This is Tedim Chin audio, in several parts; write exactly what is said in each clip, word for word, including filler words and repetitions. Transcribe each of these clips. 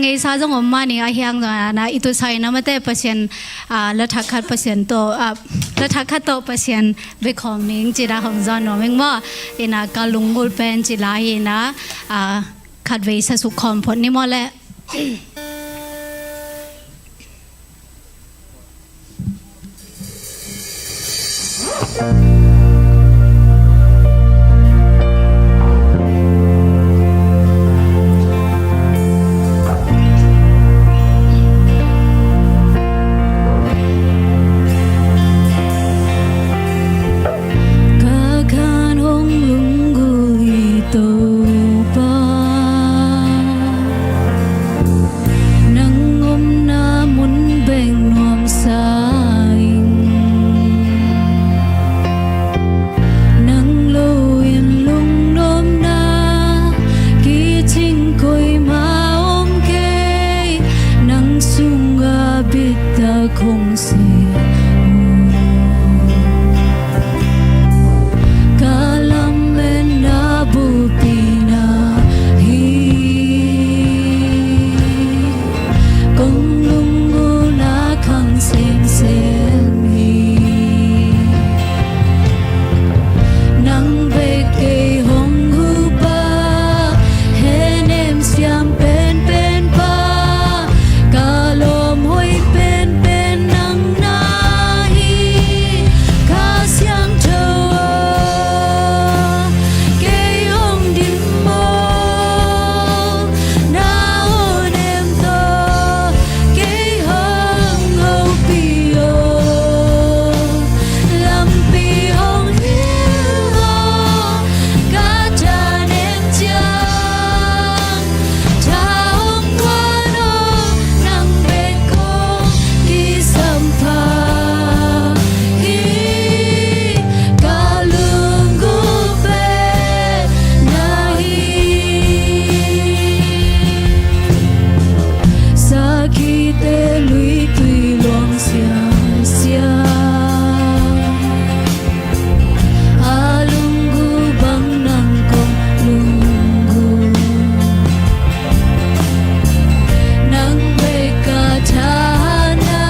Ngeisa zong om mah ni, a hiang zong a na i tusa in a mate Pasian, ah, la thak khat Pasian tawh, ah, la thak khat tawh Pasian bia khawm ning ci-in a hong zawn nuam ing maw. Ina ka lunggulh pen ci la hi ina, ah, khatvei sa suk khawm phot ni maw leh. Ka khan hong lunggulh hi Topa, nang omna mun bek nuamsa ing. Nang lo in lungnopna kicing koima om kei, nang sungah bitak hong si. Ka lametna bulpi na hi, kong lunggulhna khang semsem hi. Nang bek kei hong hupa, henem siam penpen pa, ka lawm hoih penpen nang na hi. Kha Siangtho aw, kei hong dim aw, na awnem tawh kei hong hopih aw, lampi hong hilh aw, ka thanem ciang tha hong guan aw, nang bek kong kisam pha hi. Ka lunggulh pen na hi. Sakhite luitui luang siasia, a lunggulh bang nang kong lunggulh. Nang bek ka thahatna,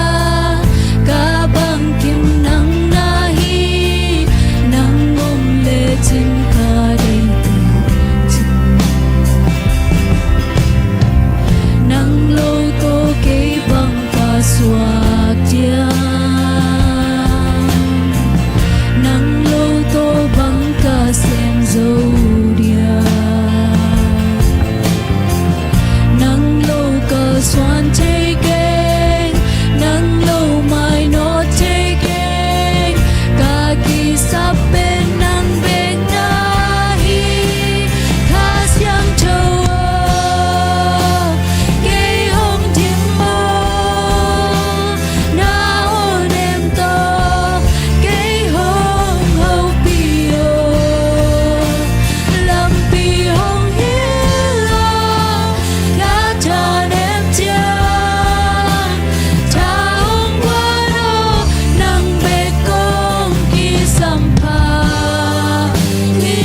ka bangkim nang na hi. Nang om lecin ka deih tuncin, nang lo tawh kei bang ka suak diam? Nang lo tawh bang ka sem zo diam? Nang lo kalsuan thei keng, nang lo mainawt thei keng, ka kisap pen nang bek na hi. Kha Siangtho aw, kei hong dim aw, na awnem tawh kei hong hopih aw, lampi hong hilh aw, ka thanem ciang tha hong guan aw, nang bek kong kisam pha hi.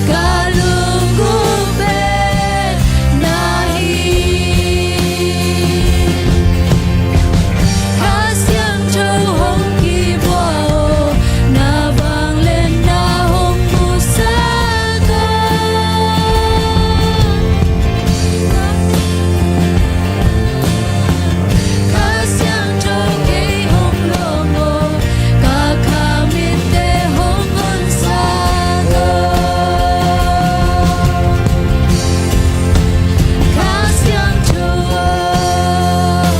Ka lunggulh pen na hi. Kha Siangtho hong kibuak aw, na vangliatna hong musak aw. Kha Siangtho kei hong lawm aw, ka kha mitte hong honsak aw. Kha Siangtho aw,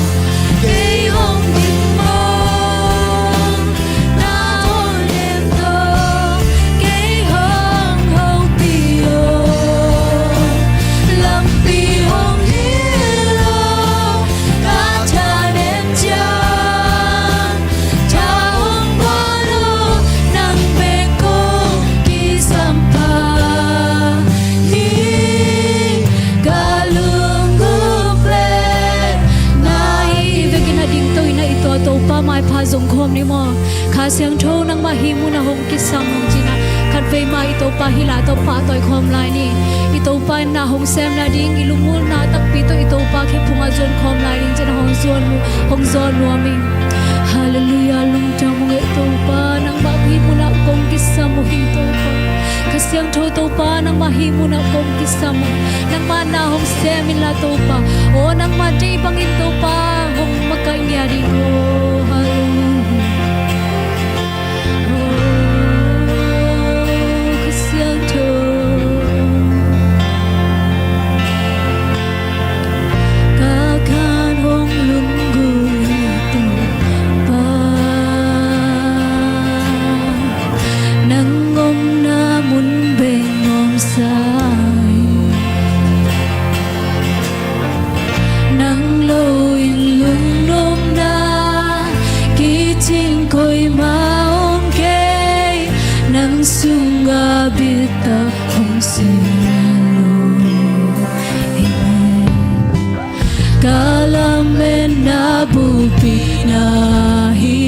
kei hong dim aw, na awnem tawh kei hong hopih aw, lampi hong hilh aw, ka thanem ciang tha hong guan aw, nang bek kong kisam pha hi. Ka lunggulh pen na hi. Vekin a dingto in a i tua Topa maipha zong khawm ni maw. Kha Siangtho nangmah hih munah hong kisam hong ci-in a, khatvei mah i Topa hih la tawh pahtawi khawm lai ni. I Topa in na hong sem nading, i lunggulhna takpi tawh i nuam ing. Halleluiah, lungdam ung ei Topa, nangmah hih munah kong kisam uh hi Topa. Kha Siangtho Topa, nangmah hih munah kong kisam uh. Nangmah na hong sem inla Topa, aw nangmah deih bangin Topa hong makaih ngiat in aw. Halleluiah. Aw Kha Siangtho, ka khan hong lunggulh hi Topa, nang omna mun bek nuamsa hi. Nang lo-in lungnopna kicing koimah om kei, nang sungah bitak hong si lo. Amen. Ka lametna bulpi na hi,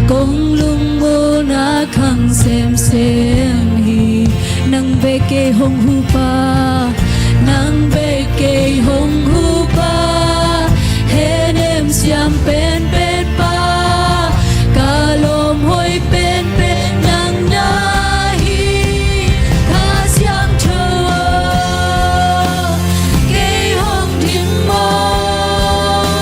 kong lungmonna khang semsem hi. Nang bek kei hong hupa, nang bek kei hong hupa, henem siam penpen pa, ka lawm hoih penpen nang na hi. Kha Siangtho aw, kei hong dim maw,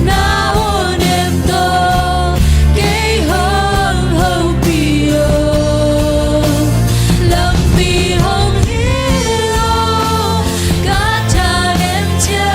na aw nem tawh kei hong hopih aw. Lampi hong hilh aw, ka thanem cia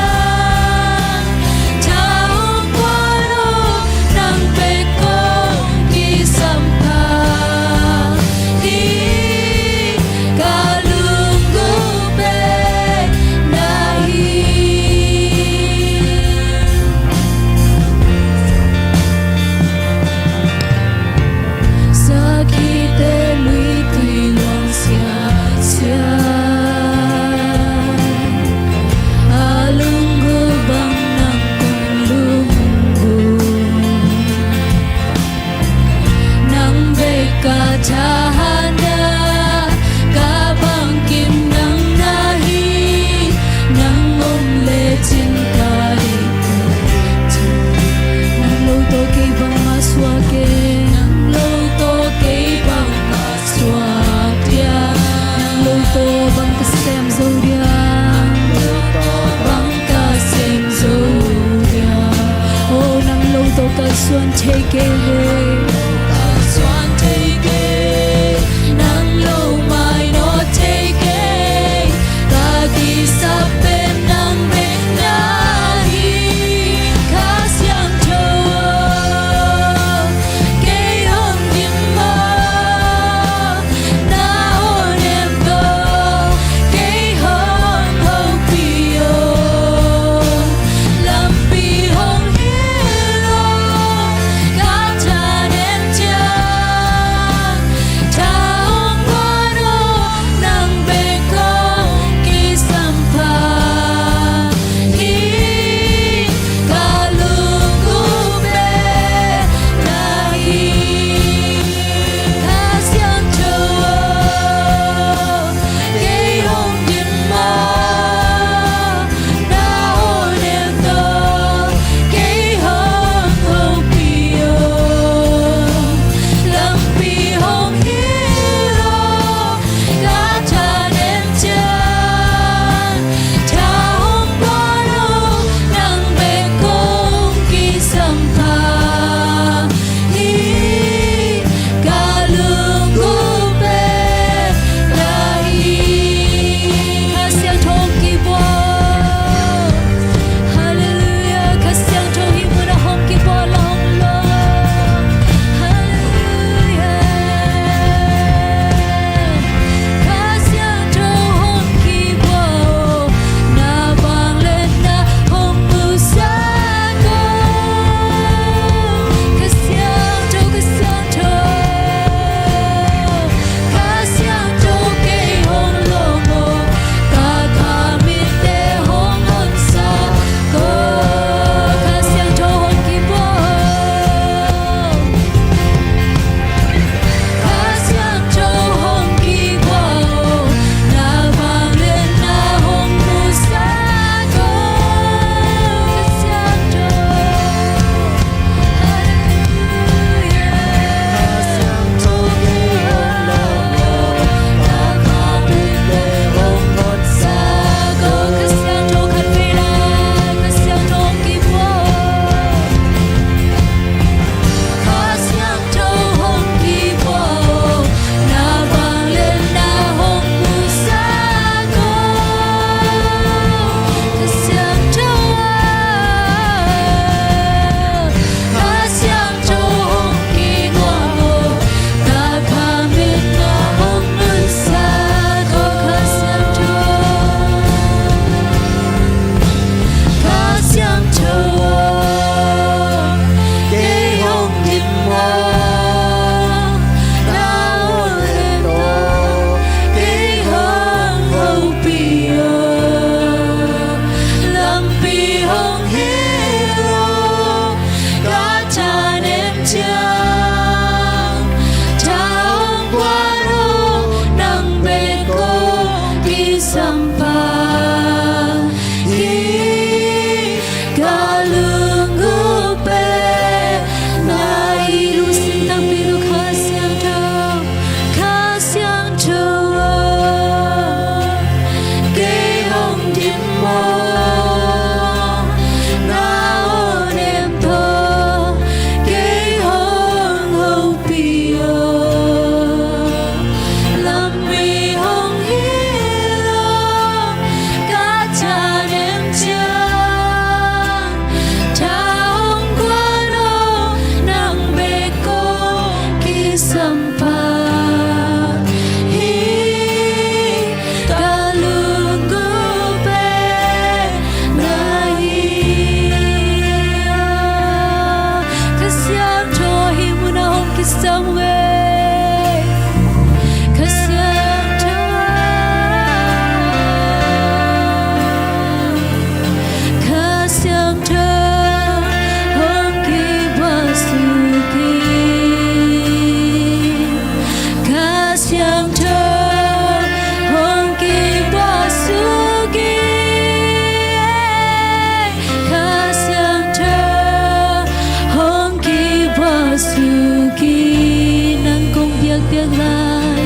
piak lai,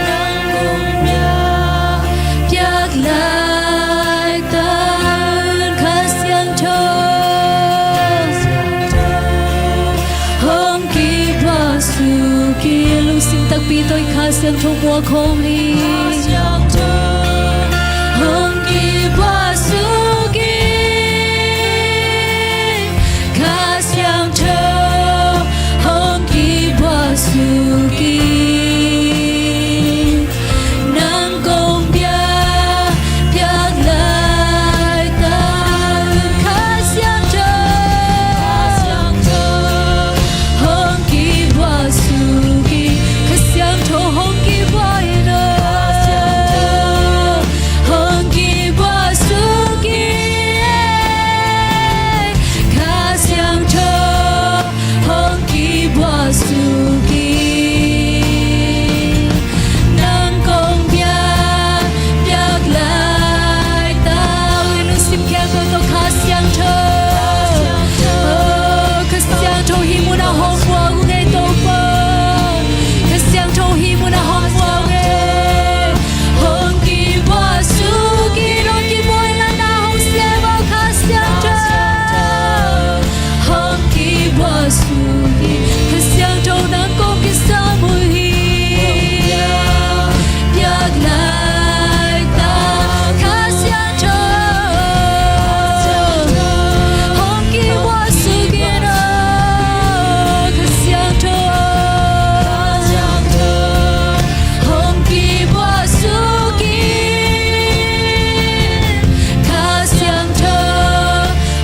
nang kong piak lai ta un Kha Siangtho hong kibuak suk in. Lungsim takpi tawh Kha Siangtho buak khawm ni. Hong kibuak suk in, Kha Siangtho hong kibuak suk in. Nang kong piak, piak lai ta un Kha Siangtho hong kibuak suk in. Kha Siangtho hong kibuak in aw. Hong kibuak suk in, Kha Siangtho hong kibuak suk in. Nang kong piak, piak lai ta un. Lungsim khempeuh tawh Kha Siangtho, oh, Kha Siangtho hih munah hong buak ung ei Topa. Kha Siangtho hih munah hong buak ung ei. Hong kibuak suk in, hong kibuak in, na hong sem aw Kha Siangtho. Hong kibuak suk in, Kha Siangtho nang kong kisam uh hi. Piak lai ta Kha Siangtho hong kibuak suk in aw Kha Siangtho. Hong kibuak suk in, Kha Siangtho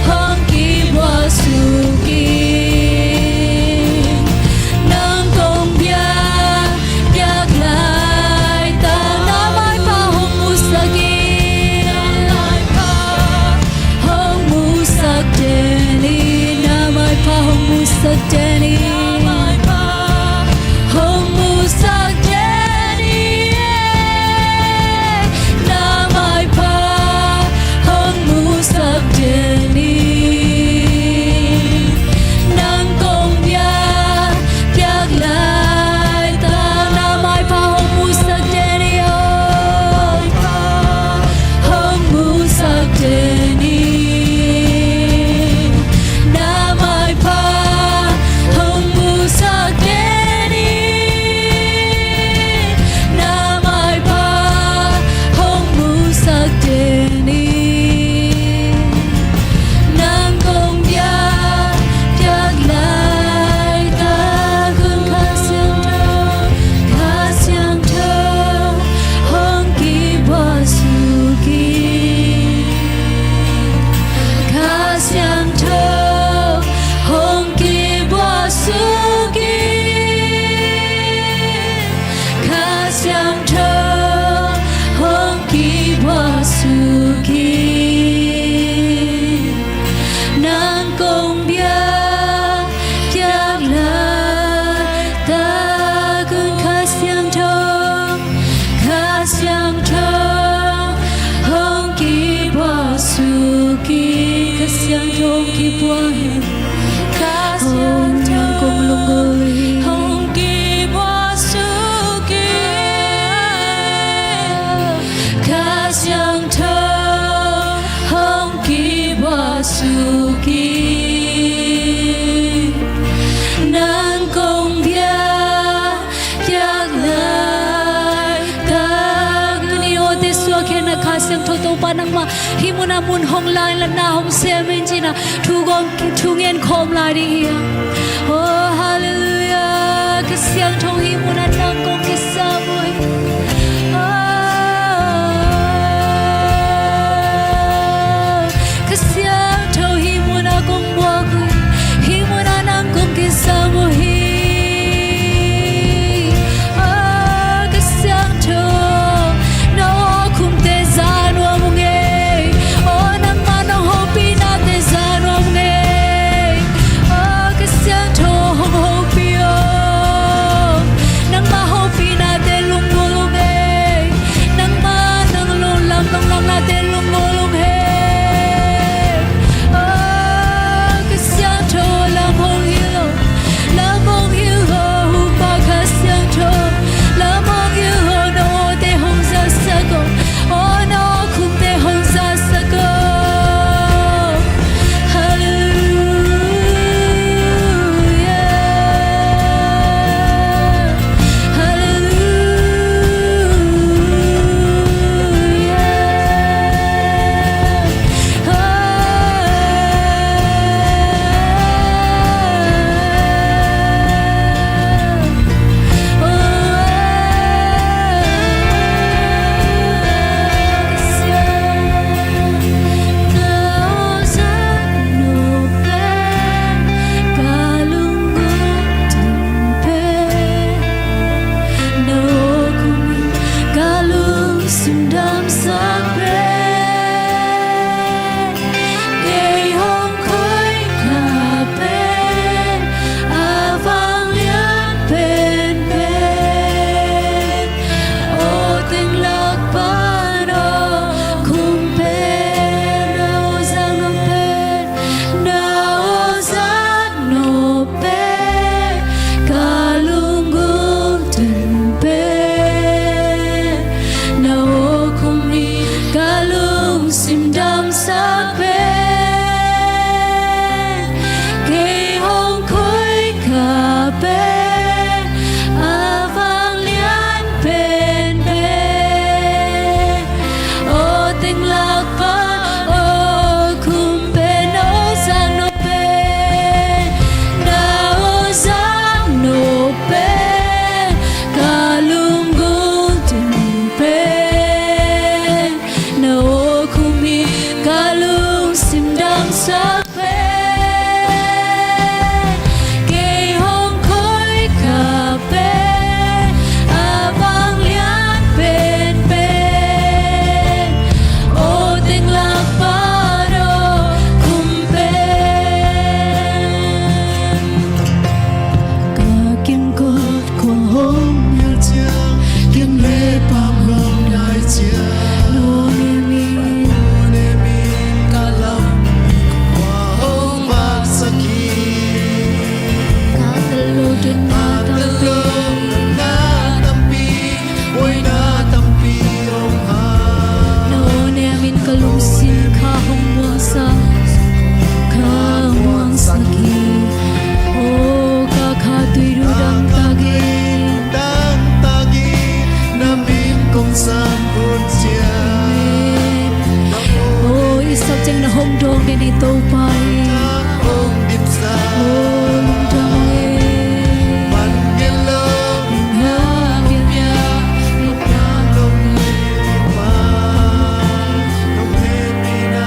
hong kibuak suk in. Nang kong piak, piak lai ta, na maipha hong musak in. Hong musak den in, na maipha hong musak den in. Hong musak den in, na maipha hong musak den in. Nang kong piak, piak lai ta, na maipha hong musak den in aw. Hong musak den in, na maipha hong musak den in, na maipha hong musak den in. Nang kong piak, piak lai ta un Kha Siangtho, Kha Siangtho hong kibuak suk in. Kha Siangtho hong kibuak suk in. Kha Siangtho hong kibuak suk in. Nang kong piak, piak lai ta un Kha Siangtho, Kha Siangtho hong kibuak suk in. Kha Siangtho hong kibuak in. Kha Siangtho hong kibuak suk in. Kha Siangtho hong kibuak suk in. Nang kong piak, piak lai ta un. Aw, te suak hen na Kha Siangtho Topa nangmah hih munah mun hong la in, na hong sem in ci-in ah thu gawm, thu ngen khawm lai ding hi a. Oh, halleluiah. Kha Siangtho hih munah nang kong kisam uh hi. Oh, Kha Siangtho hih munah kong buak uh hi. Hih munah nang kong kisam uh hi. Oh, Kha Siangtho, na awkhumte za nuam ung ei. Oh, nangmah nong hopihnate za nuam ung ei. Oh, Kha Siangtho hong hopih aw. Nangmah hopih sak pen, kei hong koih kha pen, a vanglian penpen, aw teng lak pan, aw khum pen, aw zang nop pen, na aw zang nop pen, ka lunggulh ding pen, na aw khum hi ka lungsim dangsak pen, kei hong koih kha pen, a vanglian penpen, aw teng lak pan, aw khum pen. Ka kimkot khua hong hilh ciang, kim le pam hong nai ciang, na aw ne min, na aw ne min, ka lam khua hong maksak hi. Ka tel lo dotna tampi, ka tel lo dotna tampi, buaina tampi hong hau. Na aw ne min ka lungsim kha hong muangsak, kha muangsak hi. Aw ka kha tui du dangtak in, dangtak in, na min kong san hun ciang. Amen. Aw i sak ciang na hong dawng den hi Topa i. Hong dimsak. Aw lungdam e. Man gen lo, na gen pia, na lo ni pa, nong hehpihna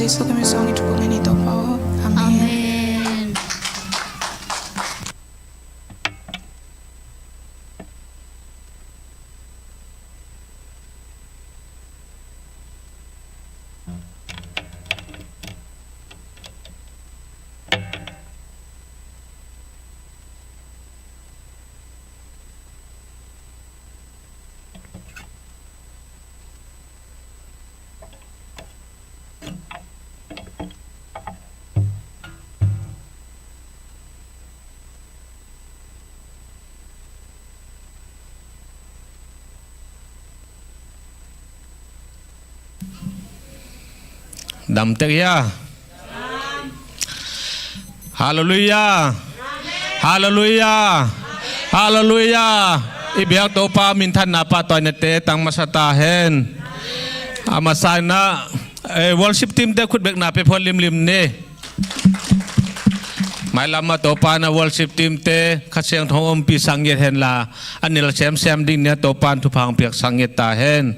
Jesu ka min suang in thupha ngen hi Topa aw. Amen. Amen. Dam tek hia? Halleluiah. Halleluiah. Halleluiah. I biak Topa minthanna pahtawi nate tang masa ta hen. A masa in ah, eh, worship team te khut bekna pia phot limlim ni. Mailam ah Topa in ah worship team te Kha Siangtho ompih sak ngiat hen la, a nilh semsem ding ni a Topa in thupha hong piak sak ngiat ta hen.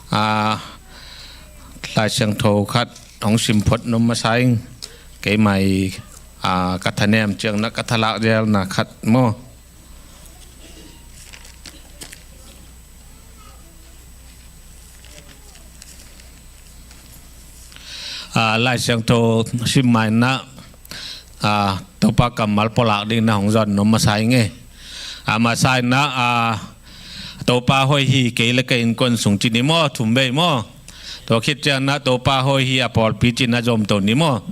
Ah, Lai Siangtho khat hong sim phot nuam masa ing. Keimah i, ah, ka thanem ciang in ah ka thalak zelna khat maw. Ah, Lai Siangtho sim ma in ah, ah, Topa kammal pulak ding in ah hong zon nuam masa ing e. Ah, masa in ah, ah, Topa hoih hi kei le ka innkuan sung ci ni maw, thum vei maw. Tua khit ciang in ah Topa hoih hi a pawlpi ci in ah zom to ni maw.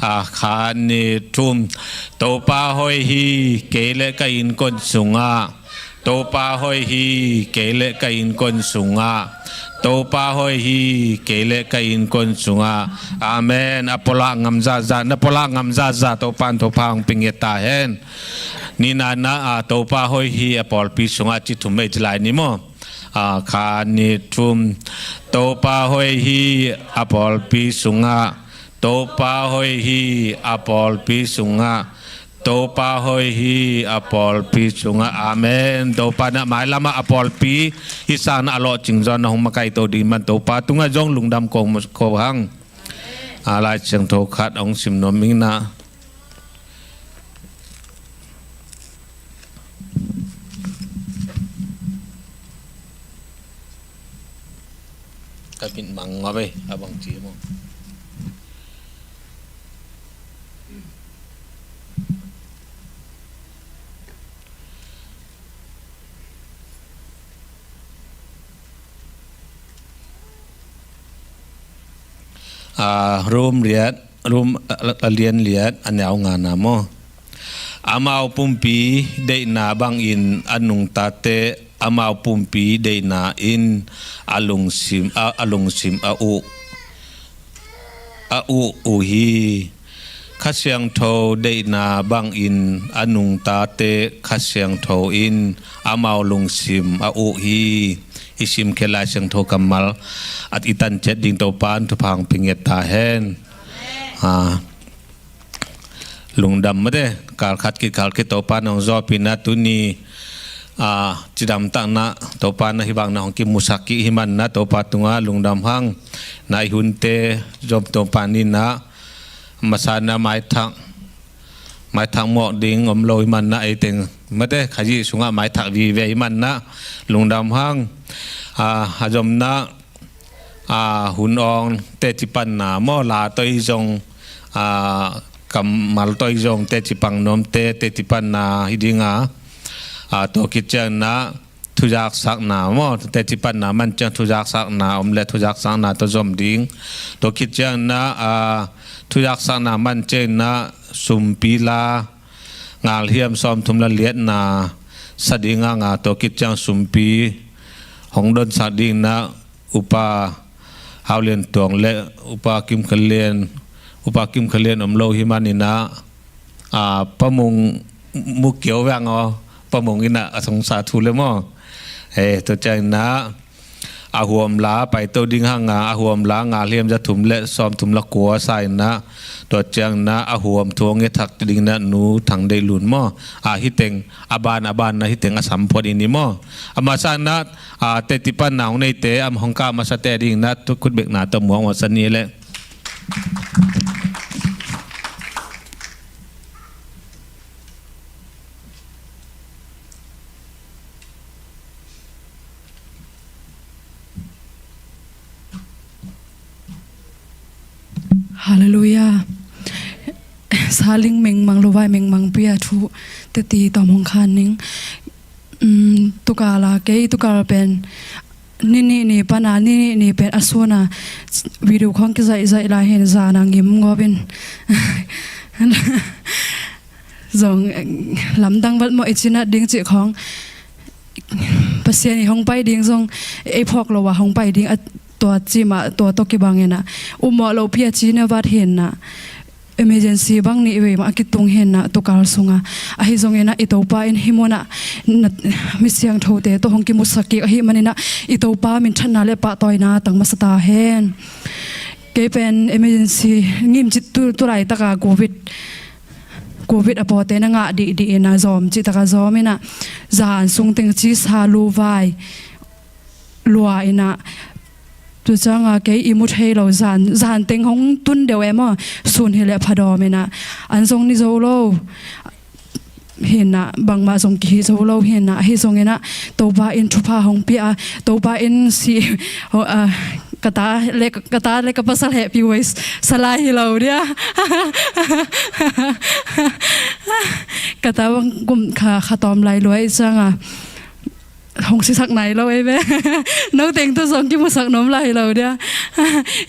Ah, khat, nih, thum. Topa hoih hi kei le ka innkuan sungah. Topa hoih hi kei le ka innkuan sungah. Topa hoih hi kei le ka innkuan sungah. Amen. A pulak ngam zaza, na pulak ngam zaza Topa in thupha hong pia ngiat ta hen. Nihna in ah, ah, Topa hoih hi a pawlpi sungah ci thum vei ci lai ni maw. Ah, khat, nih, thum. Topa hoih hi a pawlpi sungah. Topa hoih hi a pawlpi sungah. Topa hoih hi a pawlpi sungah. Amen. Topa in ah mailam ah a pawlpi hih sang in ah a lawhcing zaw in ah hong makaih to ding man Topa tungah zong lungdam ko, ko hang. Ah, Lai Siangtho khat hong sim nuam ing in ah. Ka mit mang ngap ei, a bang ci maw. Ah, Rom liat, Rom a, a, a lian liat, a neu nga na maw. Amau pumpi deihna bangin a nungtate, amau pumpi deihna in a lungsim, a, a lungsim a uh, a uh uh hi. Kha Siangtho deihna bangin a nungtate Kha Siangtho in amau lungsim a uh hi. I simkhiat Lai Siangtho kammal a i tan ciat ding Topa in thupha hong pia ngiat ta hen. Ah, lungdam mate, kal khat khit kal khit Topa in hong zawhpih in ah tuni, ah, cidam tak in ah Topa in ah hih bang in ah hong kimusak kik hi man in ah Topa tungah lungdam hang. Na i hunte zom Topa ni in ah, masa in ah maithak, maithak mawk ding om lo hi man in ah, ei teng mate Khazih sungah maithak vive hi man in ah lungdam hang. Ah, a zom in ah, ah, hun awng teci panna maw, la toih zong, ah, kammal toih zong teci pang nuamte teci panna hi ding a, ah, tua khit ciang in ah thuzaksakna maw, teci panna man ciang thuzaksakna om leh thuzaksakna tawh zom ding. Tua khit ciang in ah, ah, thuzaksakna man ciang in ah sumpi la, ngalhiam sawmthum la liatna sa ding a, nga tua khit ciang sumpi hong donsak ding in ah Upa Hau Lian Tuang le Upa Kim Kha Lian, Upa Kim Kha Lian om lo hi man in ah, ah, Pa Mung, Mu Kiau veng aw, Pa Mung in ah a song sa thu le maw. Eh, tua ciang in ah a huam la paito ding hang a, a huam la ngalhiam za thum le sawmthum la kua sa in ah, tua ciang in ah a huam thu hong ngetthak ding in ah Nu Thang Deih Lun maw. Ah, hih teng a ban a ban in ah hih teng a sam phot i ni maw. A masa in ah, ah, teci panna hong neite, a hong kah masate ding in ah tu khut bekna tawh muak masa ni leh. Halleluiah. Saling mengmang lo vai mengmang pia thu teti tawm hong khan ning. Um, tukala kei tukal pen nini ni pana nini ni pen a suna video khong kizaihzaih lai hin zana ngim ngawpin zong, eh, lamdang vat mawh i cinat ding cih khong Pasian i hong pai ding zong ei phawk lo a hong pai ding a tua cima tua tawh kibangin a ummawh lopi a cina vat hinna emergency bang nih vei mah a kitung hinna tukal sunga ahi zongin a i Topa in hi munah na mi siangthote tawh hong kimusak kik ahi manin a i Topa minthanna le pahtawina tang masa ta hen. Kei pen emergency ngimcit tu, tu laitaka covid covid a pawte na ngah dihdih ina zawm cihtaka zawm ina zan sungteng cisa luvai lua ina tu canga kei i mu thei lo zan, zan teng hong tun deuh e maw sun hi le phadawm ina an zong ni zo lo hinna bangmah zong kihi zo lo hinna ahi zongina Topa in thupha hong pia a Topa in si ho, a, ka ta le ka ta le ka pasal hehpih huai salai hi lo dia. Ka ta bang kum kha kha tawm lai luai canga hong sisak nai lo ei ve. No teng tu zong kimusak nom lai lo dia.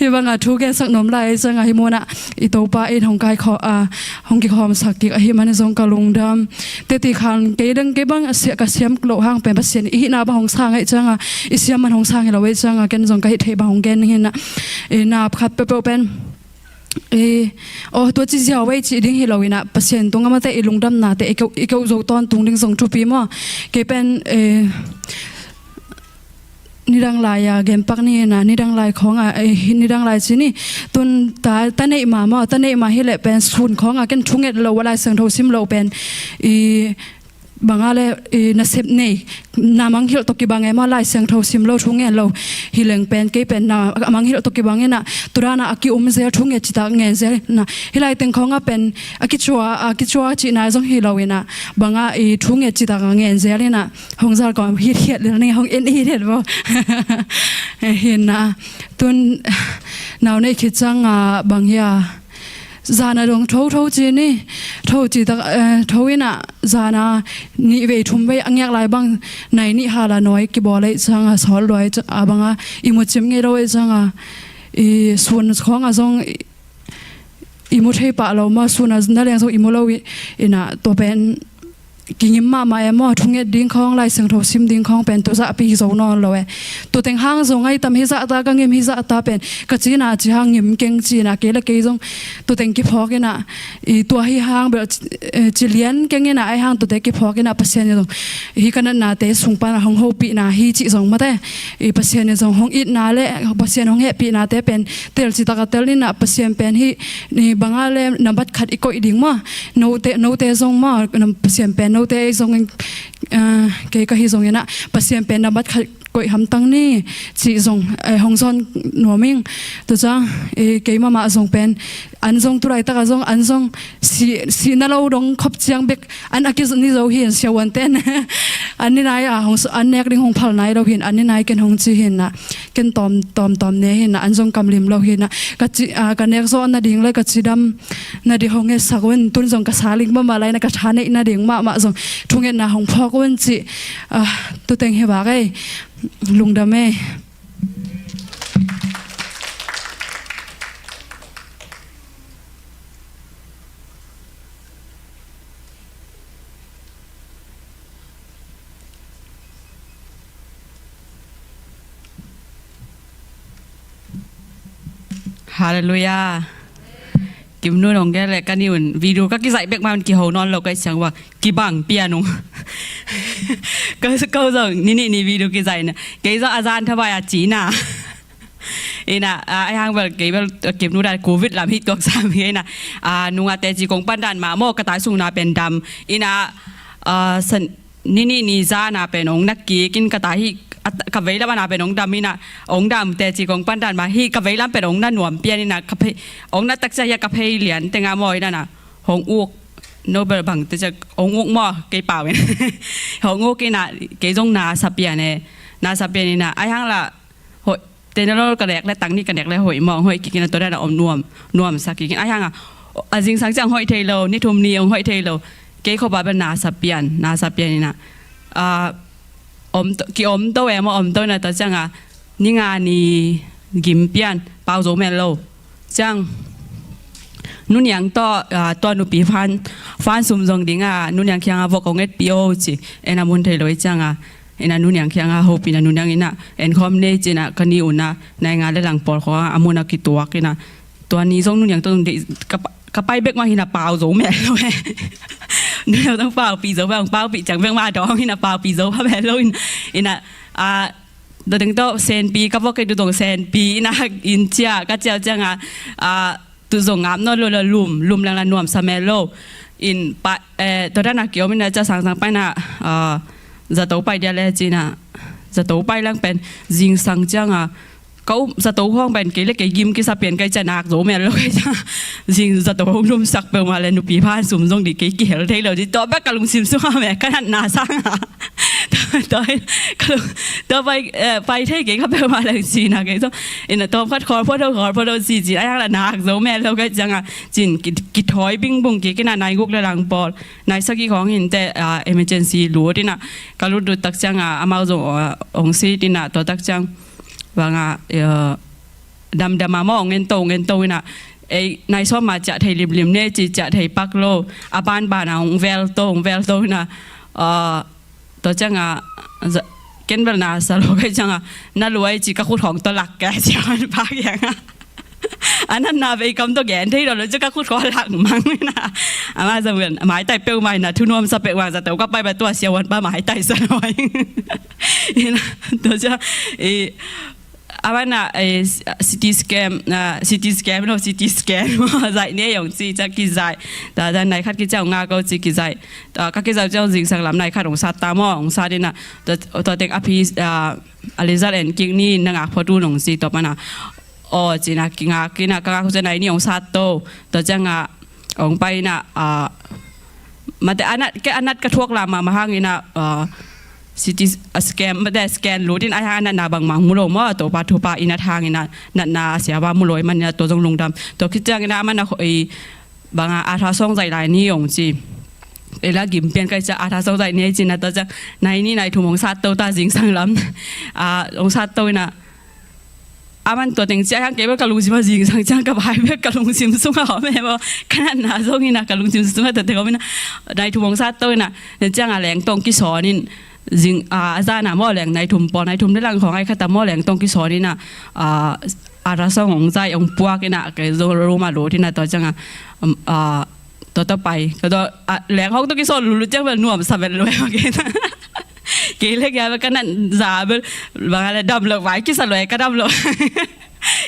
Hi banga thu gensak nom lai canga hi muna i Topa in hong kai kho a hong kikhawmsak kik ahi man zong ka lungdam. Teti khan kei dang kei bang a sia ka siam lo hang pen Pasian i hihna bang hong sang ei canga i siam man hong sang hi lo ei canga ken zong ka hih thei bang hong gen hina. I nap khat peuhpeuh pen i aw tua ci ziau ei cih ding hi lo ina Pasian tunga mate i lungdamnate i keuh i keuh zo tawntung ding zong thupi maw? Kei pen i nidang lai a genpak ni ina nidang lai khawng a i nidang lai ci ni tun ta ta neih ma maw ta neih ma hi leh pen sun khawng a ken thunget lo a Lai Siangtho sim lo pen i banga le i nasep nei na mangngilh tawh kibang e maw Lai Siangtho sim lo thu ngen lo hi leng pen kei pen na a mangngilh tawh kibang ina tudana a ki-um zel thu nget citak ngen zel na hi lai teng khawnga pen a kicua a kicua cihna zong hi lo ina banga i thu nget citak a ngen zel ina hong zal kawm hithiat lel ni hong en hithiat bo hina tun nau nei khit canga bang hia Zana dong tho tho ci ni tho ci tak eh, tho ina zana nih vei thum vei a ngiak lai bang nai nih hala nawi kibawl ei canga sawt luai a banga i mu cim ngei lo ei canga i sun khawnga zong i mu thei pah lo ma suna na leng zong i mu lo ina tua pen kingim mahmah e maw thunget ding khawng Lai Siangtho sim ding khawng pen tuzahpi hi zo nawn lo e. Tuteng hang zong ai tam hi zahta ka ngim hi zahta pen ka cina ci hang ngim keng cina kei le kei zong tuteng kiphawk ina i tua hi hang bel ci lian keng ina ai hang tute kiphawk ina Pasian zong hi ka natnate sung pana hong hopihna hi cih zong mate i Pasian zong hong itna le Pasian hong hehpihnate pen tel citaka tel ina Pasian pen hi banga le nambat khat i koih ding maw note note zong maw Pasian pen note ei zong in kei ka hi zong ina Pasian pen nambat khat koih hamtang ni cih zong hong zawn nuam ing tuca kei mahmah zong pen an zong tulai taka zong an zong si na lo dong khop ciang bek an a ki ni zo hi an siahuan ten an ni nai a hong an nek ding hong phal nai lo hin an ni nai ken hong ci hin na ken tawm tawm tawm ne hin na an zong kam lim lo hin na ka ci ka nek zawh nading le ka cidam nading hong he sak un tun zong ka sa ling mahmah lai na ka tha neih nading mahmah zong thungetna hong phawk un cih tuteng he vak ei lungdam ei. Halleluiah. Kimnu nong gel le ka ni un video ka kizaih bek man kiho nawn lo kai siang wak kibang pian ung. Ka ka zong ni ni ni video kizaih na kei zong a zan thabai a cina. Ina a hang bel kei bel kimnu da covid lam hit kok sam ina a nunga te ci kong pan dan ma mo ka tai sung na pen dam ina a san Nini ni zana pen ong na kikin ka ta hi ka veilam ana pen ong dam ina ong dam te ci kong pandan ma hi ka veilam pen ong na nuam pian ina ka phei ong na takcia hi a ka phei lian tenga maw ina na hong uk Nobel bang te cia ong uk maw kei pau ina hong uk ina kei zong na sa pian e na sa pian ina ai hang la hoi Tenolol ka nek le tang ni ka nek le hoih mawng hoih kikin a, tua dan a om nuam nuam sa kikin a hiang a, a zingsang ciang hoih thei lo, ni thum ni hong hoih thei lo. Kei khop a bel na sa pian na sa pian ina, a, om to, ki om to em, om to ina, tua ciang a ni nga ni gim pian, pau zo mel lo. Ciang nuniang tawh, a, tua nupi fan fan sum zong ding a nuniang kiang a vok hong et pi o ci. En a mun thei lo i ciang a, ina nuniang kiang a hopina nuniang ina en khawm nei cina ka ni una nai nga le lang pawl khawng a mun a kituak ina, tua ni zong nuniang tawh zong deih ka pa-, ka pai bek mah hina pau zo mel lo e. Nuniang tawh pau pi zo bang pau pi ciang bek mah dong hina pau pi zo pha mel lo in, ina, a, tua teng tawh senpi ka vok kei tu zong senpi ina in cia ka ciau ciang a, a, tu zong ngap nawn lo lo lum lum lang la nuam sa mel lo. In pa, eh, tua dan a kiom ina cia sangsang pai na, a, zato pai dia le cina, zato pai lang pen zingsang ciang a, ka um zato huang pen kei le kei gim kisa pian kai cia nak zo mel lo kai cia. Zing zato hong lumsak peuhmah le nupi phan sum zong di kei kihel thei lo di, tua bek ka lungsim sung a me ka nat na sang a. Tua, tua, ka lung, tua pai, eh, pai thei kei ka peuhmah le sina kei zong. Ina tawm khat khawr photo khawr photo si cin a yang la nak zo mel lo kai ciang a. Cin ki, kithawi bingbung kik ina nai guk le lang pawl. Nai sagih khawng hinte, ah, emergency lut ina. Ka lut lut tak ciang a, amau zong, ah, ong si ina tua tak ciang. Bang a, eh, damdam a maw, ngen to, ngen to ina. Ei, nai sawm a ciah thei limlim ne, ci ciah thei pak lo. A ban ban a, hong vel to, hong vel to ina. Ah, tua ciang a, za-, ken bel na sa lo kai ciang a, na luai ci ka khut hong to lak ka, ciang an pak yang a. A nan na vei kam to gen thei lo lo, ci ka khut hong lak mang ina. Ama zong bel, mai tai peu mai na, thu nuam sa peu mai za to, ka pai ba tua sia wan ba mai tai sa lo. Ina, tua ciang, i, a ban a, eh, C T scan, ah, C T scan lo, C T scan. Zai ne yong ci, ciang ki zai. Tua, tua nai khat ki ciang nga ko ci ki zai. Tua, ka ki zai ciang zingsang lam nai khat hong sat ta maw, hong sat ina. Tua, tua teng a phi, ah, a lizard en kik ni na ngak phot un hong ci tua pan a. O, cina ki ngak, kina ka ngak ciang nai ni hong sat to. Tua ciang a, hong pai ina, ah, mate anat, ke anat ka thuak lam a mahang ina, ah, C T, ah, scan, mate scan lut in a hang anat na bangmang mu lo maw, Topa thupha inat hang ina, natna a sia ba mu lo i man ina tua zong lungdam. Tua khit ciang ina a man a kho-, i, bang a ultrasound zai lai ni hong ci. Ei la gim pian kai cia ultrasound zai ni cina tua ciang nai ni nai thum hong sat to ta zingsang lam. Ah, hong sat to ina, a man tua teng ciah hiang kei bek ka lungsim a zingsang ciang ka bai bek ka lungsim sung a om em aw. Ka natna zong ina ka lungsim sung a tua teng om ina. Nai thum hong sat to ina. Nen ciang a leng tong kisawn in zing, a, a zan a maw leng nai thum pawl, nai thum le lang khawng ai khat a maw leng tong kisawn ina. A, ultrasound hong zai hong puak ina kei zong room a lut ina tua ciang a, um, a, tua tua pai. Tua tua, a, leng hong tua kisawn lulu ciang bel nuam sa bel lo em a kei. Kei le kei a bel ka nat za bel, bang a le dam lo vai kisa lo e ka dam lo.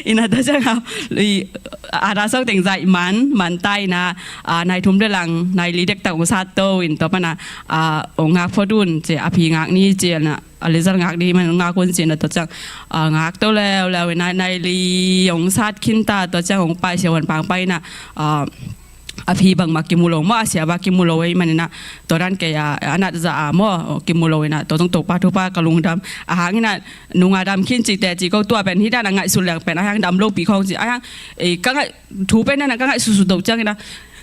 Ina tua ciang a, i, ultrasound teng zai man, man ta ina, a, nai thum le lang, nai li dek tak hong sat to in tua pan a, a, hong ngak phot un ci a phi ngak ni ci ina, a lizard ngak ni man ngak un ci ina tua ciang, a, ngak to leu leu ina nai li hong sat khin ta tua ciang hong pai sia wan pang pai ina, a, a phi bangmah kimu lo maw, a sia ba kimu lo ei man ina, tua dan kei a, a nat za a maw, kimu lo ina, tua zong Topa thupha ka lungdam. A hang ina, nung a dam khin ci te ci ko tua pen, hi dan a ngaihsut leng pen, a hang dam lo pi khawng ci, a hang, ei, ka ngaih, thu pen ina ka ngaihsut sut do ciang ina,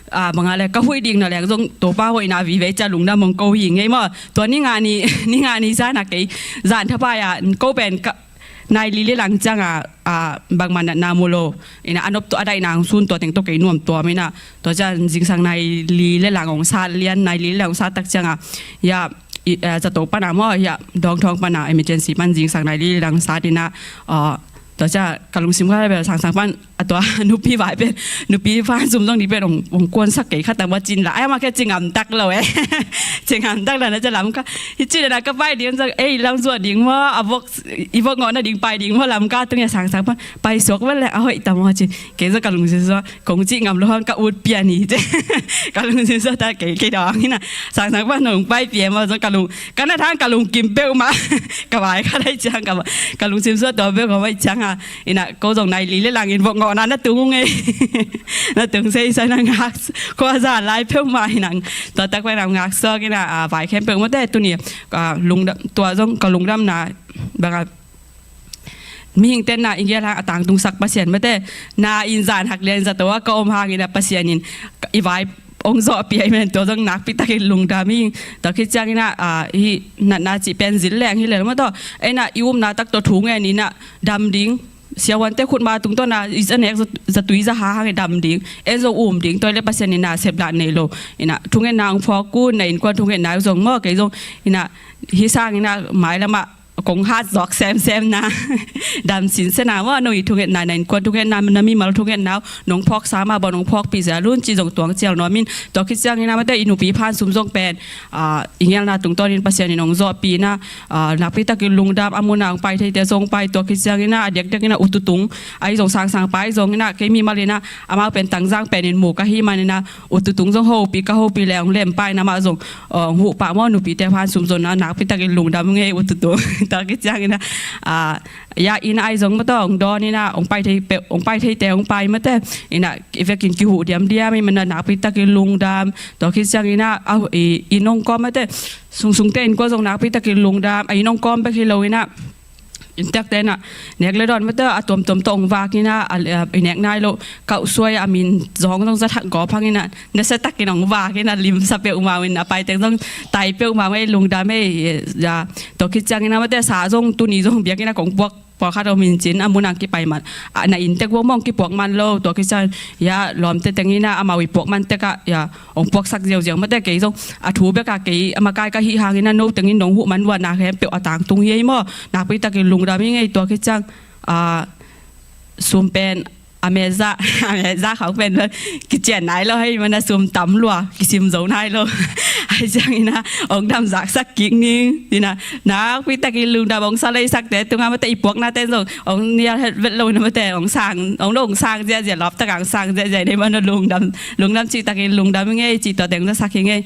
a, bang a le, ka huih ding na leng zong, Topa hoihna vive cia lungdam hong ko hi ngei maw, tua ni nga ni, ni nga ni zan a kei, zan thapai a, ko pen ka, nai li le lang ciang a, a, bangmah natna mu lo. Ina a nop tua a daihna hong sun tua teng tua kei nuam tua mina. Tua ciang zingsang nai li le lang hong sat lian, nai li le lang hong sat tak ciang a. Ya, i, a, zato pan a maw, ya, dawngthawng pan a, emergency pan zingsang nai li le lang sat ina, a, tua ciang ka lungsim kha bel sangsang pan, a tua, nupi vai pen, nupi fan sum zong di pen, hong, hong kuansak kei khat a maw cin la. Ai, a maw kei cingam tak lo e. Cingam tak la na ciang lam ka. Hi cin la ka pai ding ciang, ei, lam zuah ding maw, a vok, i vok ngawh nading pai ding maw, lam ka tung ya sangsang pan. Pai suak vel le, a hoih ta maw cin. Kei zong ka lungsim suak, kong cih ngam lo hang ka ut pian hi. Ka lungsim suak ta kei, kei dawng hi na. Sangsang pan hong pai pian maw zong ka lung, ka na thang ka lungkim peuh mah. Ka vai ka dai ciang ka, ka lungsim suak tua peuh ka vai ciang a. Ina, ko zong nai li le lang in vok ngawh na na tung ung e. Na tung sei sai na ngak, ko a za lai peuh mah hi nang. Tua tak pai na ngak suak ina, a, vai khempeuh maw te tuni, a, lungdam, tua zong ka lungdam na, bang a, mihingte na i gel hang a tangtungsak Pasian mate, na in zan hak lian zato a ka om hangin ah Pasian in i vai hong zawhpih ahih manin tua zong nakpitakin lungdam ing. Tua khit ciangin ah, ah, hih natna cih pen zin leng hi lel maw taw. Ei na i upna tak tawh thu ngen in ah dam ding. Siavuante khutma tungtawn a i za nek za, zatui za ha hang i dam ding. En zong um ding, tua i le Pasian in na seplah nei lo. In ah thungetna hong phawk un, na innkuan thungetna zong maw, kei zong in ah hih sangin ah mailam ah kong hat zawk semsem na dam sinsen a maw, nong i thungetna, na innkuan thungetna, na mimal thungetna nong phawksa mah bang nong phawkpih zel un ci zong tuang cial nuam in. Tua khit ciangin ah mate i nupi Phan Sum zong pen, ah, i ngelna tungtawnin Pasian in hong zawhpih in ah, ah, nakpitakin lungdam, a mun a hong pai theite zong pai, tua khit ciangin ah a diakdiakin ah U Tutung ahi zong, sangsang pa ahi zongin ah kei mimal in ah amau pen Tangzang pen in mu ka hih manin ah U Tutung zong hopih, ka hopih le hong lem pah in amah zong, ah, hong huh pah maw, nupite Phan Sum zong ah nakpitakin lungdam ing ei U Tutung. Tua khit ciangin ah, ah, ya in ah ahi zong maw taw hong dawn in ah hong pai thei peuh, hong pai theite hong pai mate. In ah i vekin kihuh diamdiam ahih manin ah nakpitakin lungdam. Tua khit ciangin ah, ah, i, i nong kawm mate, sungsungte innkuan zong nakpitakin lungdam. A i nong kawm bek hi lo in ah inntekte in ah nek le dawn mate a tuamtuam tawh hong vak in ah, a, a, i nek nai lo kauh suai a min zong zong za thak gawp hang in ah nasiatakin hong vak in ah limsa peuhmah in a paiteng zong tai peuhmah ei, lungdam ei. Ya, tua khit ciangin ah mate sa zong tuni zong biakinn ah kong puak pawlkhat om in cin, a mun ang kipai man, ah, na inntek vua mawng kipuak man lo. Tua khit ciang ya lawmte teng in ah amau i puak man tek ah ya hong puaksak ziauziau mate, kei zong a thu bek ah kei a makai ka hih hangin ah no teng in nong huh man vua na khempeuh a tangtung hi ei maw, nakpitakin lungdam ing ei. Tua khit ciang, ah, sum pen a meza, a meza khawng pen kician nai lo ahih manin ah sum tam lua, kisim zo nai lo. Ahi ciangin ah hong dam zaksak kik ning. Tua in ah nakpitakin lungdam, hong sa leisakte tungah mate i puaknate zong hong nial het vet lo in ah mate hong sang, hong lo hong sang ziahziah, lawptak ah hong sang ziahziah in ah mate lungdam, lungdam cihtakin lungdam ing ei, cih tua teng zasak ing ei.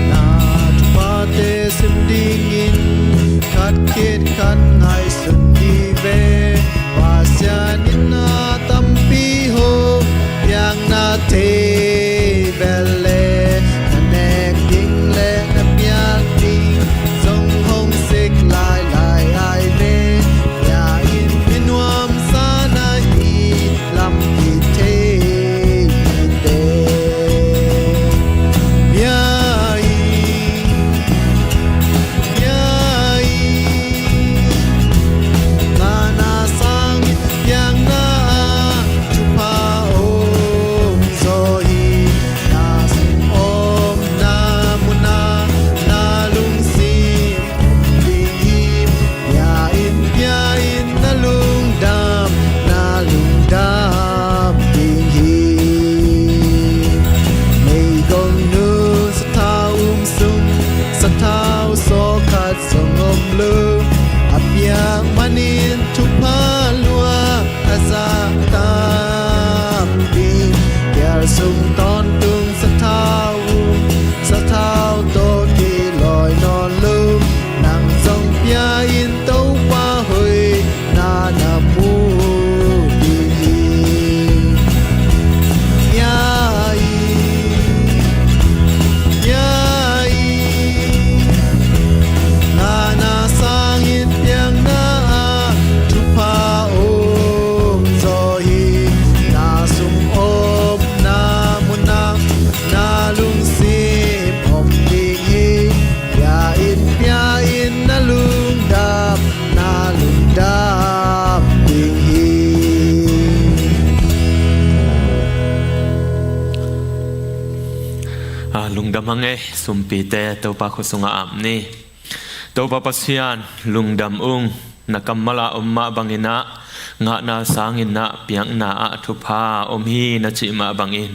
Na thuphate sim dingin khat khit khat ngaihsun ni ve. Pasian in na tampi hong piakna thei vel le, na nek ding le na piak ding zong hong sik lailai ai ve. Bia in, i nuamsa na hi lam kithei ni te. Bia in, bia in, ngana sangin piakna ah thupha om zaw hi. Na sung omna mun ah na lungsim om ding hi. Bia in, bia in, na lungdam, na lungdam ding hi. Meigong nun sathau um sung, sathau sawh khat zong om lo. A piak manin thupha lua a zak tam ding. Kial sung tawntung sathau um, sathau tawh kilawi nawn lo. Nang zong pia in, Topa hoihna na mu ding hi. Pia in, pia in, ngana sangin piakna ah thupha om zaw hi. Lungdam hang ei, sumpite Topa khut sungah ap ni. Topa Pasian, lungdam ung. Na kammal ah om mah bangin ah ngahna sangin ah piakna ah thupha om hi na cih mah bangin,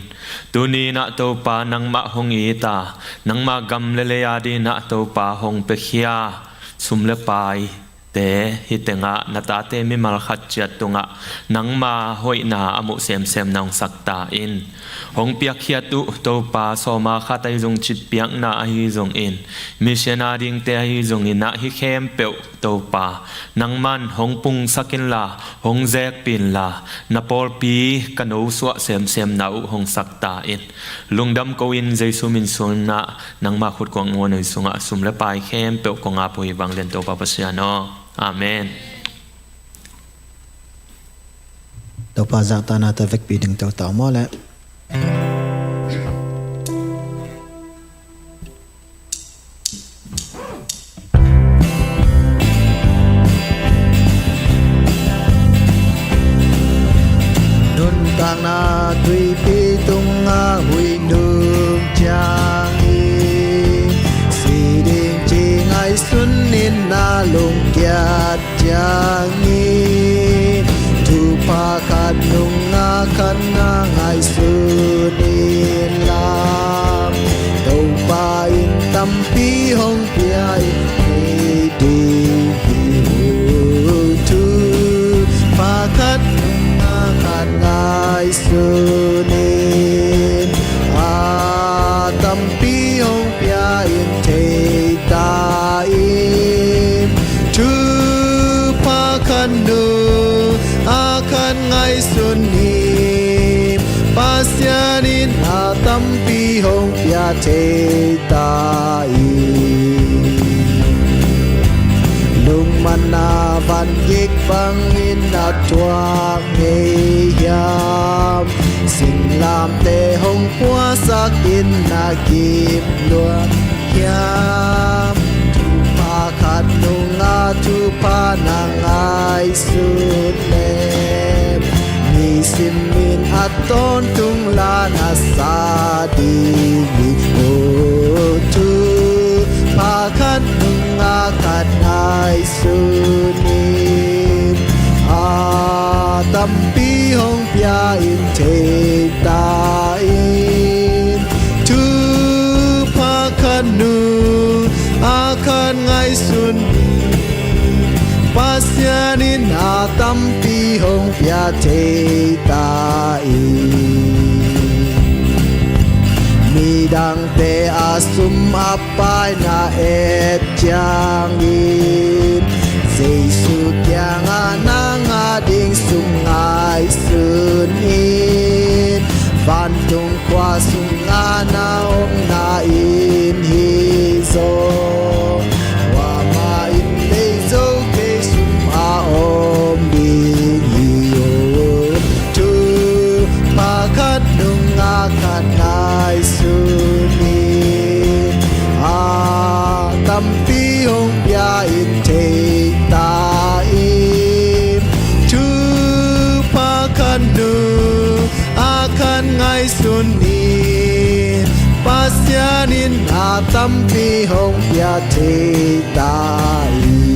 tuni-in ah Topa nangmah hong it a, nangmah gam le lei adingin ah Topa hong piakhia sum le paite hi tengah na tate mimal khat ciat tungah nangma hoihna a muh semsem na hong sak ta in. Hong piakkhiat uh Topa sawma khat ahi zong, citpiakna ahi zongin, mission adingte ahi zongin ah hih khempeuh Topa nangman hong pungsak inla, hong zekpih inla, na pawlpi ka nosuah semsemna uh hong sak ta in. Lungdam ko-in Jesu min sungah nangma khut kong muan uh sungah sum le pai khempeuh kong ap uh hi. Vanglian Topa Pasian aw. Amen. Topa zahtakna tawh vekpi ding tawh tau maw leh. Nuntakna tuipi tungah huih nung ciangin, si ding ci ngaihsun in na lungkiat ciangin, thupha khat nungah khat na ngaihsun inla, Topa in tampi hong pia in, thei ding hi uh. Thupha khat nungah khat ngaihsun in, a tampi hong pia in, thei ta in. Thupha khat nungah khat ngaihsun in, Pasian in a tampi hong pia thei ta in. Lungmanna van gik bangin na thuak ngei hiam? Singlamteh hong puaksak in na kip lua hiam? Thupha khat nungah thupha na ngaihsun leh, nisim in a tawntung la na sa ding hi uh. Thupha khat nungah khat ngaihsun in, a tampi hong pia in, thei ta in. Thupha khat nungah khat ngaihsun in, Pasian in a tampi hong pia thei ta in. Midangte a sum a pai na et ciangin, Jesu kiangah nang ading sum ngaihsun in. Vantung khua sungah na omna in hi zaw, tua mah in lei zo kei sum a om ding hi uh. Thupha khat nungah khat ngaihsun in, a tampi hong pia in, thei ta in. Thupha khat nungah khat ngaihsun in, Pasian in a tampi hong pia thei ta in.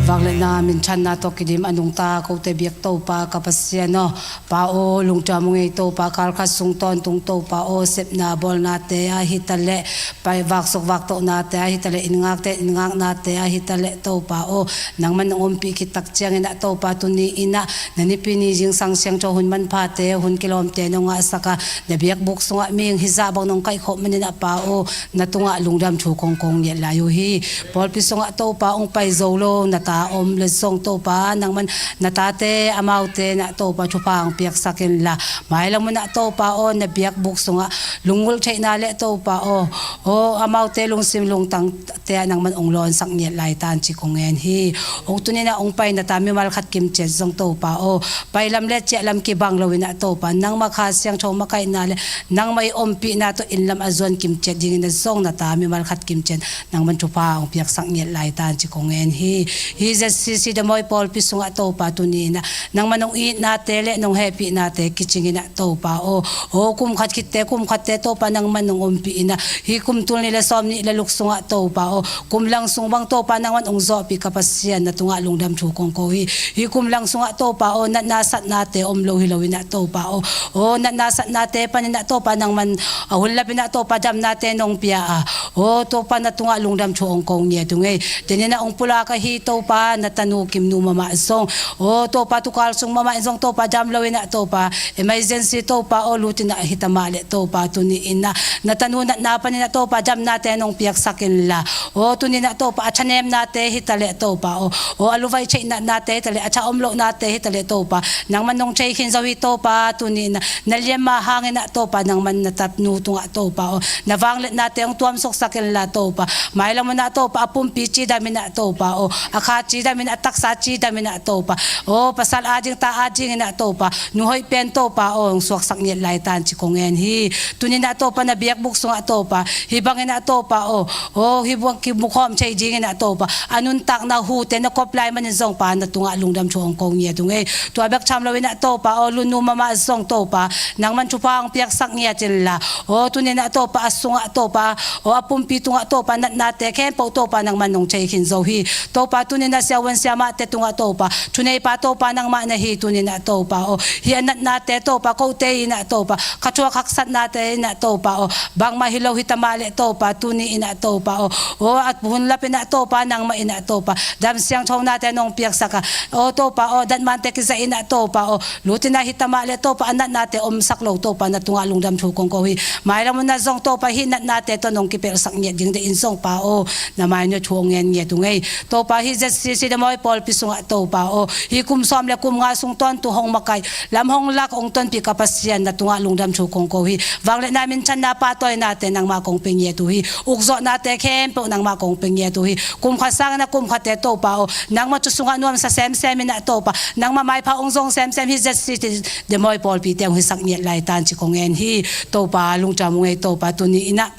Vangliatna minthanna tawh kidim a nungta kote biak Topa ka Pasian aw. Pa aw, lungtuam ung ei Topa, kal khat sung tawntung Topa aw, sepna bawlnate ah hi taleh, pai vaksuk vaktohnate ah hi taleh, inn ngakte inn ngaknate ah hi taleh Topa aw, nangman nong ompih khit tak ciangin ah Topa, tuni in ah na Nipi ni zingsang siangtho hun manphate, hun kilawmte nong ngahsak a, na biakbuk sungah mihing hizah bang nong kaihkhawm manin ah Pa aw, na tungah lungdam thu kong kong ngiat lai uh hi. Pawlpi sungah Topa hong pai zo lo na ta om leh zong Topa, nangman na tate amaute in ah Topa thupha hong piaksak inla, mailam un ah Topa aw, na biakbuk sungah lunggulh theihna leh Topa aw, aw amaute lungsim lungtangte ah nangman hong lawnsak ngiat lai ta in ci kong ngen hi. Hong tuni in ah hong pai na ta mimal khat kimciat zong Topa aw, pailam leh ciahlam kibang lo in ah Topa, nangma Kha Siangtho makaihna leh nangma i ompihna tawh inn lam a zuan kimciat dingin ah zong na ta mimal khat kimciat nangman thupha hong piaksak ngiat lai ta in ci kong ngen hi. Hi Jesu ZCC Damawi pawlpi sungah Topa tuni in ah nangman nong itnate le nong hehpihnate kicing in ah Topa aw, aw kum khat khitte kum khatte Topa nangman nong ompih in ah hih kum tul nih le sawm nih le luk sungah Topa aw, kum lang sung bang Topa nangman hong zawhpih ka Pasian na tungah lungdam thu kong ko hi. Hih kum lang sungah Topa aw, natna satnate om lo hi lo in ah Topa aw, aw natna satnate pan in ah Topa nangman a hun lap in ah Topa damnate nong pia a, aw Topa na tungah lungdam thu hong ko ngiat ung ei. Tuni in ah hong pulak ahi Topa na tanu Kimnu mahmah zong, aw Topa tukal sung mahmah in zong Topa dam lo in ah Topa emergency Topa aw lut in ah hi ta mah leh Topa tuni in ah na tanu natna pan in ah Topa damnate nong piaksak inla, aw tuni in ah Topa a thanemnate hi ta leh Topa aw, aw a luvai theih natnate hi ta leh a tha om lohnate hi ta leh Topa nangman nong thei khin zo hi Topa tuni in ah na liamma hang in ah Topa nangman na tanu tungah Topa aw na vangliatnate hong tuamsuksak inla Topa mailam hun ah Topa a pumpi cidam in ah Topa aw a kha cidam in ah taksa cidam in ah Topa aw pasal ading ta ading in ah Topa nu hoih pen Topa aw hong suaksak ngiat lai tan ci kong ngen hi. Tuni in ah Topa na biakbuk sungah Topa hih bang in ah Topa aw, aw hih bang kimukhawm thei ding in ah Topa a nuntakna hute na kop lai man in zong Pa na tungah lungdam thu hong ko ngiat ung ei. Tua bek tham lo in ah Topa aw Lunu mahmah zong Topa nangman thupha hong piaksak ngiat inla, aw tuni in ah Topa a sungah Topa aw a pumpi tungah Topa natnate khempeuh Topa nangman nong thei khin zo hi. Topa tuni in ah siavuan siamahte tungah Topa thuneipa Topa nangmah na hi tuni in ah Topa aw hih a natnate Topa kote in ah Topa kha thuak haksatnate in ah Topa aw bangmah hi lo hi ta mah leh Topa tuni in ah Topa aw, aw a hun lap in ah Topa nangmah in ah Topa dam siangthonate nong piaksak a, aw Topa aw datmante kizah in ah Topa aw lut in ah hi ta mah leh Topa a natnate omsak lo Topa na tungah lungdam thu kong ko hi. Mailam hun ah zong Topa hih natnate tawh nong kipelhsak ngiat ding deihin zong Pa aw na mainawt thu hong ngen ngiat ung ei. Topa hih ZCC Damawi pawlpi sungah Topa aw hih kum sawm le kum nga sung tawntung hong makaih lam hong lak hong tonpih ka Pasian na tungah lungdam thu kong ko hi. Vangliatna minthanna pahtawinate nangmah kong pia ngiat uh hi. Ukzawhnate khempeuh nangmah kong pia ngiat uh hi. Kum khat sangin a kum khatte Topa aw nangmah thu sungah nuamsa semsem in ah Topa nangmah maipha hong zong semsem hih ZCC Damawi pawlpite hong hisak ngiat lai tan ci kong ngen hi. Topa lungdam ung ei Topa tuni in ah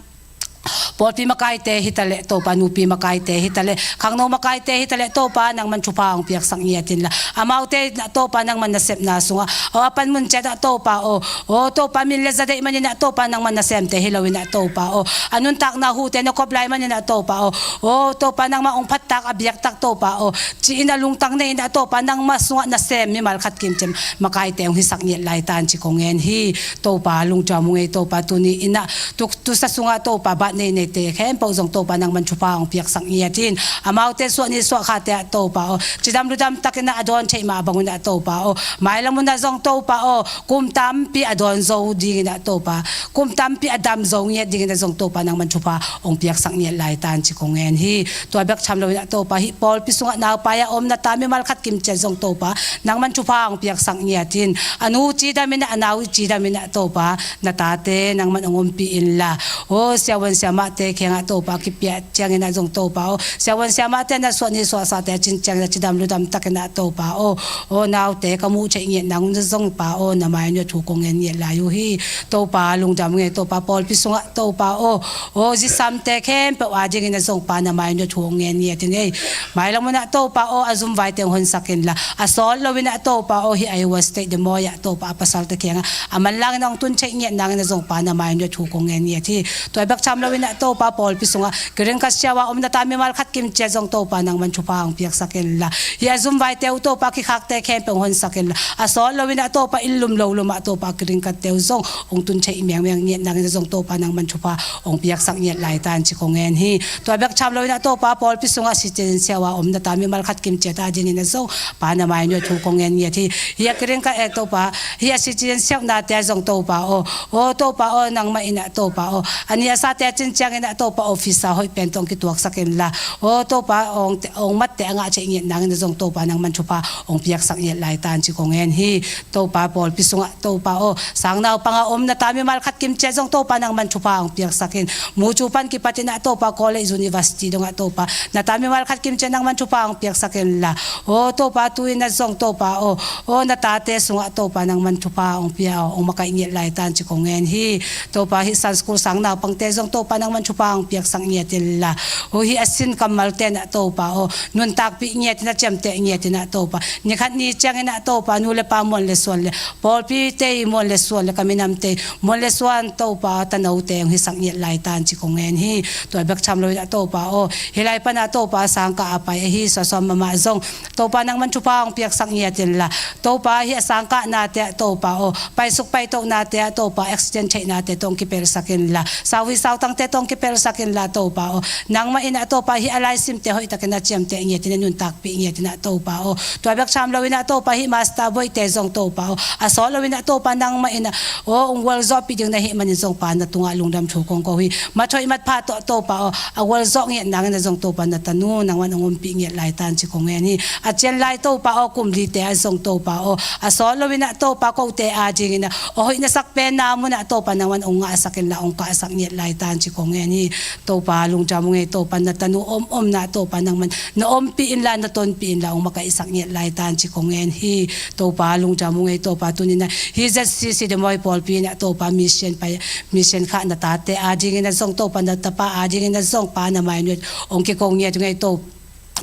pawlpi makaite hi ta leh Topa nupi makaite hi ta leh khangno makaite hi ta leh Topa nangman thupha hong piaksak ngiat inla amaute in ah Topa nangman nasepna sungah aw a panmun ciat ah Topa aw, aw Topa min le zadeih man in ah Topa nangman nasemte hi lo in ah Topa aw a nuntakna hute na kop lai man in ah Topa aw, aw Topa nangmah hong phattak a biaktak Topa aw ci in a lungtang nei in ah Topa nangmah sungah nasem mimal khat kimciat makaite hong hisak ngiat lai tan ci kong ngen hi. Topa lungdam ung ei Topa tuni in ah tuk tusa sungah Topa bat neineite khempeuh zong Topa nangman thupha hong piaksak ngiat in amaute suah ni suah khate ah Topa aw cidam ludam takin ah a dawn theih mah bang un ah Topa aw mailam hun ah zong Topa aw kum tampi a dawn zo ding in ah Topa kum tampi a dam zo ngiat ding in ah zong Topa nangman thupha hong piaksak ngiat lai tan ci kong ngen hi. Tua bek tham lo in ah Topa hih pawlpi sungah naupai a om na ta mimal khat kimciat zong Topa nangman thupha hong piaksak ngiat in a nu cidam in ah a nau cidam in ah Topa na tate nangman hong ompih inla, aw siavuan siamahte kiangah Topa a kipiah ciangin ah zong Topa aw siavuan siamahte na suah ni suahsate a cin ciangin a cidam ludam takin ah Topa aw, aw naute ka muh theih ngiat nang un zong Pa aw na mainawt thu kong ngen ngiat lai uh hi. Topa lungdam ung ei Topa pawlpi sungah Topa aw, aw zisamte khempeuh adingin ah zong Pa na mainawt thu hong ngen ngiat ung ei. Mailam hun ah Topa aw a zumvaite hong honsak inla a sawt lo in ah Topa aw hih Iowa State Damawi ah Topa a pasalte kiangah a manlangin hong tun theih ngiat nangin ah zong Pa na mainawt thu kong ngen ngiat hi. Tua bek tham lo in ah Topa pawlpi sungah Kiringkat siau a om na ta mimal khat kimciat zong Topa nangman thupha hong piaksak inla hih a zumvaite uh Topa kikhakte khempeuh hong honsak inla a sawt lo in ah Topa inn lum lo lum ah Topa Kiringkatte uh zong hong tun theih miangmiang ngiat nangin ah zong Topa nangman thupha hong piaksak ngiat lai tan ci kong ngen hi. Tua bek tham lo in ah Topa pawlpi sungah citizen siau a om na ta mimal khat kimciat adingin ah zong Pa na mainawt thu kong ngen ngiat hi. Hih a Kiringkat eh Topa hih a citizen siaunate ah zong Topa aw, aw Topa aw nangmah in ah Topa aw a ni a sate a cin ciangin ah Topa officer hoih pen tawh hong kituaksak inla, aw Topa hong matte a ngah theih ngiat nangin ah zong Topa nangman thupha hong piaksak ngiat lai tan ci kong ngen hi. Topa pawlpi sungah Topa aw sangnaupang a om na ta mimal khat kimciat zong Topa nangman thupha hong piaksak in mucu pan kipat in ah Topa college university dongah Topa na ta mimal khat kimciat nangman thupha hong piaksak inla, aw Topa tu in ah zong Topa aw, aw na tate sungah Topa nangman thupha hong pia aw hong makaih ngiat lai tan ci kong ngen hi. Topa hih Sunday school sangnaupangte zong Topa nangman thupha hong piaksak ngiat inla. Aw, hih a sin kammalte na Topa aw, nuntakpih ngiat in, a ciamteh ngiat in na Topa. Ni khat ni ciangin na Topa, nu le pa muan le suan le, pawlpite i muan le suan le, ka minamte i muan le suan Topa, tanote hong hisak ngiat lai tan ci kong ngen hi. Tua bek tham loin na Topa aw, hih lai pan na Topa, sangkah a pai ahi suahsuah mahmah zong Topa nangman thupha hong piaksak ngiat inla. Topa hih a sangkahnate ah Topa aw, paisuk paitohnate ah Topa, accident theihnate tawh hong kipelsak inla, sauhi sautangte tawh hong kipelsak inla Topa aw. Nangmah in na Topa hih a laisimte hoihtakin na ciamteh ngiat in, na nuntakpih ngiat in na Topa aw. Tua bek tham loin na Topa hih master boyte zong Topa aw, a sawt loin na Topa nangmah in na aw, hong gualzawhpih ding na hih manin zong Pa na tungah lungdam thu kong ko hi. Mat hoih mat pha tawh Topa aw, a gualzawh ngiat nangin na zong Topa na tanu nangman hong ompih ngiat lai tan ci kong ngen hi. A cian lai Topa aw, kum lite ah zong Topa aw, a sawt loin na Topa kote adingin na aw, hoih na sak pen na mun na Topa nangman hong ngahsak inla, hong kahsak ngiat lai tan ci kong ngen hi. Topa lungdam ung ei Topa, na tanu om om na Topa nangman na ompih inla, na tonpih inla, hong makaihsak ngiat lai tan ci kong ngen hi. Topa lungdam ung ei Topa, tuni na hih Z C C Damawi pawlpi na Topa mission pai, mission khah na tate adingin na zong Topa, na tapa adingin na zong Pa na mai nuai hong kiko ngiat ung ei Topa.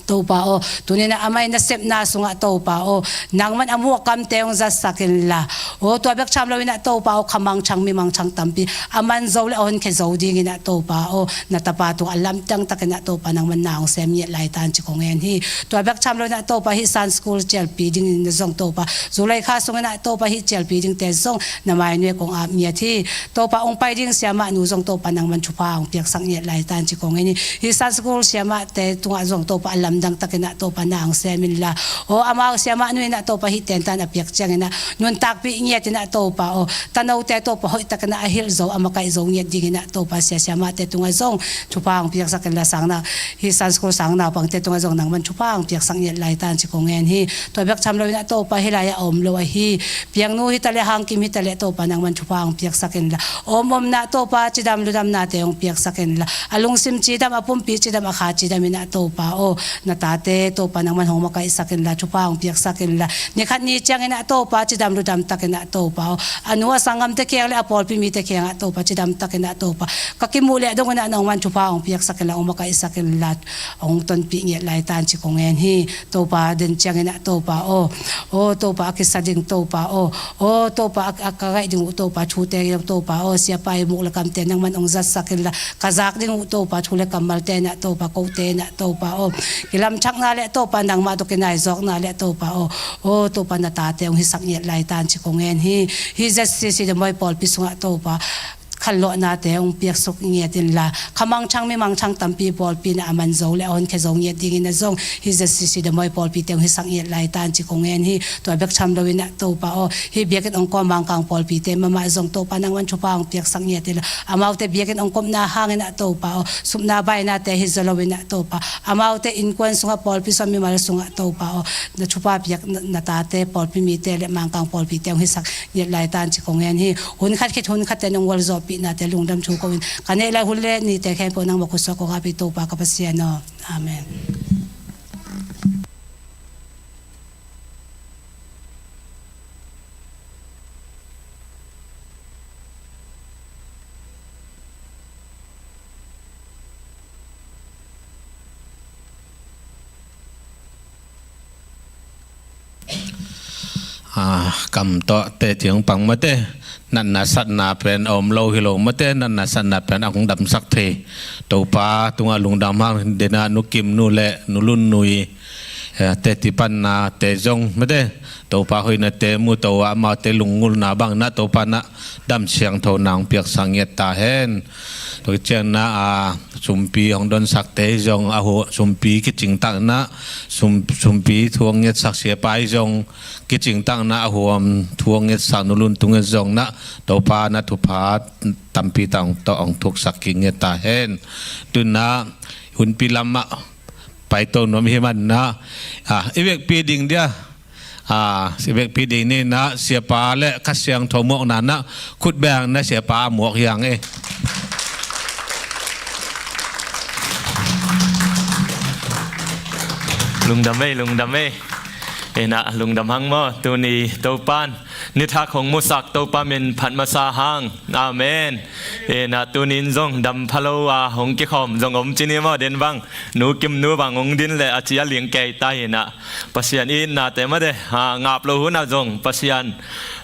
Topa aw, tuni na amah in na sepna sungah Topa aw, nangman a muak kamte hong zatsak inla. Aw, tua bek tham loin na Topa aw, kha mangthang mi mangthang tampi a man zo le a honkhia zo dingin na Topa aw, na tapa tungah lamdang takin na Topa nangman na hong sem ngiat lai tan ci kong ngen hi. Tua bek tham loin na Topa hih Sunday school cialpi dingin na zong Topa, July kha sungin na Topa hih cialpi dingte zong na mai nuai kong ap ngiat hi. Topa hong pai ding siamah nu zong Topa nangman thupha hong piaksak ngiat lai tan ci kong ngen hi. Hih Sunday school siamahte tungah zong Topa a lamdang takin na Topa na hong sem inla. Aw, amau siamah nu in na Topa hih tentan a piak ciangin na nuntakpih ngiat in na Topa aw, tanote Topa hoihtakin na a hilh zo, a makaih zo ngiat dingin na Topa sia siamahte tungah zong thupha hong piaksak inla, sangnau, hih Sunday school sang naupangte tungah zong nangman thupha hong piaksak ngiat lai tan ci kong ngen hi. Tua bek tham loin na Topa hih lai-ah a om lo ahi piangnu hi taleh, hangkim hi taleh Topa nangman thupha hong piaksak inla, om om na Topa cidam ludamnate hong piaksak inla, a lungsim cidam, a pumpi cidam, a kha cidam in na Topa aw, na tate Topa nangman hong makaihsak inla, thupha hong piaksak inla, ni khat ni ciangin na Topa cidam ludam takin na Topa aw, a nu a sanggamte kiang le a pawlpi mite kiangah Topa cidam takin na Topa, ka kimuh leh dongin na nangman thupha hong piaksak inla, hong makaihsak inla, hong tonpih ngiat lai tan ci kong ngen hi. Topa den ciangin na Topa aw, aw Topa a kisa ding Topa aw, aw Topa a, a ka ngaih ding uh Topa thute Topa aw, siapa i muk le kamte nangman hong zatsak inla, ka zak ding uh Topa thu le kammalte na Topa, kote na Topa aw, kilamthakna le Topa nangmah tawh kinaizawkna le Topa aw, aw Topa na tate hong hisak ngiat lai tan ci kong ngen hi. Hih Z C C Damawi pawlpi sungah Topa khanlawhnate hong piaksuk ngiat inla, kha mangthang mi mangthang tampi pawlpi na a man zo le a honkhia zo ngiat dingin na zong hih Z C C Damawi pawlpite hong hisak ngiat lai tan ci kong ngen hi. Tua bek tham loin na Topa aw, hih biakinn hong kawm Mangkang pawlpite mahmah zong Topa nangman thupha hong piaksak ngiat inla, amaute biakinn hong kopna hangin na Topa aw, supna bainate hi zaw loin na Topa, amaute innkuan sungah, pawlpi sungah, mimal sungah Topa aw, na thupha piak na, na tate pawlpi mite le Mangkang pawlpite hong hisak ngiat lai tan ci kong ngen hi. Hun khat khit hun khatte nong gualzawhpihnate lungdam thu ko-in, ka neih lai hun le nite khempeuh nangmah khutsuah kong ap hi Topa ka Pasian aw. Amen. Ah, kam tawh teci hong pang mate, natna satna pen a om lo hi lo mate, natna satna pen a hong damsak thei. Topa tungah lungdam hang dena Nu Kim nu le Nu Lun nu i, eh, teci panna te zong mate, Topa hoihnate mu to a, amaute lungngulhna bang na Topa na dam siangtho nang piaksak ngiat ta hen. Tua ciangin na, ah, sumpi hong donsakte zong a hu, sumpi kicingtakna, sum, sumpi thu hong ngetsak siapa i zong kicingtakna a huam thu hong ngetsak Nu Lun tungah zong na Topa na thupha tampi tawh hong thuksak kik ngiat ta hen. Tu-in na hunpi lamah paito nuam hi man na, ah, i vekpi ding dia, ah, i vekpi ding ni na, siapa le Kha Siangtho muakna na khut beng na, siapa muak hi hang e. Lungdam e, lungdam e. Inah lungdam hang maw, tuni Topan nithak hong musak Topa min phat masa hang. Amen. Inah tunin zong dam phalo a hong kikhawm zong om ci ni maw, den bang Nu Kim nu bang hong din le a ci a ling kei ta inah Pasian itnate mate, a, ngap lo hunah zong Pasian,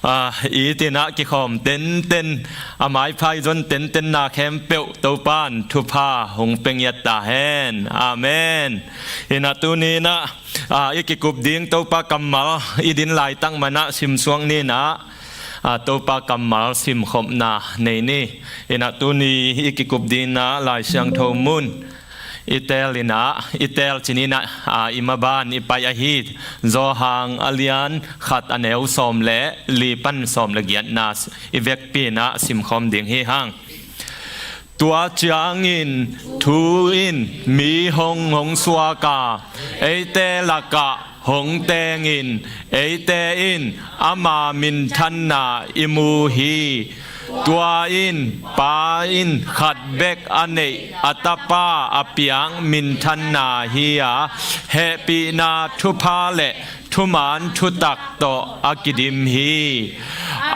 a, itinah kikhawm tenten, a maiphai zon tentenna khempeuh Topan thupha hong pia ngiat ta hen. Amen. Inah tuninah, a, i kikup ding Topa kammal i din laitak manah simsuak ninah, a, Topa kammal simkhopna nei ni. Inah tuni i kikup dinah Lai Siangtho mun i teel inah, i teel cininah, a, i maban i pai ahi Johan a lian khat a neu sawm le li pan sawm le giatna i vekpi inah simkhawm ding hi hang. Tua ciangin thu in mi hong hong suak a, eite lakah hong tengin, eite in ama minthanna i mu hi. Tua in Pa in khat bek a neih a Tapa a piak minthanna hi a, hehpihna thupha le thuman thutak tawh a kidim hi.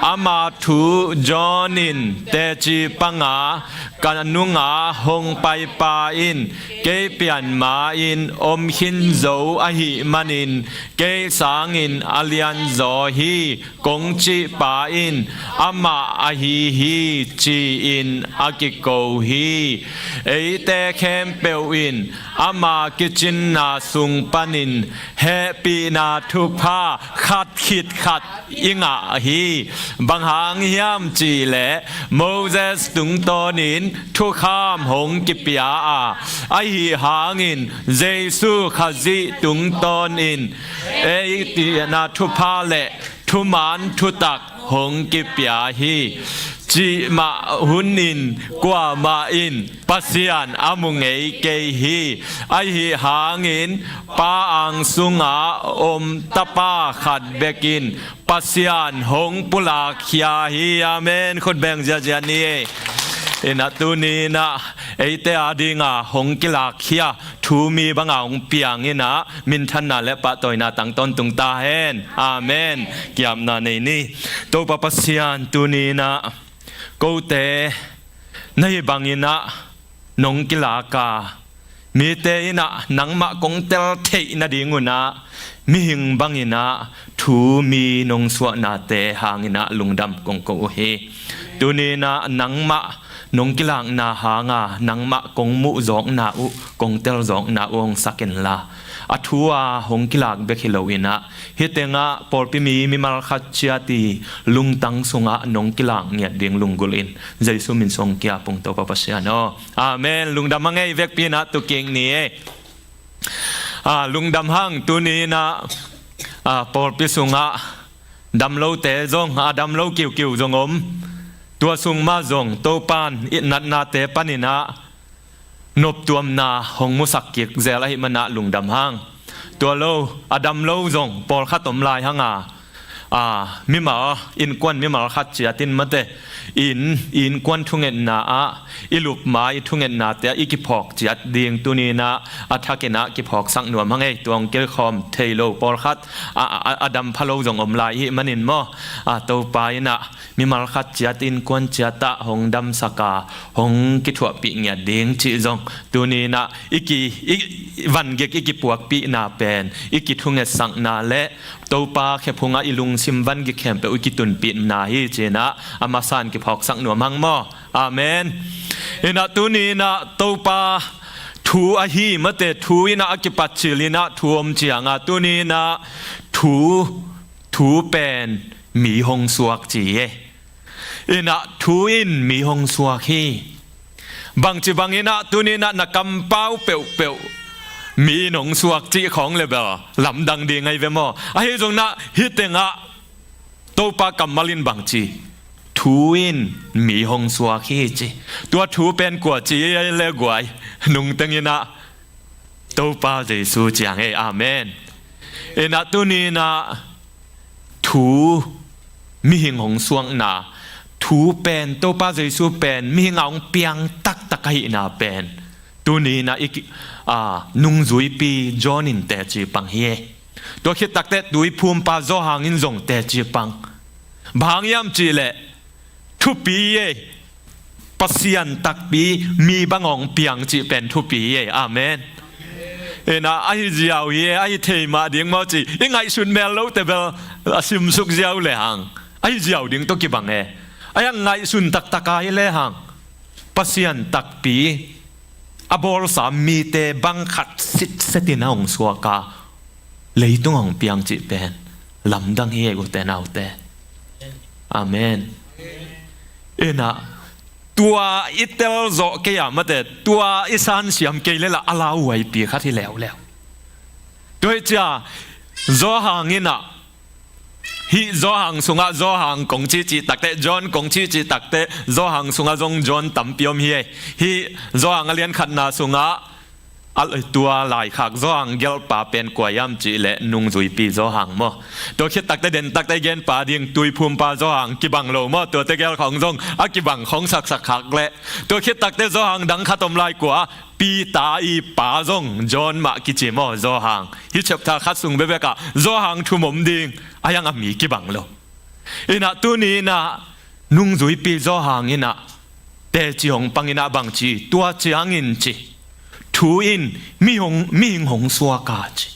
Ama thu John in teci panga, ka nunga hong paipa in kei pian ma-in om khin zo ahih manin, kei sangin a lianzaw hi, kong cihpa in amah ahi hi, ci-in a kiko hi. Eite khempeuh in ama kicinna sung panin hehpihna thupha khat khit khat i ngah hi. Bang hang hiam cihleh Moses tungtawnin thukham hong kipia a, ahi hangin Jesu Khazih tungtawnin eite na thupha le thuman thutak hong kipia hi. Cih mah hunin kuamah in Pasian a mu ngei kei hi. Ahi hangin Pa ang sunga om Tapa khat bekin Pasian hong pulakkhia hi. Amen. Khut beng ziazia ni. Inah tuninah eite a dinga hong kilakkhia thu mi banga hong piang inah minthanna le pahtawina tang tawntung ta hen. Amen. Kiamna nei ni. Topa Pasian, tuninah kote na hih banginah nong kilak a, mite inah nangmah kong tel theih nadingunah mihing banginah thu mi nong suahnate hanginah lungdam kong ko uh hi. Tuninah nangmah nong kilakna hanga nangmah kong muh zawkna uh, kong tel zawkna uh hong sak inla, a thu a hong kilak bek hi loinah hih tengah pawlpi mi mimal khat ciat i lungtang sungah nong kilak ngiat ding lunggulh in Jesu min sung kia pung Topa Pasian aw. Amen. Lungdam a ngei vekpi inah tukik ni e. A, lungdam hang tuninah, a, pawlpi sungah damlote zong, a, damlo kiukiu zong om. Tua sung mah zong Topan i natnate paninah noptuamna hong musak kik zel ahih manah lungdam hang. Tua lo, a damlo zong pawlkhat om lai hanga, a, mimal innkuan mimal khat ciatin mate, inn innkuan thungetna ah i lupma i thungetnate ah i kiphawk ciat ding tuninah a thakinah kiphawksak nuam hang ei. Tua hong kilkhawm thei lo pawlkhat, a, a, a dam phalo zong om lai ihih manin maw, a, Topa inah mimal khat ciat innkuan ciatah hong damsak a, hong kithuahpih ngiat ding cih zong tuninah i ki, i vangik i kipuakpihna pen i kithungetsakna le Topa khephungah i lungsim vangik khempeuh i kitunpihna hi cinah a masan kiphawksak nuam hang maw. Amen. Inah tuninah Topa thu ahi mate, thu inah a kipat cilinah thu om cianga tuninah thu, thu pen mi hong suak ci e. Inah thu in mi hong suak hi. Bangci banginah tuninah na kampau peuhpeuh mi in hong suak cih khawng le bel lamdang ding ahi ve maw? Ahi zongnah hih tengah Topa kammal in bangci, thu in mi hong suak hi ci. Tua thu pen kua ci le guai, nungtenginah Topa Jesu ciang ei. Amen. Inah tuninah thu mihing hong suakna, thu pen, Topa Jesu pen mihing a hong piang taktak ahihna pen tuninah i ki, a, nungzuipi John in teci pang hi e. Tua khit takteh tuiphumpa Johan in zong teci pang. Bang hang hiam cihleh, thupi ei, Pasian takpi mi bang hong piang cih pen thupi ei. Amen. Ina ahi ziau hi ei, ahi thei mah ding maw ci i ngaihsut mel lote bel a simsuk ziau le hang ahi ziau ding tawh kibang ei. Ahi hang ngaihsun taktak a hi le hang Pasian takpi a bawlsa mite bang khat sitsetin a hong suak a, leitung hong piang cih pen lamdang hi ei, ute naute. Amen. Ina tua i tel zawh kei a mate, tua i sansiam kei le lah a lauhuaipi khat hi leuleu. Tua hi cia Johan ina, hih Johan sungah Johan kong cihcih takteh, John kong cihcih takteh, Johan sungah zong John tampi om hi ei. Hih Johan a lian khatna sungah a, tua laikhak Johan gelhpa pen kua hiam cihleh nungzuipi Johan maw. Tua khit takteh den takteh genpa ding tuiphumpa Johan kibang lo maw, tuate gel khawng zong a kibang khawng saksak khak leh. Tua khit takteh Johan dang khat om lai kua, Peter i pa zong John mah kici maw, Johan. Hih chapter khat sung bekbek ah Johan thum om ding, ahi hang a mi kibang lo. Ina tuni ina nungzuipi Johan ina teci hong pang ina bangci, tua ciangin ci, thu in mihing hong suak a ci.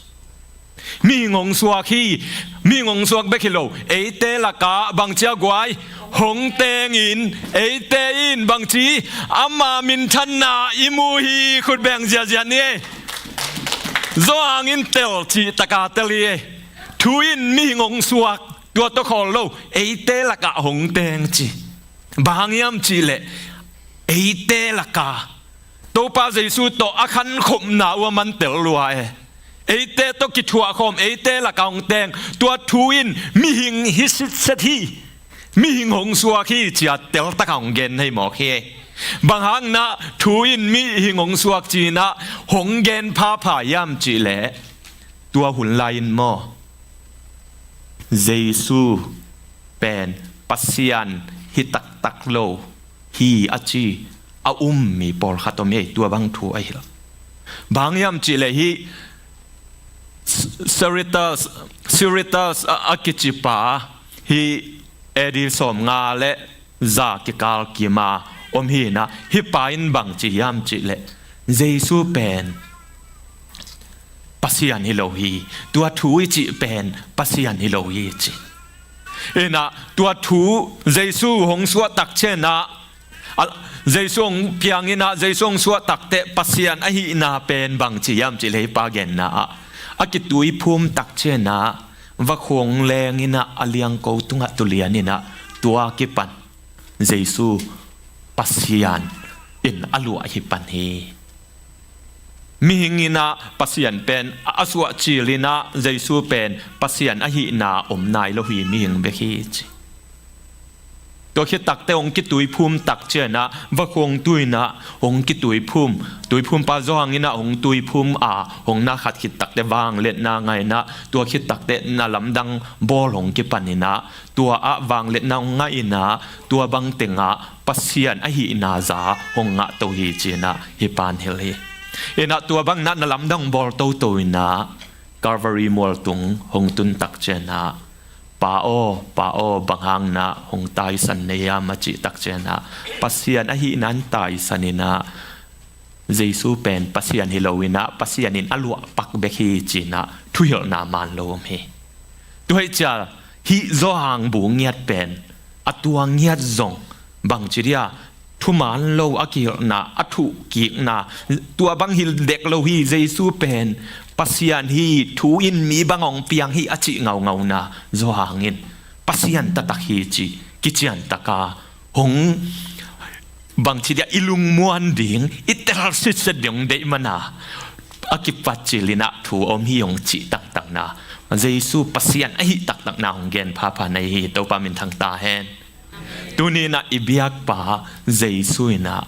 Mihing hong suak hi, mihing hong suak bek hi lo, eite lakah bangci a guai, hong tengin, eite in bangci ama minthanna i mu hi, khut beng ziazia ni ei. Johan in tel cih taka tel hi ei. Thu in mihing hong suak, tua tawh khawl lo, eite lakah hong teng ci. Bang hang hiam cihleh, eite lakah Topa Jesu tawh a khankhopna uh a man tel lua e. Eite tawh kithuahkhawm, eite lakah hong teng, tua thu in mihing hi sitset hi, mihing hong suak hi cia teltak a hong gen hei mawk hi. Bang hang na thu in mihing hong suak ci-in ah hong gen phapha hiam cihleh, tua hun lai-in maw, Jesu pen Pasian hi taktak lo hi a ci a um mi pawlkhat om hi ei, tua bang thu a hilh. Bang hang hiam cihleh hih Servetus, Servetus a, a kicipa, hih A D sawmnga le za kikal kima om hi ina, hih pa in bangci hiam cihleh, Jesu pen Pasian hi lo hi, tua thu i cih pen Pasian hi lo hi ci. Ina tua thu Jesu hong suah tak ciangin ah, a, Jesu hong piang ina, Jesu hong suah takteh Pasian ahihna pen bangci hiam cihleh hih pa genna ah, a kituiphum tak ciangin ah, vakhuang leng ina a liangko tungah tulian ina, tua kipan Jesu Pasian in a luah hi pan hi. Mihing ina Pasian pen a suah cil ina, Jesu pen Pasian ahihna om nai lo hi, mihing bek hi ci. Tua khit takteh hong kituiphum tak ciangin ah, vakhuang tu ina hong kituiphum, tuiphumpa Johan ina hong tuiphum a, hong na khat khit takteh vangliatna ngah ina, tua khit takteh na lamdang bawl hong kipan ina, tua ah vangliatna hong ngah ina, tua bang tengah Pasian ahihna za hong ngah to hi ci-in ah hih pan hilh hi. Ina tua bang na na lamdang bawl toto ina, Calvary mualtung hong tun tak ciangin ah, Pa aw, Pa aw, bang hang na hong taisan na hiam a cih tak ciangin ah, Pasian ahihna in taisan ina, Jesu pen Pasian hi lo ina, Pasian in a luah pak bek hi ci-in ah thuhilhna man lo om hi. Tua hi cia hih Johan bu ngiat pen a tua ngiat zong bangci dia, thuman lo a kihilhna, a thuhkikna, tua bang hilh dek lo hi. Jesu pen Pasian hi, thu in mi bang hong piang hi a cih ngaungauna, Johan in Pasian taktak hi ci kician taka hong bangci dia i lungmuan ding, i tel sitset ding hong deih mana, a kipat cil ina thu om hi hong cih taktakna, Jesu Pasian ahi taktakna hong gen phapha na hi hi. Topa minthang ta hen. Tuni ina i biakpa Jesu ina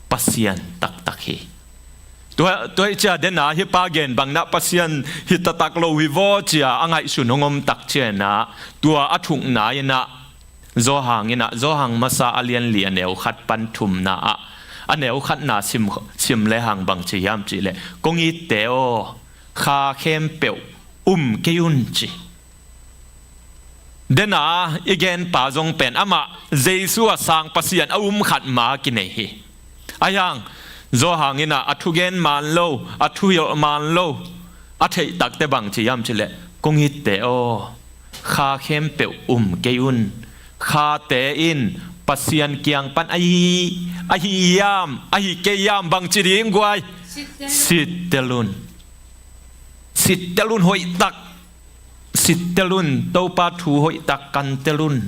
Pasian taktak hi. Tua, tua hi cia dena hih pa gen bang ina Pasian hi taktak lo hi vaw cia a ngaihsun hong om tak ciangin ah, tua a thukna ina Johan ina, Johan masa a lianli a neu khat pan thumna ah, a neu khatna sim, sim le hang bangci hiam cihleh, kong itte aw, kha khempeuh um kei un ci. Dena i genpa zong pen amah Jesu a sang Pasian a um khat ma kinei hi. Ahi hang Johan in ah a thugen man lo, a thuhilh man lo, a theih takte bang ci hiam cih leh, kong itte aw, kha khempeuh um kei un. Khate in Pasian kiang pan ahi, ahi hiam, ahi kei hiam bang ci ding guai? Sittel un. Sittel un, hoih tak. Sittel un, Topa thu hoih tak kantel un,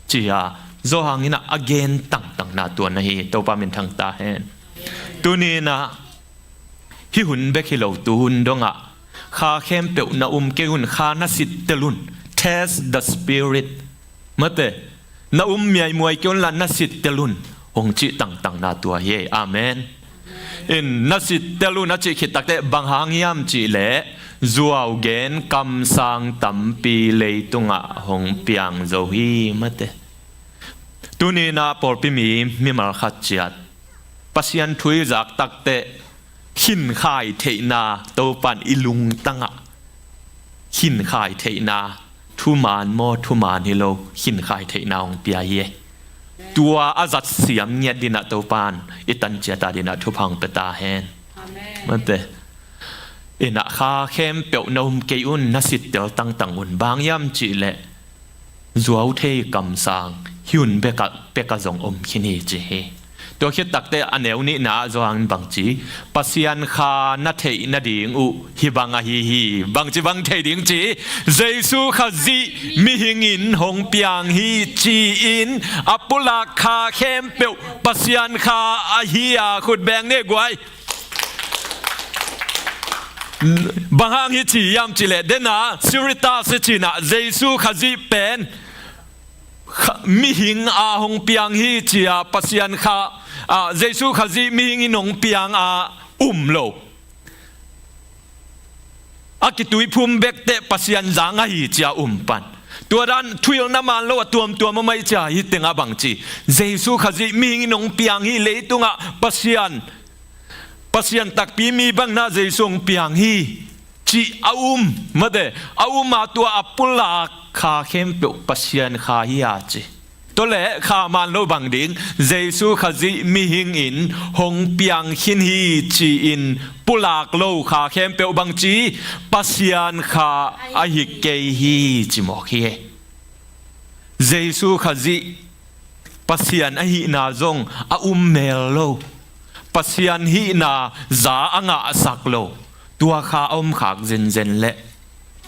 ci-a Johan in ah a gen tangtangna tua na hi. Topa minthang ta hen. Tuni in ah hih hun bek hi lo, tu hun dongah kha khempeuh na um kei un, kha na sittel un, test the spirit. Mate, na um miaimuai kei un la na sittel un, hong cih tangtangna tua hi. Amen. In na sittel un a cih khit takte bang hang hiam cih leh, zuau gen kamsang tampi leitungah hong piang zo hi. Mate, tuni in ah pawlpi mi mimal khat ciat Pasian thu i zak takte khinkhai theihna, Topan i lungtangah khinkhai theihna, thuman maw thuman hi lo, khinkhai theihna hong pia hi. Tua a zat siam ngiat dinah Topan i tan ciat a dinah thupha hong pia ta hen. Amen. Mate, in ah kha khempeuh na um kei un, na sittel tangtang un. Bang hiam cih leh, zuau thei kamsang hih hun bekah, pekah zong om khin hi ci hi. Tua khit takte a neu nihna ah Johan in bang ci? Pasian kha na theih nading uh hih bang ahi hi. Bang ci bang thei ding ci? Jesu Khazih mihing in hong piang hi ci-in a pulak kha khempeuh Pasian kha ahi a, khut beng ni guai. Bang hang hi ci hiam cih leh, dena Siritas i cih in ah Jesu Khazih pen kha-, mihing a hong piang hi ci-a, Pasian kha, a, Jesu Khazih mihing in hong piang a um lo. A kituiphum bek teh Pasian zang ahi ci-a um pan. Tua dan thuhilhna man lo a tuamtuam om ahih ciang hih tengah bang ci? Jesu Khazih mihing in hong piang hi, leitungah Pasian, Pasian takpi mi bangin ah Jesu hong piang hi cih a um, mate, a um a tua a pulak kha khempeuh Pasian kha hi a ci. Tua leh kha man lo bang ding, Jesu Khazih mihing in hong piang khin hi ci-in pulak lo kha khempeuh bang ci? Pasian kha ahi kei hi ci mawk hi. Jesu Khazih Pasian ahihna zong a um mel lo. Pasian hihna za a ngahsak lo. Tua kha a om khak zenzen leh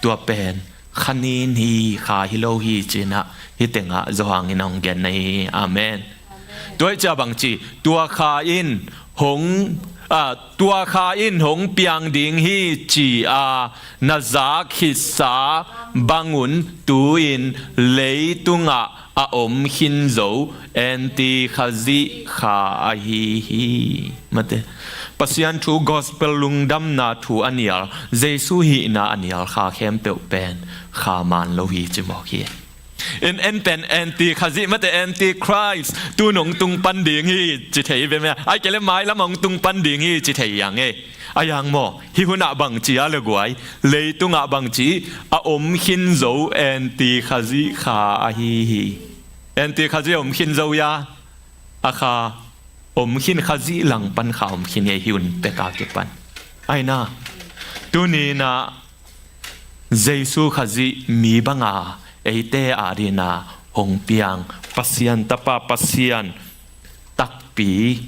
tua pen kha nin hi, kha hi lo hi ci-in ah hih tengah Johan in hong gen na hi. Amen. Tua ahih ciang bang ci? Tua kha in hong, a, tua kha in hong piang ding hi ci-a na zak khitsa bangun tu-in leitungah a om khin zo Anti Khazih kha ahi hi. Mate, Pasian thu, gospel, lungdamna thu a nial, Jesu hihna a nial kha khempeuh pen kha man lo hi ci mawk hi. En, en pen Anti Khazih, mate, Anti Christ tu-in hong tung pan ding hi ci thei ve mia. Ahih kei leh mailam hong tung pan ding hi ci thei hi hang e. Ahi hang maw, hih hunah bang ci a le guai, leitungah bang ci, a om khin zo Anti Khazih kha ahi hi. Anti Khazih a om khin zo hia, a kha om khin, Khazih langpan kha om khin hi, hih hun pek a kipan. Ahi na, tuni-in ah Jesu Khazih mi banga eite adingin ah hong piang, Pasian Tapa, Pasian takpi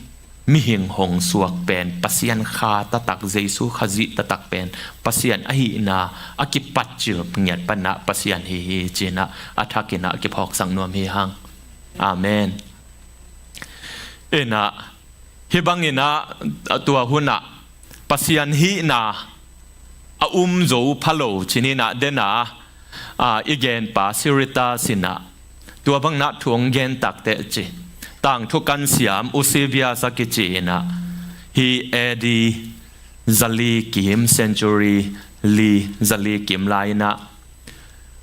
mihing hong suak pen, Pasian kha taktak, Jesu Khazih taktak pen Pasian ahihna a kipatcil ngiat pan ah Pasian hi hi ci-in ah a thakin ah kiphawksak nuam hi hang. Amen. In ah, hih bangin ah, tua hun ah Pasian hihna a um zo pha lo ci-in ah, dena, a, i genpa Siritas in ah tua bangin ah thu hong gen takteh ci. Tangthu kan siam Eusebius a kici in ah, hih A D zali kim, century li zali kim lai-in ah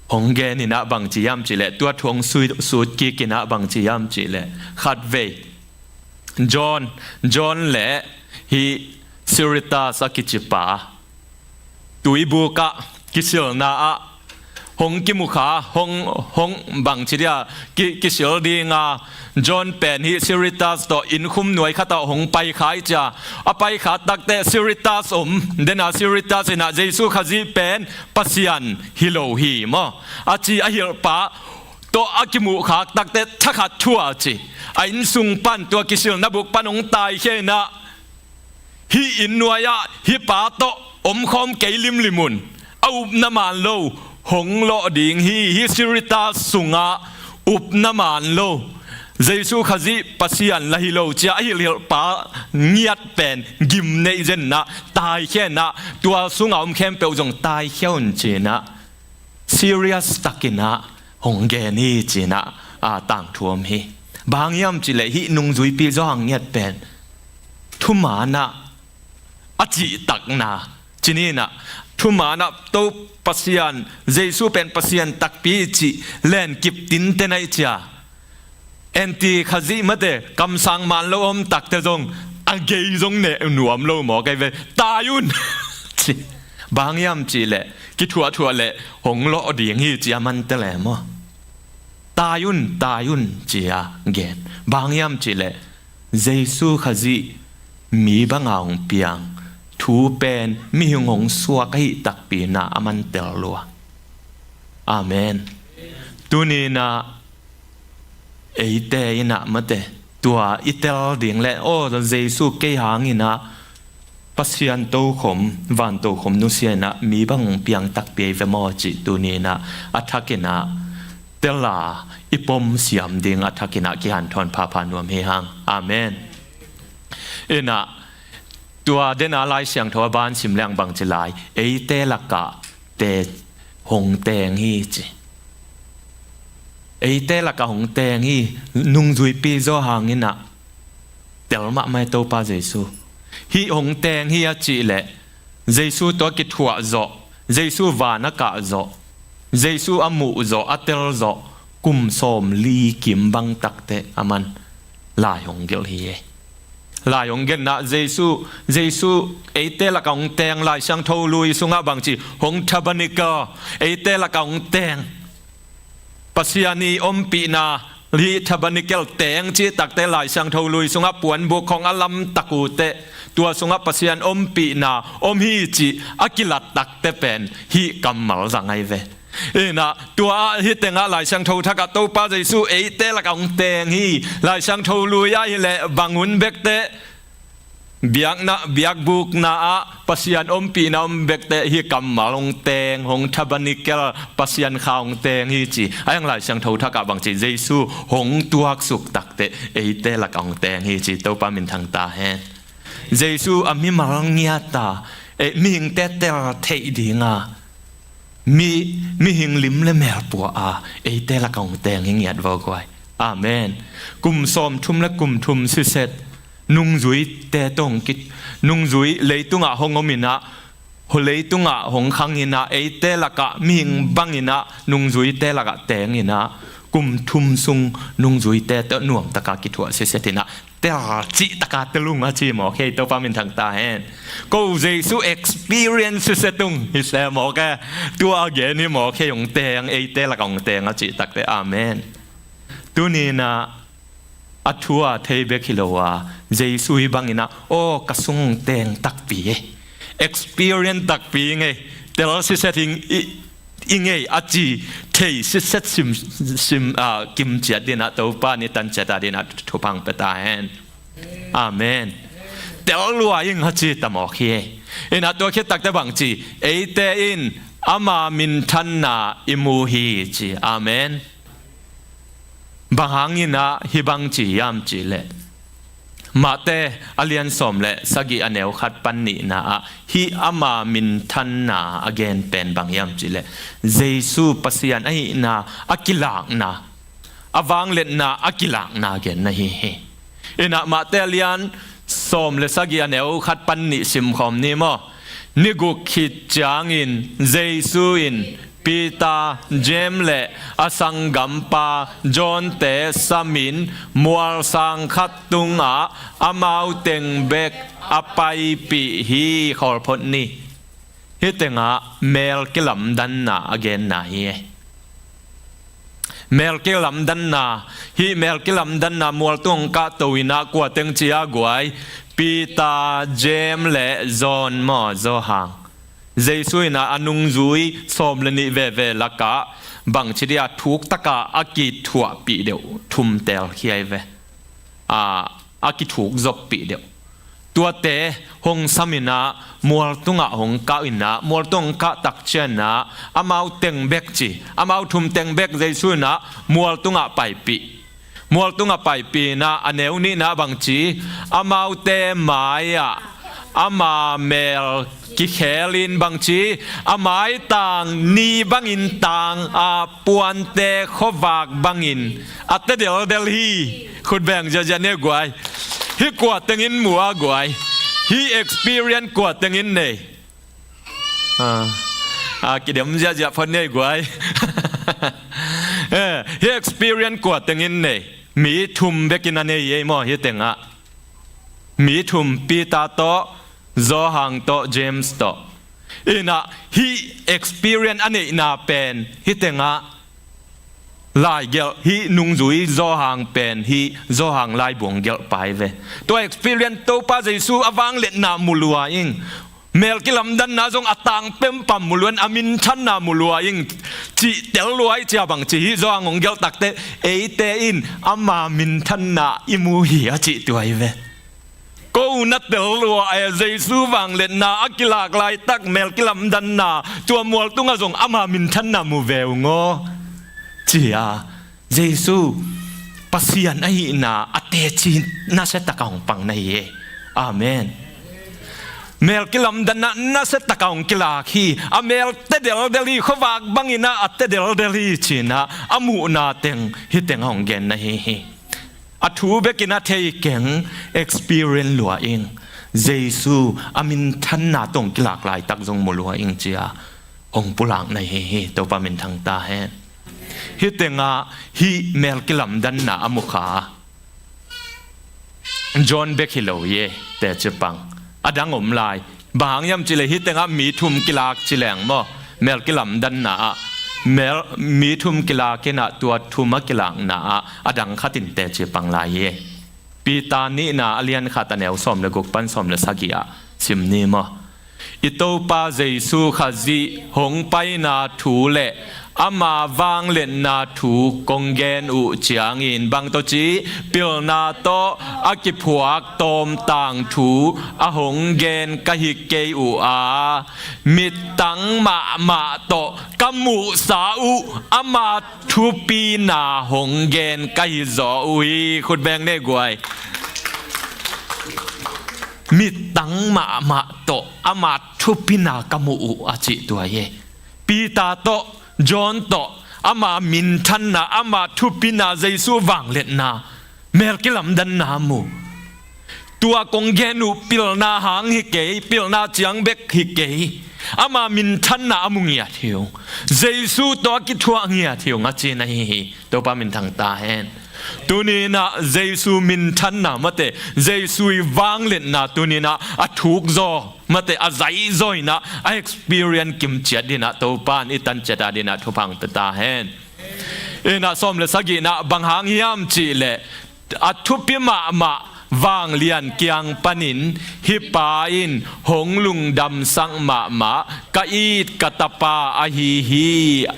hong gen in ah bang ci hiam cih leh, tua thu hong sui-, sut kik in ah bang ci hiam cih leh, khatvei John, John le hih Siritas a kicipa tuibuk ah kisilna ah hong kimukha, hong, hong bangci dia ki, kisil dinga, John pen hih Siritas tawh innkhum nuai khatah hong paikha i cia, a paikha takteh Siritas om, dena Siritas inah Jesu Khazih pen Pasian hi lo hi maw, a ci a hilhpa tawh a kimuhkhak takteh thakhat thu a ci. A innsung pan tua kisilna buk pan hong taikhia inah, hih inn nuai-ah hih pa tawh omkhawm kei limlim un, a upna man lo hong lawh ding hi. Hih Siritas sungah upna man lo, Jesu Khazih Pasian la hi lo cia a hilhhilhpa ngiat pen gimneih zenna taikhia inah, tua sungah om khempeuh zong taikhia un cinah, serious takinah hong gen hi cinah, a, tangthu om hi. Bang hiam cihleh hih nungzuipi Johan ngiat pen thumanah a cihtakna, cininah thumanah to Pasian, Jesu pen Pasian takpi cih lenkip tinte naih cia, anti Khazih mate, kamsang man lo om takte zong a gei zong neh nuam lo maw kei ve. Tai un ci. Bang hiam cihleh kithuahthuah leh hong lawh ding hi ci a mante le maw. Tai un, tai un ci a gen. Bang hiam cihleh Jesu Khazih mi banga hong piang thu pen mihing hong suak ahi takpi inah a man tel lua. Amen. Tuninah eite inah mate, tua i tel ding le, aw, Jesu kei hanginah Pasian tokhom, van tokhom nusia inah mi bang hong piang takpi ahi ve maw cih tuninah a thakinah tela i pom siam ding a thakinah kihanthawn phapha nuam hi hang. Amen. Inah tua dena Lai Siangtho a ban sim leng bangci lai, eite lakah te hong teng hi ci. Eite lakah hong teng hi. Nungzuipi Johan inah tel mahmah hi Topa Jesu. Hih hong teng hi a cihleh Jesu tawh a kithuah zawh, Jesu van a kah zawh, Jesu a muh zawh, a tel zawh kum sawmli kim bang takteh a man lai hong gelh hi e. Lai hong gelhna, Jesu, Jesu eite lakah hong teng, Lai Siangtho Lui sungah bangci, hong tabernacle, eite lakah hong teng. Pasian i ompihna, hih tabernacle teng cih takteh Lai Siangtho Lui sungah puanbuk khong a lamtak uh teh, tua sungah Pasian ompihna om hi cih a kilat takteh pen hih kammal zang ahi ve. Inah tua ah hih tengah Lai Siangtho thakah Topa Jesu eite lakah hong teng hi. Lai Siangtho Lui ah hileh bang hun bekteh biakna, biakbukna ah Pasian ompihna om bekteh hih kammal hong teng, hong tabernacle, Pasian kha hong teng hi ci. A hiang Lai Siangtho thakah bangci, Jesu hong tuaksuk takteh eite lakah hong teng hi ci. Topa minthang ta hen. Jesu a mimal ngiata, eh, mihingte tel theih dinga mi, mihing lim le mel pua a eite lakah hong teng hi ngiat vo guai. Amen. Kum sawmthum le kum thum siset nungzuite tawh hong kit, nungzui leitungah hong om inah, hua leitungah hong khang inah, eite lakah mihing bang inah, nungzuite lakah teng inah, kum thum sung nungzuite tawh nuamtaka kithuah siset inah, tel cih taka tel ung a ci mawk hi. Topa minthang ta hen. Ko Jesu experience siset ung hi se mawk e. Tua a gen hi mawk hi, hong teng, eite lakah hong teng a cih takteh. Amen. Tuninah a thu a thei bek hi lo a, Jesu hi banginah, aw, ka sung hong teng takpi e. Experience takpi ngei, tel siset hi, i, i ngei a ci thei siset sim, sim, a, kimciat dinah Topa ni tanciat a dinah thupha pia ta hen. Amen. Tel lua ing a ci ta mawk hi. Inah tua khit takteh bangci, eite in ama minthanna i mu hi ci. Amen. Bang hanginah hih bang ci hiam cihleh, Mate a lian sawm le sagih a neu khat pan nihna ah hih ama minthanna a gen pen bang hiam cihleh, Jesu Pasian ahihna a kilakna, a vangliatna a kilakna genna hi hi. Inah Mate a lian sawm le sagih a neu khat pan nih simkhawm ni maw? Ni guk khit ciangin Jesu in Peter, James le a sanggampa John-te samin mualsang khat tungah amau teng bek a paipih hi. Khawlphot ni. Hih tengah mel kilamdanna a genna hi. Mel kilamdanna, hih mel kilamdanna mualtung hong kahto in ah kua teng ci a guai, Peter, James le John maw, Johan. Jesu in ah a nungzui sawm le nih veve lakah bangci dih a thuk taka a kithuahpih deuh thum teel khia hi ve. A, a kithuk zoppih deuh. Tuate hong sam in ah mualtungah hong kah in ah, mualtung hong kah tak ciangin ah amau teng bek ci, amau thum teng bek Jesu in ah mualtungah paipih. Mualtungah paipih in ah a neu nihna bangci, amaute mai-ah ama mel kikhel in bangci, a maitang ni bangin tang a, puante khuavak bangin a te deldel hi. Khut beng ziahziah ni guai. Hih kua tengin mu a guai? Hih experience kua tengin nei? A, a kidem ziahziah phot ni guai. Eh, hih experience kua tengin nei? Mi thum bekin a nei ei maw hih tengah? Mi thum, Peter tawh, Johan tawh, James tawh. In ah hih experience a neihna pen hih tengah lai gelh, hih nungzui Johan pen hih Johan laibu hong gelh pai ve. Tua experience Topa Jesu a vangliatna mu lua ing. Mel kilamdanna zong a tang pempam mu lua in, a minthanna mu lua ing. Cih tel lua i cia bangci hih Johan hong gelh takteh, eite in ama minthanna i mu hi a cih tua hi ve. Ko na tel lua e, Jesu vangliatna a kilak laitak mel kilamdanna, tua mualtungah zong ama minthanna mu ve ung aw, ci a. Jesu Pasian ahihna a teci nasiatak a hong pang na hi e. Amen. Mel kilamdanna nasiatak a hong kilak hi. A mel te deldel hi, khuavak bangin ah a te deldel hi ci-in ah a muhna teng hih teng a hong gen na hi hi. A thu bekin a thei keng, experience lua ing. Jesu a minthanna tawh hong kilak laitak zong mu lua ing ci a hong pulak na hi hi. Topa minthang ta hen. Hih tengah hih mel kilamdanna a mu kha John bek hi lo hi e, teci pang. A dang om lai. Bang hang hiam cih leh hih tengah mi thum kilak ci leng maw, mel kilamdanna ah, mel, mi thum kilak in ah tua thum a kilakna ah a dang khat in teci pang lai hi e. Peter nihna a lian khat a neu sawm le guk pan sawm le sagih ah sim ni maw. I Topa Jesu Khazih hong paina thu le ama vangliatna thu kong gen uh ciangin bang tawh ci, pilna tawh a kiphuak tawmtang thu a hong gen ka hi kei uh a, mittang mahmah tawh ka muhsa uh ama thupina hong gen ka hi zaw uh hi. Khut beng ne guai. Mittang mahmah tawh ama thupina ka mu uh a cih tua hi. Peter tawh, John tawh, ama minthanna, ama thupina, Jesu vangliatna, mel kilamdanna mu. Tua kong gen uh pilna hang hi kei, pilna ciang bek hi kei. Ama minthanna a mu ngiat hi ung. Jesu tawh a kithuah ngiat hi ung a ci na hi hi. Topa minthang ta hen. Tuni in ah Jesu minthanna mate, Jesu i vangliatna tuni in ah a thuk zaw mate, a zai zaw in ah a experience kimciat ding in ah Topa in i tan ciat a ding in ah thupha hong pia ta hen. In ah sawm le sagihna bang hang hiam cih leh, a thupi mahmah vanglian kiang panin hih pa in hong lungdamsak mahmah ka it ka tapa ahi hi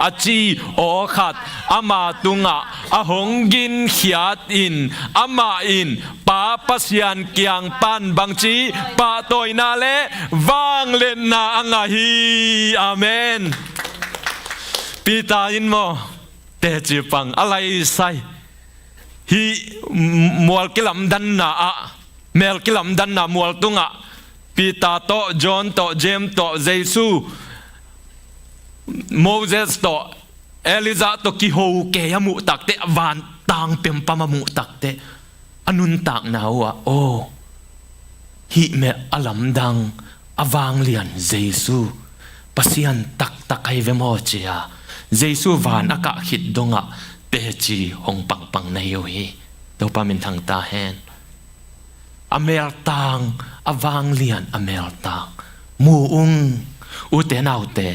a ci aw khat ama tungah a hong ginkhiat in, amah in Pa Pasian kiang pan bangci pahtawina le vangliatna a ngah hi. Amen. Peter in maw, teci pang a laisai. Hih mual kilamdanna ah, mel kilamdanna mual tungah Peter tawh, John tawh, James tawh, Jesu, Moses tawh, Elijah tawh kiho kei a muh takteh, vantang pempam a muh takteh, a nuntakna uhah, aw, hih meh a lamdang, a vanglian Jesu, Pasian taktak ahi ve maw cia, Jesu van a kah khit dongah teci hong pangpang na hi uh hi. Topa minthang ta hen. A meltang, a vanglian a meltang mu ung. Ute naute,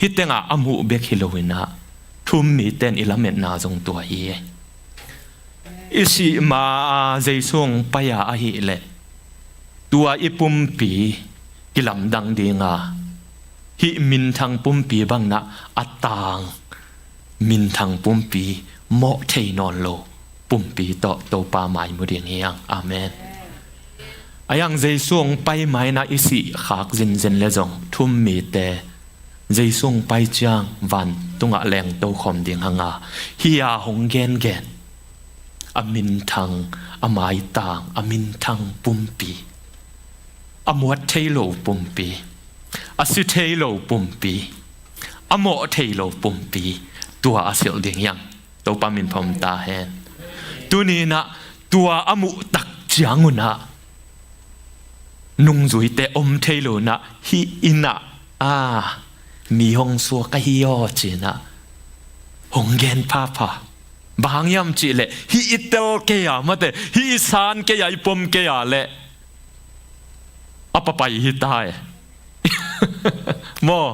hih tengah a muh bek hi loinah thu-um mite in i lametna zong tua hi. I sih ma-a Jesu hong pai-a ahileh tua i pumpi kilamdang dinga, hih minthang pumpi banginah a tang minthang pumpi, mawh thei nawn lo pumpi tawh Topa mai mu ding hi hang. Amen. Ahi hang Jesu hong pai mainah i sih khak zenzen le zong thu-um mite Jesu hong pai ciang vantungah lengto khawm ding hanga, hih a hong gengen a minthang, a maitang, a minthang pumpi, a muat thei lo pumpi, a si thei lo pumpi, a mawh thei lo pumpi, tua a silh ding hi hang. Topa min phat ta hen. Tuninah tua a muh tak ciangunah nungzuite om thei lo-inah, hih innah a mi hong suak ahi aw cinah hong gen phapha. Bang hang hiam cihleh hih i tel kei-a, mate, hih i san kei-a, i pom kei-a leh a papai hi ta e. Maw,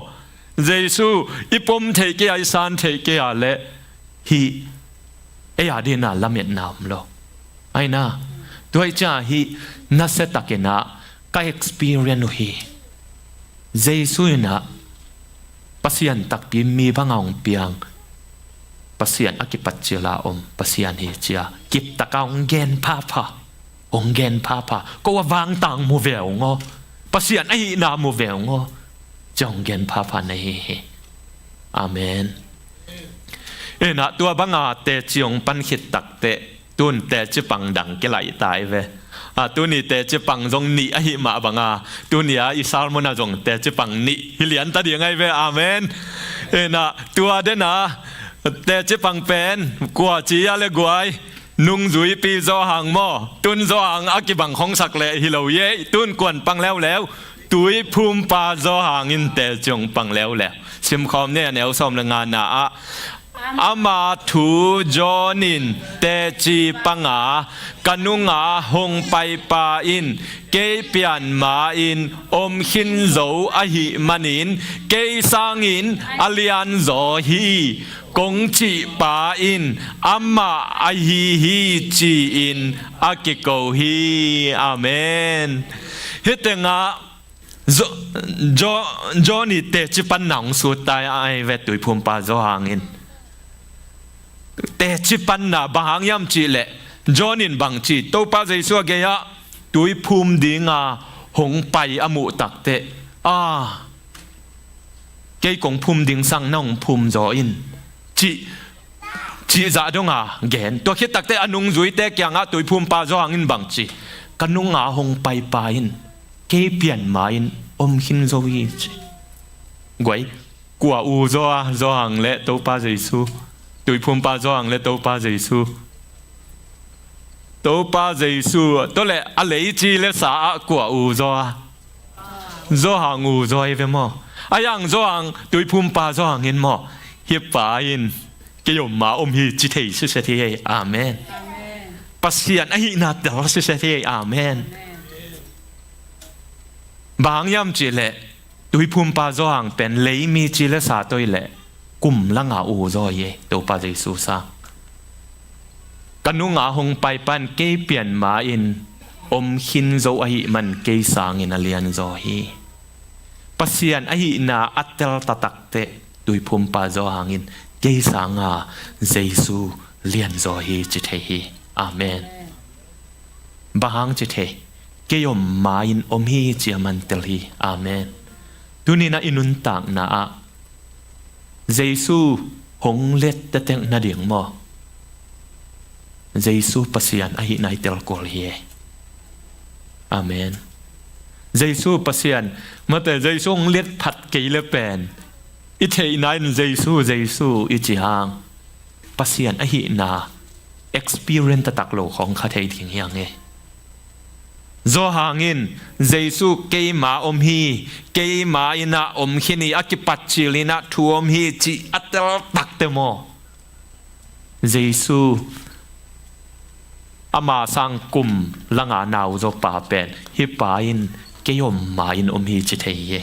Jesu i pom theih kei-a, i san theih kei-a leh hih ei a dingin a lametna om lo. Aina, tua hi ciang hih nasiatakinah ka experience uh hi. Jesu innah Pasian takpi mi banga hong piang, Pasian a kipat cila om Pasian hi cia kiptaka hong gen phapha. Hong gen phapha. Ko a vangtang mu ve ung aw, Pasian ahihna mu ve ung aw, cia hong gen phapha na hi hi. Amen. Innah tua banga teci hong pan khit takteh tun teci pang dang kilaih ta hi ve. A, tuni teci pang zong nih ahih mah banga, tuni a i sermon ah zong teci pang nih hi lian ta ding ahi ve. Amen. Innah tua dena teci pang pen kua ci a le guai, nungzuipi Zawhang maw, tun Zawhang a kibang khongsak leh hi lo hi ei, tun kuan pang leuleu, Tuiphumpa Zawhang in teci hong pang leuleu. Simkhawm ni, a neu sawm le ngana ah, ama thu John in teci panga, ka nunga hong paipa in kei pian ma-in om khin zo ahih manin kei sangin a lianzaw hi, kong cihpa in amah ahi hi ci-in a kiko hi. Amen. Hih tengah Jo-, Jo-, John i teci panna hong sut ta ahi ve, Tuiphumpa Zawhang in. Teci panna bang hang hiam cihleh, John in bang ci, Topa Jesu a gei-ah tuiphum dinga hong pai a muh takteh, a, kei kong phum ding sang na hong phum zaw in, cih, cih zah donga gen. Tua khit takteh a nungzuite kiangah Tuiphumpa Zawhang in bang ci, ka nunga hong paipa in kei pian ma-in om khin zo hi ci. Guai, kua u zaw a, Zawhang le Topa Jesu? Tuiphumpa Zawhang le Topa Jesu. Topa Jesu, tua le a leici le sa ah kua u zaw a? Zawhang u zaw hi ve maw. Ahi hang Zawhang, Tuiphumpa Zawhang in maw, hih pa in kei om ma om hi ci thei siset hi ei. Amen. Pasian ahihna tel siset hi ei. Amen. Bang hang hiam cihleh, Tuiphumpa Zawhang pen leimi ci le sa toi leh kum langa u zaw hi ei, Topa Jesu sang. Ka nunga hong paipa in kei pian ma-in om khin zo ahih man kei sangin a lianzaw hi. Pasian ahihna a tel ta takteh Tuiphumpa Zawhang in kei sanga Jesu lianzaw hi ci thei hi. Amen. Bang hang ci thei? Kei om ma-in om hi ci a man tel hi. Amen. Tuninah i nuntakna ah Jesu hong let tektek nading maw, Jesu Pasian ahihna i telkual hi. Amen. Jesu Pasian, mate, Jesu hong let phat kei le pen i theihna in Jesu, Jesu i ci hang, Pasian ahihna experience taktak lo khawng kha thei ding hi hang e. Zawhang in Jesu keima om hi, keima innah om khin hi, a kipat cil innah thu om hi cih a tel takteh maw, Jesu ama sang kum langa nau zawpa pen hih pa in kei om ma-in om hi ci thei hi.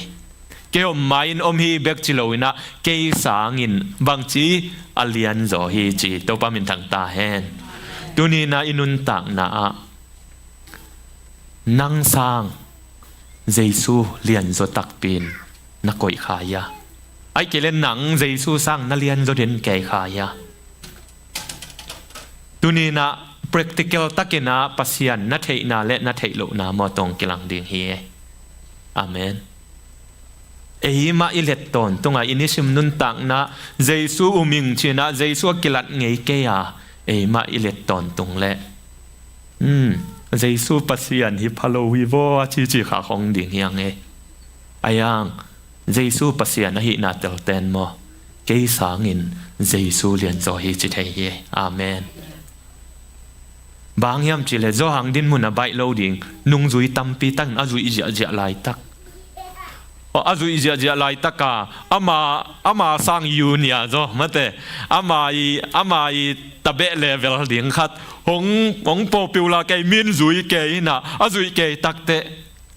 Kei om ma-in om hi bek ci lo-in ah, kei sangin bangci a lianzaw hi ci. Topa minthang ta hen. Tuni-in ah i nuntakna ah nang sang Jesu lianzaw takpi-in na koih kha hia? Ahih kei leh nang Jesu sang na lianzaw den kei kha hia? Tuni-in ah practical takin ah Pasian na theihna le na theih lohna maw tawh kilang ding hi. Amen. Eimah i let tawntung a, i nisim nuntakna Jesu um ing ci-in ah Jesu a kilat ngei kei a, eimah i let tawntung leh, hmm, Jesu Pasian hi pha lo hi vaw a cici kha khong ding hi hang e. Ahi hang Jesu Pasian ahihna telten maw, kei sangin Jesu lianzaw hi ci thei hi. Amen. Bang hiam cih leh Johan dinmun a baih lo ding, nungzui tampi takin a zuih ziahziah laitak. Aw, a zuih ziahziah laitak a, ama, ama sang yu nia zaw mate, ama i, ama i tabeh level ding khat hong, hong pawlpi uh la kei, min zui kei hi-in ah, a zuih kei takteh,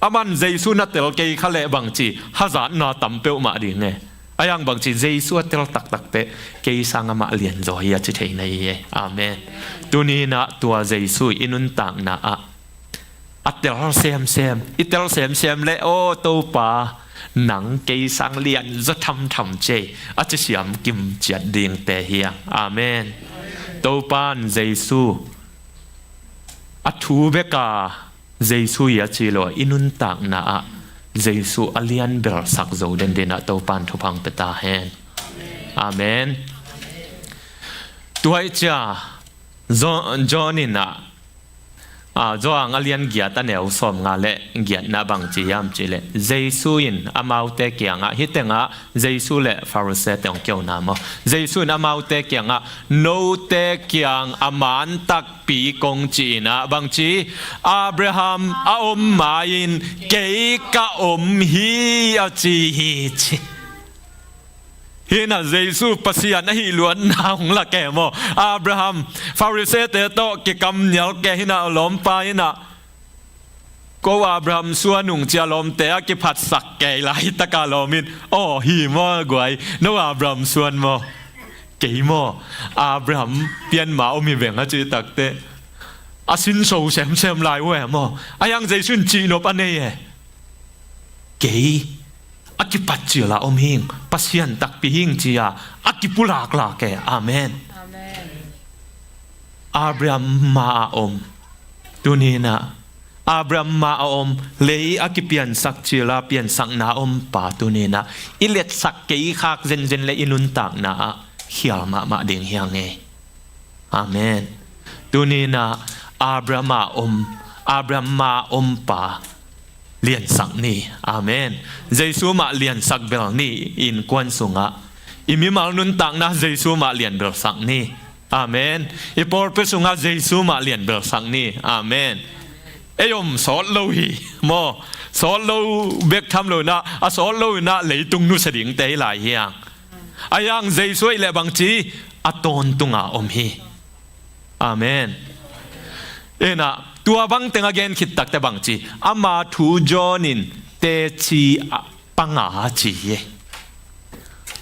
aman Jesu na tel kei kha leh bangci hazatna tam peuhmah ding e. Ahi hang bangci Jesu a tel taktak teh, kei sang amah lianzaw hi a ci thei na hi e. Amen. Tuni-in ah tua Jesu i nuntakna ah a tel semsem, i tel semsem leh, aw Topa, nang kei sang lianzaw thamtham ci ei a ci siam kim ciat dingte hi hang. Amen. Topa in Jesu a thu bek a Jesu hi a ci lo, i nuntakna ah Jesu a lianbelsak zo denden ah Topa in thupha hong pia ta hen. Amen. Tua ahih ciang Jo-, John in ah, a, Johan a lian giat a neu sawmnga le giatna bangci hiam cih leh, Jesu in amaute kiangah, hih tengah Jesu le Pharisee-te hong kiona maw. Jesu in amaute kiangah, note kiang a man takpi kong cih in ah bangci, Abraham a om ma-in kei ka om hi a ci hi ci. Hih in ah Jesu Pasian ahih luatna hong lak e maw. Abraham, Pharisee-te tawh kikamnial kei hi-in ah lawmpa in ah, ko Abraham suan ung ci-a lawmte a kiphatsak kei laitak a lawm in, aw hi maw guai, no Abraham suan maw? Kei maw, Abraham pian ma om hi veng a cih takteh, a sinso semsem lai uh e maw. Ahi hang Jesu in cihnop a nei e. Kei a kipat cil a om hing, Pasian takpi hing ci-a a kipulaklak e. Amen. Amen. Abraham ma a om, tuni-in ah Abraham ma a om, lei a kipiansak cil a piansakna a om pa tuni-in ah i letsak kei khak zenzen le i nuntakna ah khial mahmah ding hi hang e. Amen. Tuni-in ah Abraham a om, Abraham ma a om pa liansak ni. Amen. Jesu mah liansak bel ni, innkuan sungah. I mimal nuntakna Jesu mah lianbelsak ni. Amen. I pawlpi sungah Jesu mah lianbelsak ni. Amen. Ei om sawt lo hi maw. Sawt lo bek tham lo-in ah, a sawt lo-in ah leitung nusia dingte hi lai hi hang. Ahi hang Jesu ahih leh bangci a tawntung a om hi. Amen. In ah tua bang teng a gen khit takteh bangci, ama thu John in teci a panga ci hi.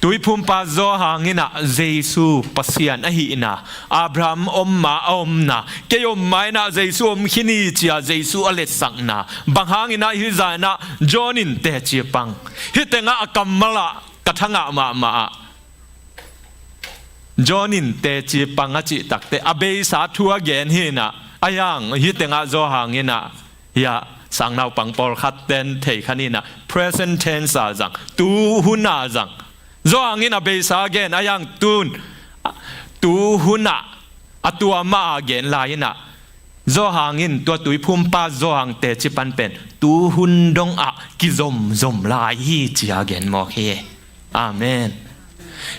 Tuiphumpa Johan in ah Jesu Pasian ahihna, Abraham om ma a omna, kei om ma-in ah Jesu om khin hi ci-a Jesu a letsakna, bang hangin ah hih zah-in ah John in teci pang. Hih tengah a kammal ah ka thangah mahmah ah, John in teci pang a cih takteh a beisa thu a gen hi-in ah, ahi hang hih tengah Johan in ah, hih a sangnaupang pawlkhat ten thei kha ni-in ah, present tense a zang, tu hun a zang. Johan in a beisa a gen, ahi hang tun, tu hun ah a tua mah a gen lai-in ah, Johan in tua Tuiphumpa Johan teci pan pen tu hun dongah kizomzom lai hi ci-a gen mawk hi. Amen.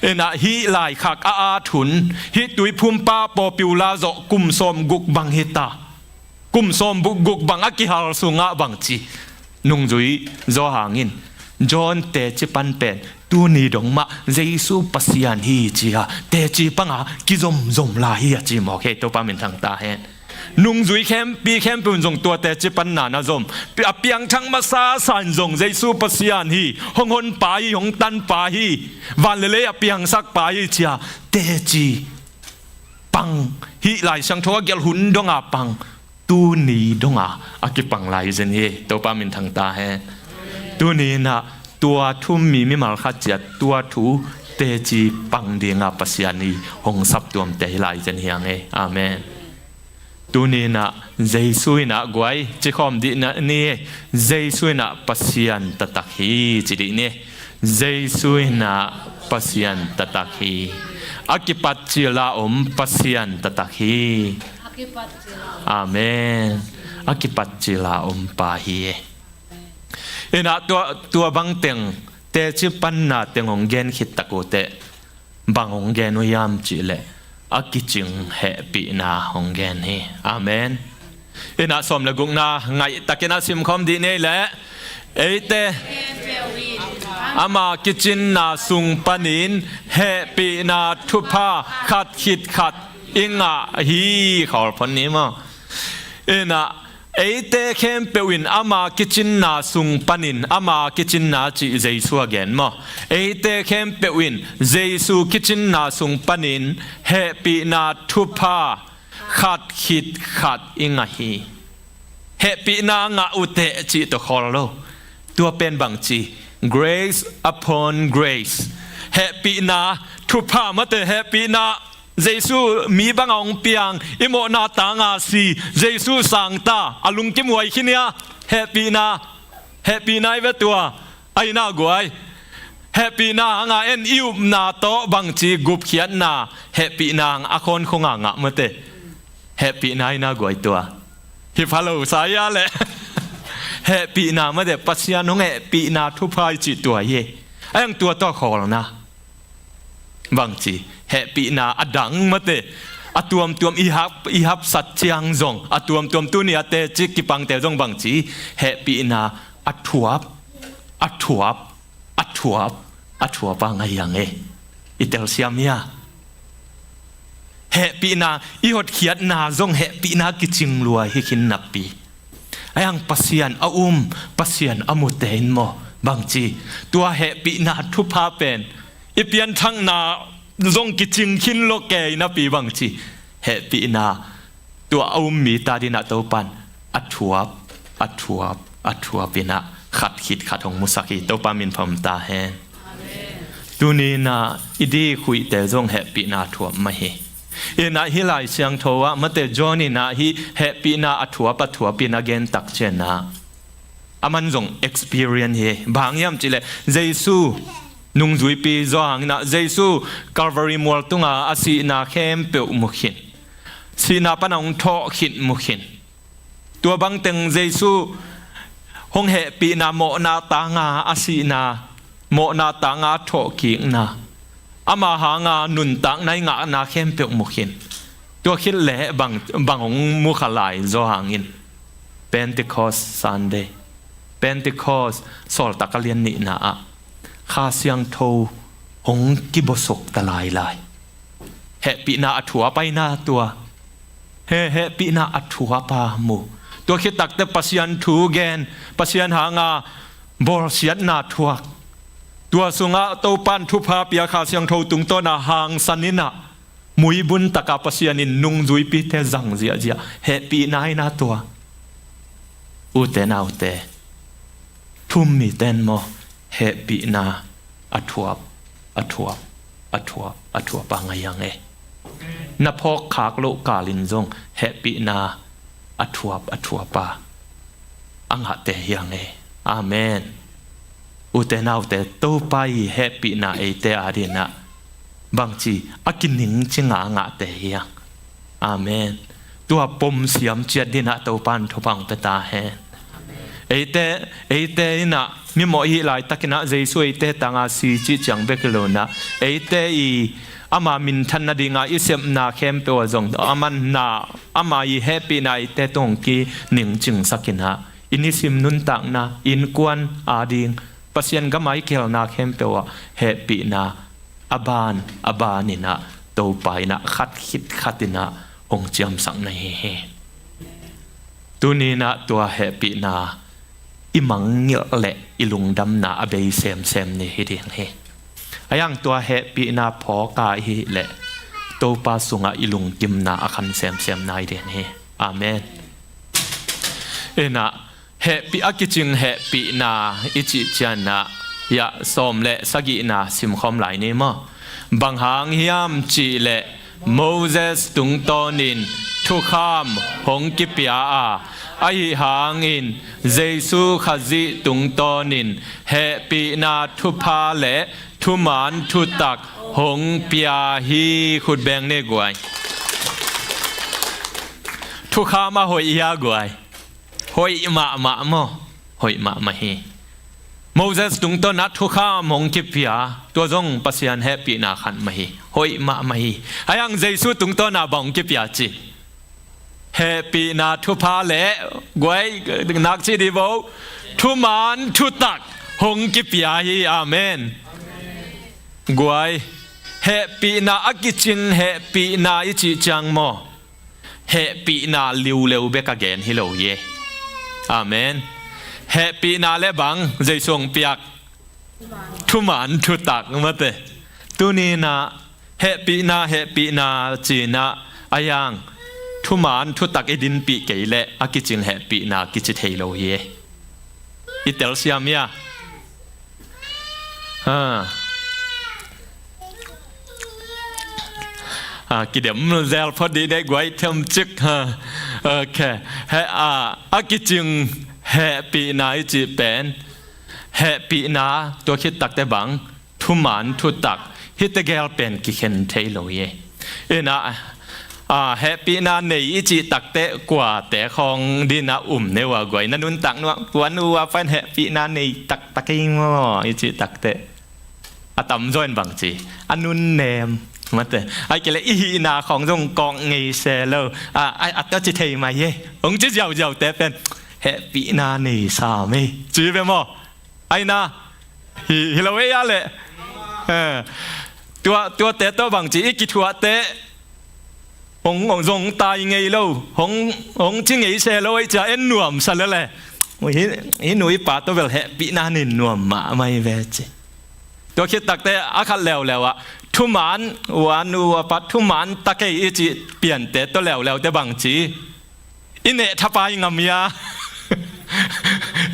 In ah hih laikhak a at hun, hih Tuiphumpa pawlpi uh la zawh kum sawmguk bang hi ta. Kum sawmguk bang a kihal sungah bangci, nungzui Johan in John teci pan pen tuni dong mah Jesu Pasian hi ci-a teci panga kizomzom lai hi a ci mawk hi. Topa minthang ta hen. Nungzui khempi khempeuh in zong tua teci panna na zom. Pi-, a piangthak masasa in zong Jesu Pasian hi, hong honpa hi, hong tanpa hi, van le lei a piangsakpa hi ci-a teci pang, hih Lai Siangtho a gelh hun donga pang, tuni donga a kipang lai zen hi. Topa minthang ta hen. Tuni inah tua thu-um mi mimal khat ciat tua thu teci pang dinga Pasian i hong saptuamte hi lai zen hi hang e. Amen. Tuni inah Jesu inah guai, cikhawm dih ni. Jesu inah Pasian taktak hi ci dih ni. Jesu inah Pasian taktak hi. A kipat cila om Pasian taktak hi. Amen. A kipat cila om pa hi. Inah tua, tua bangteng teci panna teng hong gen khit tak uh teh bang hong gen uh hiam cihleh a kicing hehpihna hong gen hi. Amen. Inah sawm le gukna ngaihtakin a simkhawm dih ni leh, eite ama kicinna sung panin hehpihna thupha khat khit khat i ngah hi. Khawl phot ni maw. Inah eite khempeuh in ama kicinna sung panin, ama kicinna cih Jesu a gen maw? Eite khempeuh in Jesu kicinna sung panin hehpihna thupha khat khit khat i ngah hi. Hehpihna ngah uh teh cih tawh khawl lo. Tua pen bangci, grace upon grace. Hehpihna thupha mate, hehpihna Jesu mi banga hong piang, i mawhna tanga si, Jesu sangta, a lungkim huai khin hia, hehpihna, hehpihna i ve tua, a inah guai. Hehpihna hanga en i upna tawh bangci gupkhiatna, hehpihna hang a khawnkhunga ngah mate. Hehpihna inah guai tua. Hi pha lo sa ia leh. Hehpihna mate, Pasian hong hehpihna thupha i cih tua hi. A hang tua tawh khawlna. Bangci, hehpihna a dang mate, a tuamtuam i hap, i hapsat ciang zong, a tuamtuam tuni a teci kipangte zong bangci, hehpihna a thuap, a thuap, a thuap, a thuap a ngai hang e. I telsiam hia? Hehpihna, i hotkhiatna zong hehpihna kicing lua hi khin napi. A hang Pasian a um, Pasian a mute in maw, bangci, tua hehpihna thupha pen i pianthakna zong kicing khin lo kei napi bangci, hehpihna tua a um mi ta dinah Topan a thuap, a thuap, a thuap inah khat khit khat hong musak hi. Topa min phamta hen. Tuni inah i dikhuihte zong hehpihna thuap mah hi. Inah hih Lai Siangtho ah mate John inah hih hehpihna a thuap, a thuap in a gen tak cianah aman zong experience hi. Bang hiam cihleh Jesu nungzuipi Johan inah Jesu Calvary mual tunga a sihna khempeuh mu khin. Sihna pana hong thawh khit mu khin. Tua bangteng Jesu hong hehpihna mawhna tanga a sihna, mawhna tanga a thawhkikna, ama hanga nuntakna i ngahna khempeuh mu khin. Tua khit leh bang, bang hong mukha lai Johan in? Pentecost Sunday, Pentecost Sawltak a lian nihna ah Kha Siangtho hong kibosok ta lailai. Hehpihna a thuap a inah tua. He, hehpihna a thuap a mu. Tua khit takteh Pasian thu gen, Pasian hanga bawlsiatna thuak. Tua sungah Topan thupha pia Kha Siangtho tungtawna hangsan inah muibun taka Pasian in nungzuipite zang ziahziah. Hehpihna inah tua. Ute naute, thu-um mite in maw, hehpihna a thuap, a thuap, a thuap, a thuap a ngai hang e. Na phawk khak loh kalin zong hehpihna a thuap, a thuap a a ngahte hi hang e. Amen. Ute naute, Topa i hehpihna eite adinah bangci a kiningcinga a ngahte hi hang. Amen. Tua pom siam ciat dinah Topan thupha hong pia ta hen. Eite, eite inah mimawh i hih laitakinah Jesu eite tanga si cih ciang bek hi lo inah eite i ama minthan nadinga i sepna khempeuh ah zong aman na, ama i hehpihna eite tung hong kiningcingsak inah i nisim nuntakna, innkuan ading, Pasian gama i kihelna khempeuh ah hehpihna a ban a ban inah Topa inah khat khit khat inah hong ciamsak na hi hi. Tuni-in ah tua hehpihna i mangngilh leh i lungdamna a bei semsem ni hi ding hi. Ahi hang tua hehpihna phawk a i hih leh Topa sungah i lungkimna a khan semsem nai ding hi. Amen. Inah hehpih, a kicing hehpihna i cih ciangin ah, hiah sawm le sagihna simkhawm lai ni maw? Bang hang hiam cih leh Moses tungtawnin thukham hong kipia a, ahi hangin Jesu Khazih tungtawnin hehpihna thupha le thuman thutak hong pia hi. Khut beng ni guai. Thukham a hoih hia guai? Hoih mahmah maw? Hoih mahmah hi. Moses tungtawn ah thukham hong kipia, tua zong Pasian hehpihna khat mah hi. Hoih mahmah hi. Ahi hang Jesu tungtawn ah bang hong kipia ci? Hehpihna thupha le guai, nak ci di bo, thuman thutak hong kipia hi. Amen. Guai, hehpihna, a kicing hehpihna i cih ciang maw, hehpihna liuleu bek a gen hi lo hi. Amen. Hehpihna le bang Jesu hong piak? Thuman thutak mate. Tuni-in ah hehpihna, hehpihna ci-in ah, ahi hang thuman thutak i dinpih kei leh a kicing hehpihna kici thei lo hi. I telsiam hia? Ha. Ah, kidem zel phot dih deh guai, them cik. Ha. Ok. He, ah, a kicing hehpihna i cih pen, hehpihna tua khit takteh bang, thuman thutak, hihte gel pen kikhen thei lo hi. Inah, ah, hehpihna nei i cih takteh kuate khawng dih in ah um ne uh a guai, na nuntak nuam, tua nu a pan hehpihna nei taktak ei maw i cih takteh, a tamzaw in bang ci? A nunnem mate. Ahih kei leh i hihna khawng zong kawk ngei se lo. A, a, a tua ci thei mai hi. Hong ci ziauziaute pen hehpihna nei sam ei ci ve maw? Ahi na, hi, hi lo ei a leh. Eh, tua, tuate tawh bang ci, i kithuahteh hong, hong zong tai ngei lo, hong, hong ci ngei se lo ei cia en nuamsa lel e. Hih, hih nu i pa tawh bel hehpihna nei nuam mahmah hi ve ci. Tua khit takteh a khat leuleu ah thuman, u a nu a pa thuman tak ei i cih piante tawh leuleute bang ci? I neh thapai ngam hia?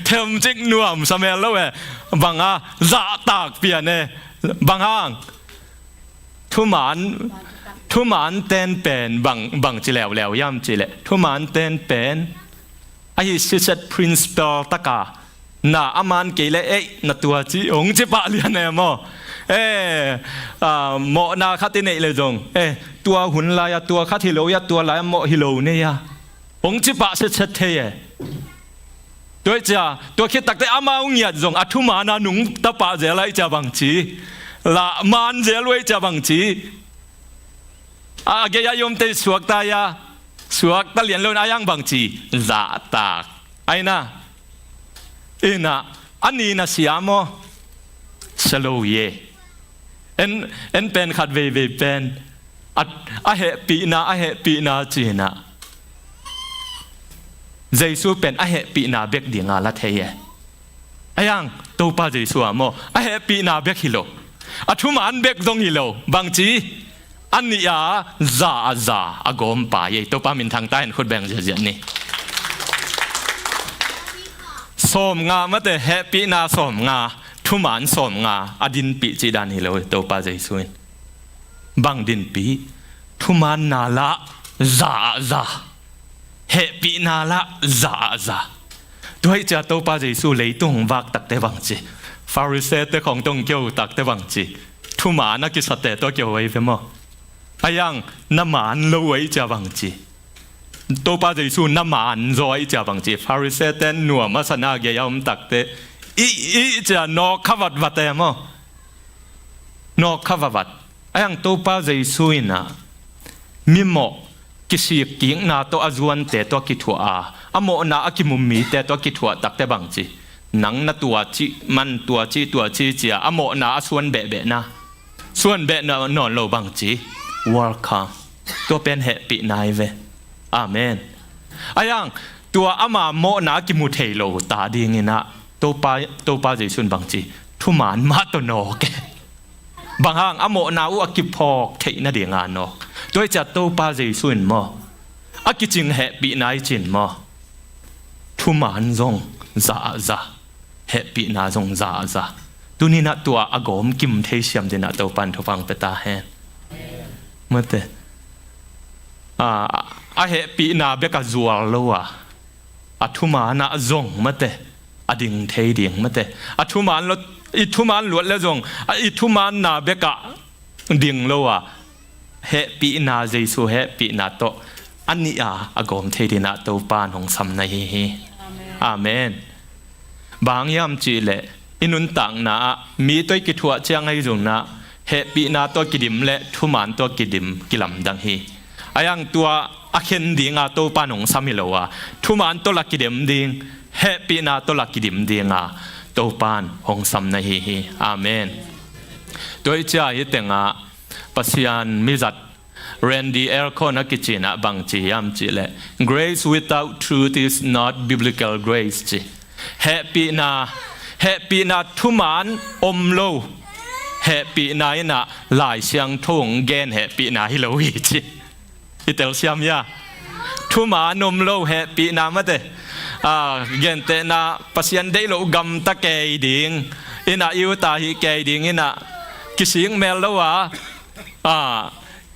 Themcik nuamsa mel lo e. Bang a zahtak pian e. Bang hang? Thuman, thuman ten pen bang, bang ci leuleu hiam cih leh, thuman ten pen ahi siset principle tak a, na a man kei leh, ei, na tua ci, hong ci pah lian e maw? Eh, ah, mawhna khat i neih leh zong, eh, tua hun lai-a tua khat hi lo hia, tua lai-a mawh hi lo nei a, hong ci pah setset thei e. Tua hi cia, tua khit takteh amau ngiat zong a thuman a nungta pah zel a i cia bang ci? Lahman zel uh a i cia bang ci? A gei a i omte suakta hia? Suakta lian lo in, ahi hang bang ci? Zahtak. Ahi na, inah, a ni na sia maw? Sia lo hi e. En, en pen khat veivei pen a, a hehpihna, a hehpihna ci-in ah, Jesu pen a hehpihna bek dinga la thei e. Ahi hang Topa Jesu a maw, a hehpihna bek hi lo, a thuman bek zong hi lo. Bang ci? A nih a za a za a gawmpa hi ei. Topa minthang ta hen. Khut beng ziahziah ni. Sawmnga mate, hehpihna sawmnga, thuman sawmnga a dinpih cih dan hi lo Topa Jesu in. Bang dinpih? Thumanna lah za ah za, hehpihna lah za ah za. Tua hi cia Topa Jesu leitung vak takteh bang ci? Farisee-te khawng tawh kiho takteh bang ci? Thuman a kisate tawh kiho ahi ve maw? Ahi hang na man lo uh a i cia bang ci? Topa Jesu na man zaw a i cia bang ci? Farisee-te nuam a sa na gei a om takteh i, i cia nawk kha vatvat e maw? Nawk kha vatvat. Ahi hang Topa Jesu in ah mimawh kisikkikna tawh a zuante tawh a kithuah a, a mawhna a kimu mite tawh a kithuah takteh bang ci? Nang na tua cih man, tua cih, tua cih cia a mawhna a suan behbehna, suan beh na, nawn lo bang ci? Welcome. Tua pen hehpihna hi ve. Amen. Ahi hang tua ama mawhna a kimu thei lo ta dinginah Topa, Topa Jesu in bangci, thuman mah tawh nawk e. Bang hang, a mawhna uh a kiphawk theih nadinga nawk. Tua hi ciah Topa Jesu in maw, a kicing hehpihna i cin maw, thuman zong zahzah, hehpihna zong zahzah. Tuninah tua a gawm kim thei siam dinah Topa in thupha pia ta hen. Mate. A, a hehpihna bek a zual lo a, a thumanah zong mate, a ding thei ding mate. A thuman lo, i thuman luat le zong, a, i thumanna bekah ding lo a, hehpihna, Jesu hehpihna tawh a nih a, a gawm thei dinah Topa in hong sam na hi hi. Amen. Amen. Bang hang hiam cihleh, i nuntakna ah mi tawh i kithuah ciang ahi zongin ah, hehpihna tawh kidim le thuman tawh kidim kilamdang hi. A hang tua a khen dinga Topa in hong sam hi lo a, thuman tawh la kidim ding, hehpihna tawh la kidim dinga Topa in hong sam na hi hi. Amen. Tua hi ciah hih tengah Pasian mizat Randy Alcorn a kici in ah bangci hiam cihleh, "Grace without truth is not biblical grace," ci. Hehpihna, hehpihna thuman om lo hehpihna in ah Lai Siangtho hong gen hehpihna hi lo hi ci. I telsiam hia? Thuman om lo hehpihna mate, a, gentehna Pasian deih loh gamta kei ding in ah, i ut a hih kei ding in ah kisik mel lo a, a,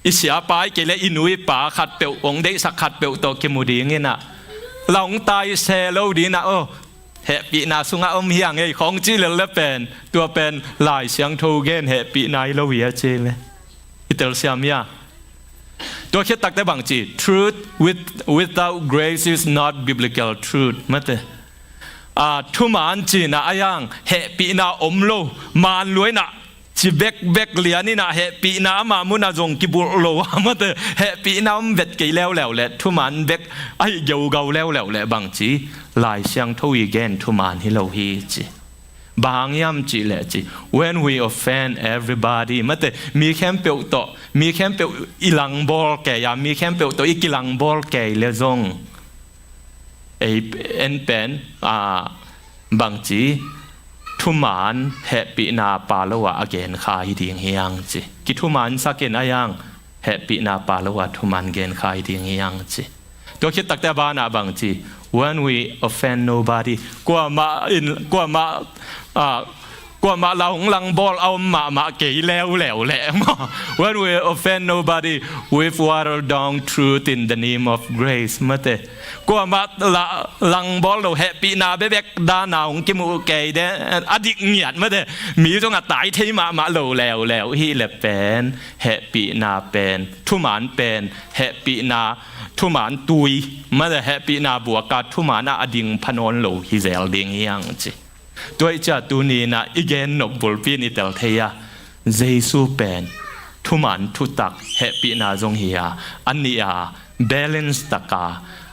i siapa hi kei le i nu i pa khatpeuh, hong deihsak khatpeuh tawh kimu ding in ah, la hong tai se lo ding in ah, aw, hehpihna sungah om hi hang ei khawng cih lel le pen, tua pen Lai Siangtho gen hehpihna hi lo hi a ci le. I telsiam hia? Tua khit takte bangci, "Truth with, without grace is not biblical truth," mate. A, thuman cih in ah a hang hehpihna om lo, man lua in ah ci bekbek lian in ah hehpihna ama munah zong kibulh lo a mate, hehpihna om vet kei leuleu le, thuman bek a hih geugau leuleu le bangci, Lai Siangtho i gen thuman hi lo hi ci. Bang hang hiam cihleh ci, "When we offend everybody," mate, mi khempeuh tawh, mi khempeuh i langbawl kei a, mi khempeuh tawh i kilangbawl kei le zong, ei en pen, a, bangci, thuman hehpihna pha lo a, a gen kha hi ding hi hang ci. Kithumansak in a hang hehpihna pha lo a, thuman gen kha hi ding hi hang ci. Tua khit takte a banah bangci, "When we offend nobody," kuamah in, kuamah, a, kuamah la hong langbawl a om mahmah kei leuleu le maw. "When we offend nobody, we've watered down truth in the name of grace," mate. Kuamah la langbawl lo, hehpihna bekbek dan a hong kimuh kei de, a dik ngiat mate. Mi zong a tai thei mahmah lo leuleu hi le pen, hehpihna pen, thuman pen, hehpihna thuman tui mate, hehpihna buak a thuman ah a ding pha nawn lo hi zel ding hi hang ci. Tua hi ciah tuni in ah i gen nop bulpi in i tel thei a, Jesu pen thuman thutak, hehpihna zong hi a, a nih a, balance tak a,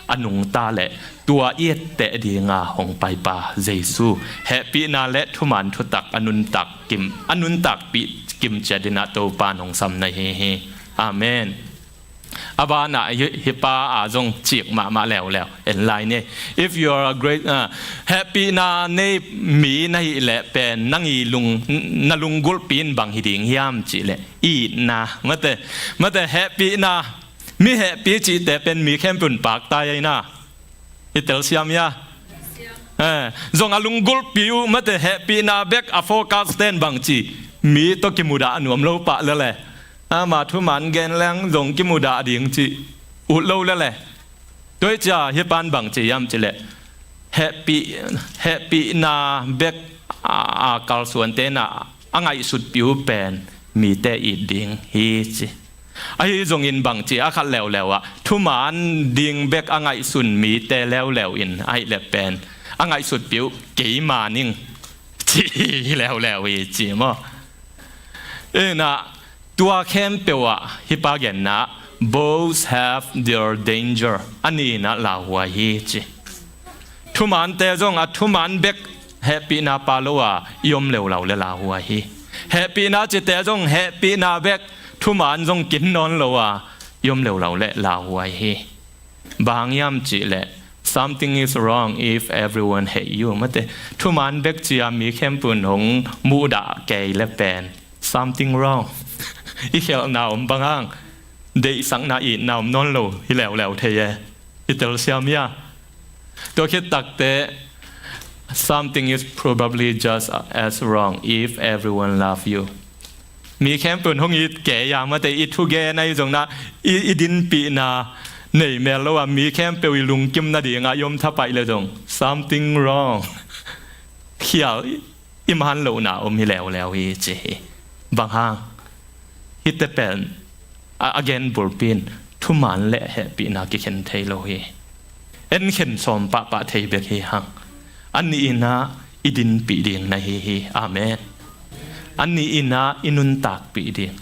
a nungta le tua i etteh dinga hong paipa Jesu, hehpihna le thuman thutak a nuntak kim, a nuntakpih kim ciat in ah Topa in hong sam na hi hi. Amen. A banah hih, hih pa a zong cik mahmah leuleu en lai ni. If you are a great, ah, hehpihna nei mi na hih leh pen nang i lung, na lunggulhpi in bang hi ding hiam cihleh itna mate, mate hehpihna, mi hehpih cihte pen mi khempeuh in pakta hi a, i telsiam hia? Eh, zong a lunggulhpi uh mate, hehpihna bek a focus ten bangci, mi tawh kimudah nuam lo pah lele, ama thuman gen leng zong kimudah ding cih ut lo lele. Tua hi ciah hih pan bangci hiam cihleh, hehpih, hehpihna bek a, a kalsuante in ah a ngaihsutpih uh pen mite it ding hi ci. Ahi zongin bangci a khat leuleu ah thuman ding bek a ngaihsun mite leuleu in ahih leh pen a ngaihsutpih uh keima ning ci hi leuleu hi ci maw. In ah tua khempeuh ah hih pa genna, "Both have their danger," a nih in ah lauhuai hi ci. Thumante zong a thuman bek hehpihna pha lo a i om leuleu le lauhuai hi. Hehpihna cite zong hehpihna bek thuman zong kin nawn lo a i om leuleu le lauhuai hi. Bang hang hiam cihleh Something is wrong if everyone hate you. Mate, thuman bek cia mi khempeuh in hong muhdah kei le pen something wrong. I khelhna om bang hang, deihsakna, itna om nawn lo hi leuleu thei e. I telsiam hia? Tua khit takteh, something is probably just as wrong if everyone love you. Mi khempeuh in hong it kei a, mate, i thugen ahi zongin ah, i, i dinpihna nei mel lo a, mi khempeuh i lungkim nadingah i om thapaih le zong something wrong. Khial i, i man lohna om hi leuleu hi ci hi. Bang hang? Hihte pen a, a gen bulpi in thuman le hehpihna kikhen thei lo hi. En khen sawm pahpah thei bek hi hang. A nihin ah i dinpih ding na hi hi. Amen. A nihin ah i nuntakpih ding.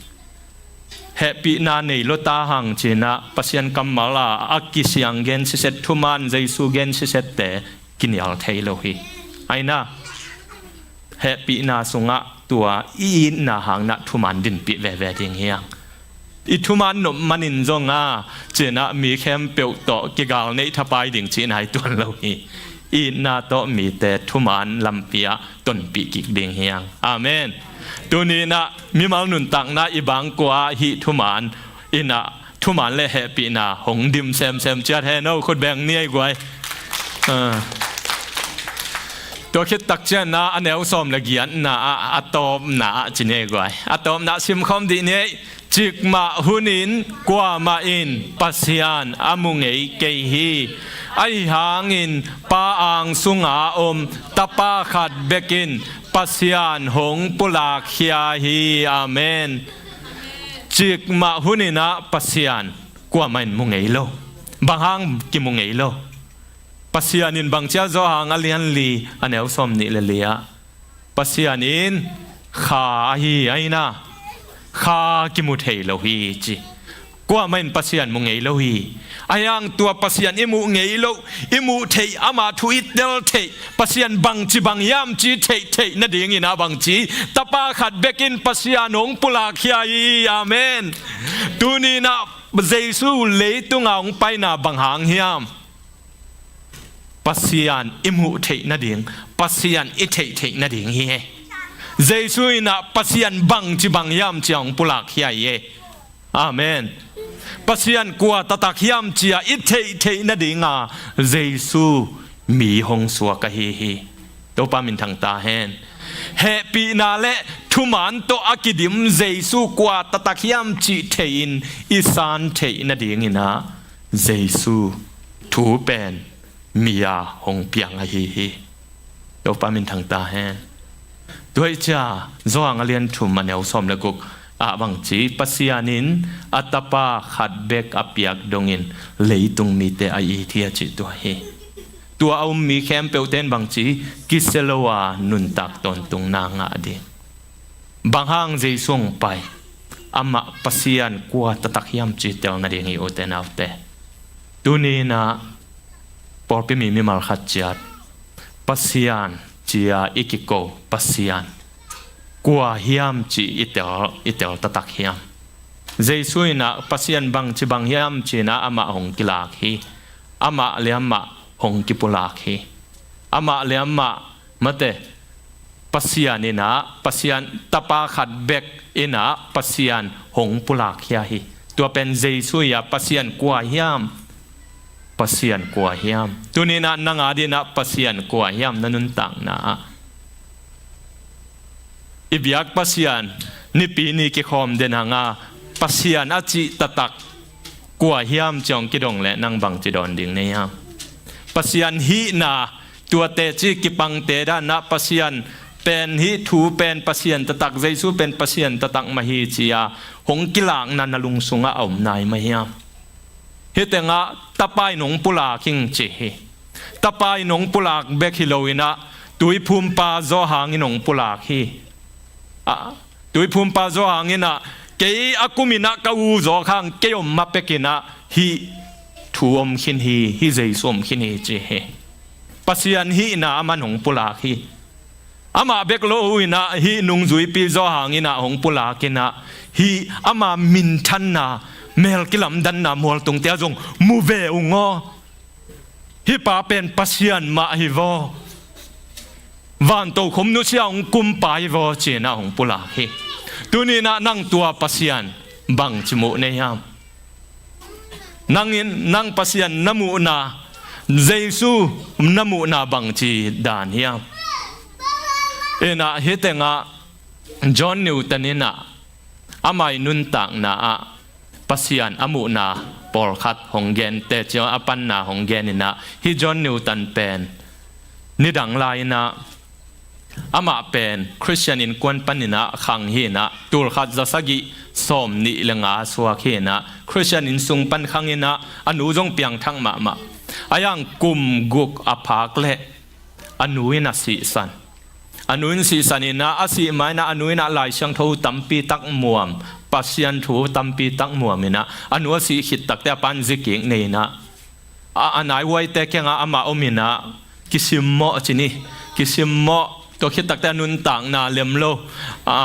Hehpihna nei lo ta hang ci-in ah Pasian kammal a, a kisiang gen siset, thuman Jesu gen sisette kinial thei lo hi. Aina, hehpihna sungah tua i itna hangin ah thuman dinpih veve ding hi hang. I thuman nop manin zong a, ci-in ah mi khempeuh tawh kigal neih thapai ding cihna hi tuan lo hi. Itna tawh mite thuman lampi ah tonpih kik ding hi hang. Amen. Tuni-in ah mimal nuntakna i bangkua ah hih thuman in ah, thuman le hehpihna hong dim semsem ciat hen aw, khut beng ni ei guai. Ah. Tua khit tak ciangin ah a neu sawm le giatna ah, a tawpna ah ci ni ei guai. A tawpna simkhawm dih ni ei. Cikmah hunin kuamah in Pasian a mu ngei kei hi. Ahi hangin Pa ang sunga om Tapa khat bekin Pasian hong pulakkhia hi. Amen. Cikmah hunin ah Pasian kuamah in mu ngei lo. Bang hang kimu ngei lo? Pasian in bang ci a, Johan a lian li, a neu sawm nih le li ah, Pasian in kha ahi, aina, kha kimu thei lo hi ci. Kuamah in Pasian mu ngei lo hi. Ahi hang tua Pasian i muh ngei lo, i muh theih, amah thu i tel theih, Pasian bangci bang hiam ci theih theih nadingin ah bangci, Tapa khat bekin Pasian hong pulakkhia hi. Amen. Tuni-in ah Jesu leitunga hong paina bang hang hiam? Pasian i muh theih nading, Pasian i theih theih nading hi e. Jesu in ah Pasian bangci bang hiam ci-a hong pulakkhia hi e. Amen. Pasian kua taktak hiam ci-a i theih theih nadinga Jesu mi hong suak ahi hi. Topa minthang ta hen. Hehpihna le thuman tawh a kidim Jesu kua taktak hiam cih theihin i san theih nadingin ah Jesu thu pen mi-a hong piang ahi hi. Topa minthang ta hen. Tua hi cia Johan a lian thum a neu sawm le guk ah bangci, Pasian in a Tapa khat bek a piak dongin leitung mite a it hi a cih tua hi. Tua a um mi khempeuhte in bangci, kisia lo a nuntak tawntungna ngah ding. Bang hang Jesu hong pai? Amah Pasian kua taktak hiam ci tel nading hi, ute naute. Tuni-in ah pawlpi mi mimal khat ciat Pasian ci-a i kiko Pasian kua hiam ci i tel, i tel taktak hiam? Jesu in ah Pasian bangci bang hiam ci-in ah amah hong kilak hi. Amah le amah hong kipulak hi. Amah le amah, mate, Pasian in ah, Pasian Tapa khat bek in ah Pasian hong pulakkhia hi. Tua pen Jesu hi a, Pasian kua hiam? Pasian kua hiam? Tuni-in ah nang adingin ah Pasian kua hiam na nuntakna ah? I biak Pasian Nipi ni kikhawm den hang a, Pasian a cih taktak kua hiam ci-a hong kidong leh nang bangci dawn ding na hiam? Pasian hihna, tua teci kipangte dan ah Pasian pen, hih thu pen Pasian taktak, Jesu pen Pasian taktak mah hi ci-a hong kilakna na lung sungah a om nai mah hiam? Hih tengah Tapa in hong pulak ing ci hi. Tapa in hong pulak bek hi lo-in ah, Tuiphumpa Johan in hong pulak hi. Ah, Tuiphumpa Johan in ah, kei a kum in ah ka u zawk hang, kei om ma pekin ah hih thu om khin hi, hih Jesu om khin hi ci hi. Pasian hihna aman hong pulak hi. Amah bek lo-in ah, hih nungzuipi Johan in ah hong pulakin ah, hih ama minthanna, mel kilamdanna mualtungte ah zong mu ve ung aw. Hih pa pen Pasian mah hi vaw, vantokhom nusia hong kumpa hi vaw, ci-in ah hong pulak hi. Tuni-in ah nang tua Pasian bangci muh na hiam? Nang in, nang Pasian na muhna, Jesu na muhna bangci dan hiam? In ah hih tengah John Newton in ah ama ii nuntakna ah Pasian a muhna pawlkhat hong gen, teci a panna hong gen in ah, hih John Newton pen nidang lai-in ah amah pen Khristian innkuan panin ah khang hi-in ah, tulkhat za sagih sawmnih le nga suak hi-in ah, Khristian inn sung pan khang in ah, a nu zong piangthak mahmah. A hiang kum guk a phak leh a nu in a sihsan. A nu in sihsan in ah, a sih ma-in ah a nu in ah Lai Siangtho tampi tak muam, Pasian thu tampi tak muam in ah, a nu a sih khit takteh a pa'n zi kik nei in ah, a, a naihuaite kiangah amah om in ah, kisimmawh ci ni, kisimmawh, tua khit takteh a nuntakna lem lo, a,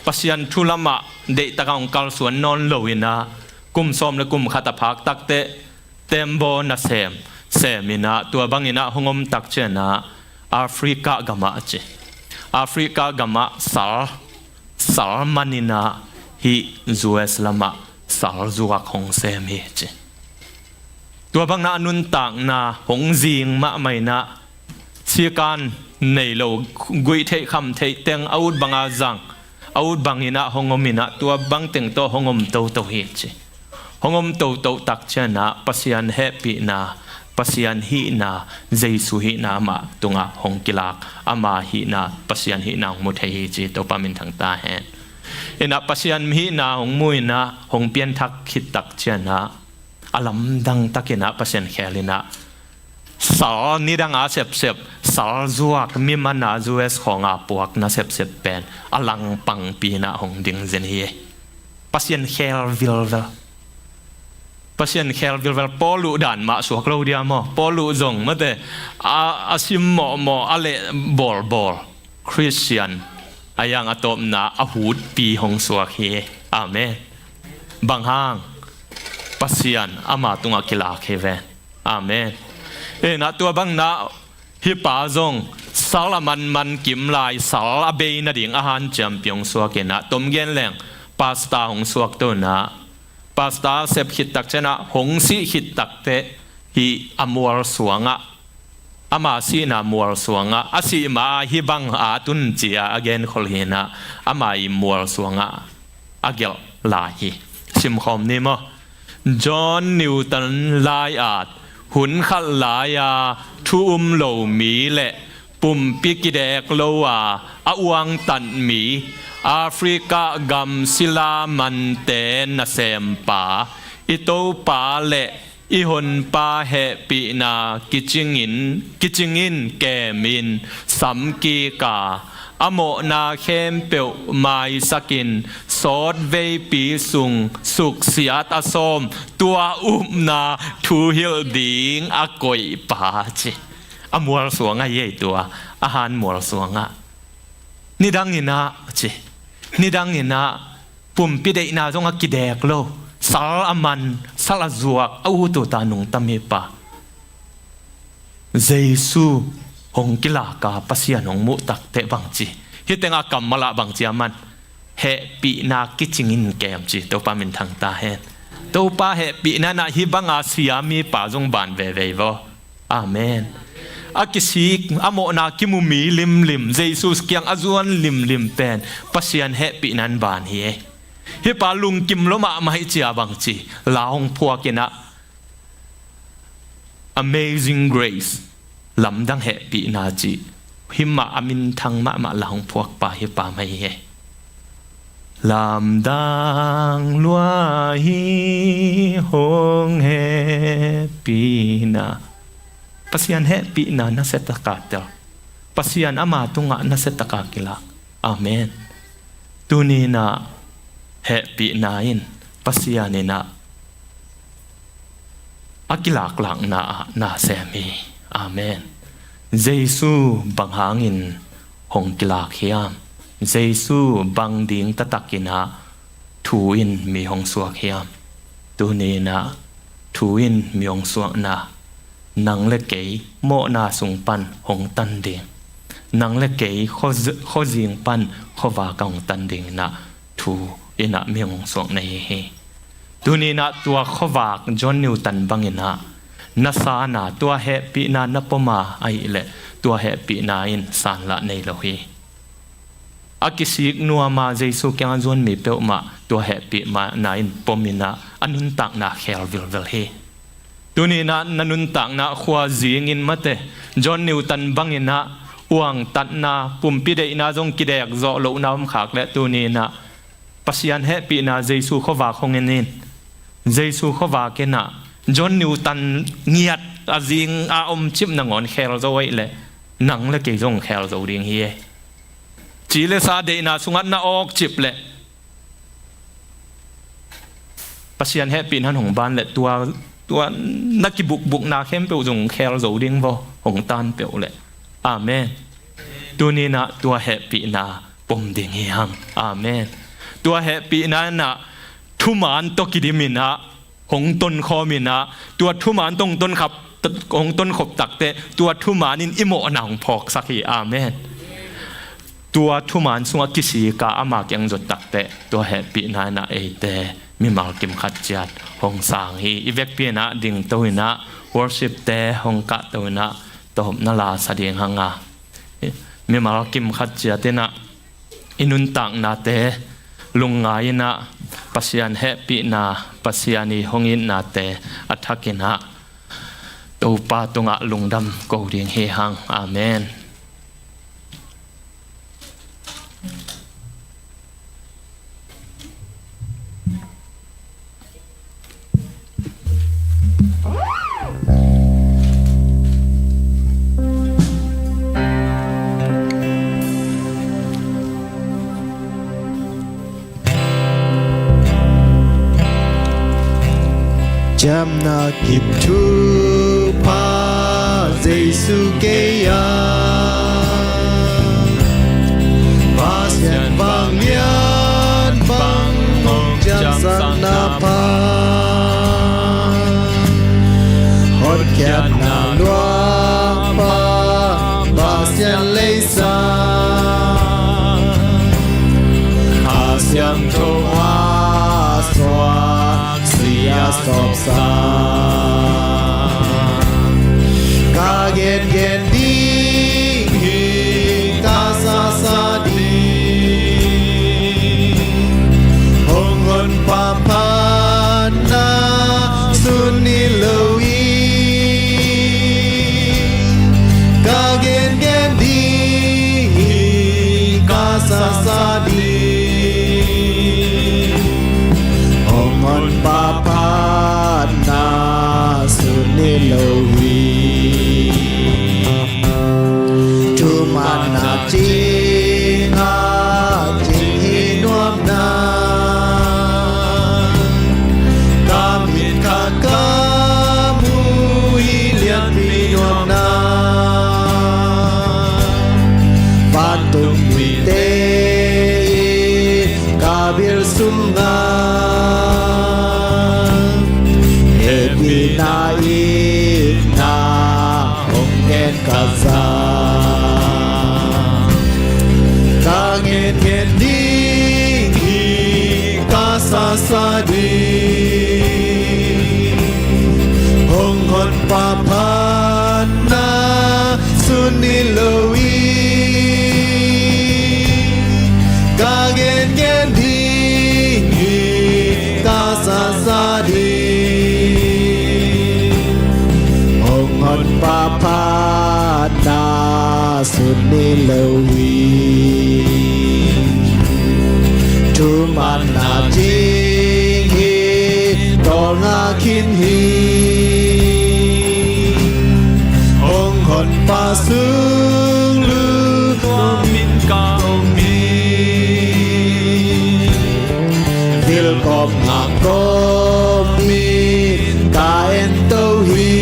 Pasian thu lamah deihtakah hong kalsuan nawn lo in ah, kum sawm le kum khat a phak takteh tembaw nasem sem in ah, tua bangin ah hong om tak ciangin ah Africa gamah ci, Africa gamah sal, sal man in ah hih U S lamah sal zuak hong sem hi ci. Tua bangin ah a nuntakna hong zing mahmah in ah, sikan nei lo, guih theih kham theih teng a ut banga zang, a ut bangin ah hong om in ah, tua bang teng tawh hong om toto hi ci. Hong om toto tak ciangin ah Pasian hehpihna, Pasian hihna, Jesu hihna amah tungah hong kilak, ama hihna, Pasian hihna hong mu thei hi ci, Topa minthang ta hen. In ah Pasian hihna hong mu in ah, hong pianthak khit tak ciangin ah, a lamdang takin ah Pasian khel in ah, sal nidang a sepsep, sal zuak, mi man a U S khawng a puakna sepsep pen a langpangpi in ah hong ding zen hi. Pasian khel vilvel. Pasian khel vilvel. Paul uh dan mah suak lo dia maw? Paul uh zong mate, a, a sim mawhmawh, a leh bawlbawl Khristian a hiang a tawpna a hutpi hong suak hi. Amen. Bang hang? Pasian ama tungah kilak hi ven. Amen. In ah tua bangin ah hih pa zong sal a manman kim lai, sal a bei nading a hanciampi hong suak in ah, tom gen leng pastor hong suak to in ah, pastor sep khit tak ciangin ah, hong sih khit takteh hih a mual suangah, ama sihna mual suangah, a sih ma-ah hih bang a tun ci-a a genkhol hi in ah, ama ii mual suangah a gelh lai hi. Simkhawm ni maw? John Newton lai-at, hun khat lai-a thu um lo mi le pumpi kidek lo a a uangtat mi, Africa gam sila mante nasempa, i Topa le i Honpa hehpihna kicingin, kicingin kemin samkik a, a mawhna khempeuh maisakin, sawtveipi sung suksiat a sawm, tua upna thuhilh ding a koihpa ci. A mual suangah hi ei tua, a han mual suangah. Nidang in ah ci, nidang in ah pumpi deihna zong a kidek lo, sal a man, sal a zuak, a ut ut a nungta mipa, Jesu hong kilak a Pasian hong muh takteh bangci, hih tengah kammal ah bangci a man? Hehpihna kicingin kem ci. Topa minthang ta hen. Topa hehpihna in ah hih banga sia mipa zong ban veve hi vaw. Amen. A kisik, a mawhna kimu mi limlim, Jesu kiang a zuan limlim pen Pasian hehpihna in ban hi ei. Hih pa lungkim lua mahmah hi ci-a bangci, la hong phuak in ah, Amazing Grace, lamdang hehpihna ci, hih mah a minthang mahmah la hong phuakpa hih pa mah hi ei. Lamdang lua hi hong hehpihna. Pasian hehpihna nasia taka tel. Pasian ama tungah nasia taka kilak. Amen. Tuni in ah hehpihna in, Pasian in ah a kilaklakna ah na sem hi. Amen. Jesu bang hangin hong kilak hiam? Jesu bang ding taktak in ah thu in mi hong suak hiam? Tuni in ah thu in mi hong suakna nang le kei mawhna sung pan hong tan ding, nang le kei khuazi-, khuazing pan khuavak a hong tan ding in ah thu in ah mi hong suak na hi hi. Tuni in ah tua khuavak John Newton bangin ah na san a, tua hehpihna na pom a, ahih leh tua hehpihna in sanlah nei lo hi. A kisik nuam a Jesu kiangah zuan mi peuhmah tua hehpihna in pom in ah a nuntakna khel vilvel hi. Tuni in ah na nuntakna khuazing in mate, John Newton bangin ah uangtatna, pumpi deihna zong kidek zawh lohna om khak leh tuni in ah Pasian hehpihna Jesu khuavak hong en in. Jesu khuavak in ah John Newton ngiat a zing a om cip nangawn khel zo ahih leh nang le kei zong khel zo ding hi e. Ci le sa deihna sungah na awk cip leh Pasian hehpihna hong ban leh tua, tua na kibukbukna khempeuh zong khel zo ding vaw, hong tan peuh leh. Amen. Tuni in ah tua hehpihna pom ding hi hang. Amen. Tua hehpihna in ah thuman tawh kidim in ah hong tonkhawm in ah, tua thuman tawh hong tonkhap, hong tonkhop takteh tua thuman in i mawhna hong phawksak hi. Amen. Tua thuman sungah kisik a ama kiang zot takteh tua hehpihna in ah eite mimal kim khat ciat hong sang hi. I vekpi in ah dingto in ah worship-te hong kahto in ah tawpna la sa ding hang a, mimal kim khat ciat in ah i nuntaknate lungngai in ah Pasian hehpihna, Pasian i hong itnate a thak in ah Topa tungah lungdam ko ding hi hang. Amen. Ciamna kim thupha Jesu kei a, Pasian vanglian bang hong ciamsakna pha, hotkhiatna luapa Pasian leisa, Kha Siangtho a suak, si a sawpsa. Ka gengen ding hi, ka sasa ding, hong honpa phatna sun ni lo hi. Ka gengen ding hi, ka sasa ding, hong honpa phatna sun ni lo hi. Thumanna cing a cing hi nuam na, ka mit khat ka mu hi lianpi nuam na, vantung mite in ka bil sungah hehpihna itna hong gen ka za. Ka gengen ding hi, ka sasa ding, hong honpa phatna sun ni lo hi. Ka gengen ding hi, ka sasa ding, hong honpa phatna sun ni lo hi. Thumanna cing hi, tawlnga khin hi, hong honpa sung lu nuam in ka om hi. Vilkawm ngak kawmin ka ento hi.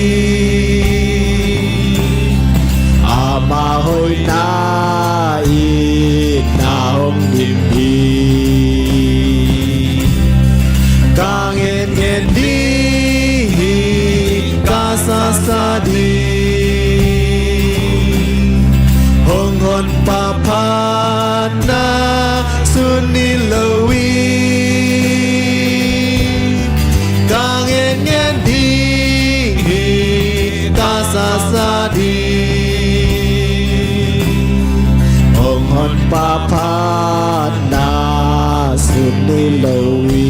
Ama hoihna itna hong dim hi. Ka gengen ding hi, ka sasa ding, Sasa ding hong honpa phatna sut ni lo hi.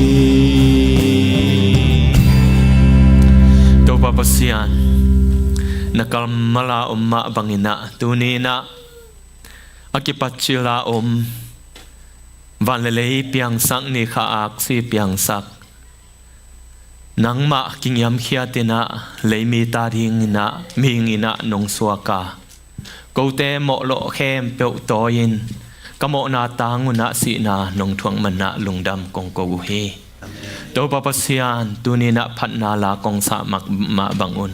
Topa Pasian, na kammal a om mah bangin ah, tuni-in ah a kipat cil a om, van le lei piangsak, ni kha aksi piangsak, nangmah kingiamkhiat in ah, leimi ta dingin ah, mihing in ah nong suak a, kote mawh lawh khempeuh tawi-in, ka mawhna tang un ah sihna nong thuak man ah lungdam kong ko uh hi. Topa Pasian, tuni-in ah phatna la kong sah mah, mah bang un,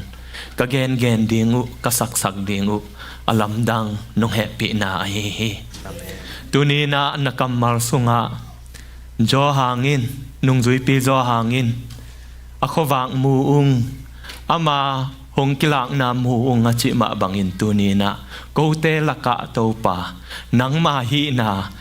ka gengen ding uh, ka saksak ding uh, a lamdang nong hehpihna ahi hi. Tuni-in ah na kammal sungah, Johan in, nungzuipi Johan in, a khuavak mu ung, ama hong kilakna mu ung a cih mah bangin, tuni-in ah kote lakah Topa, nangma hihna,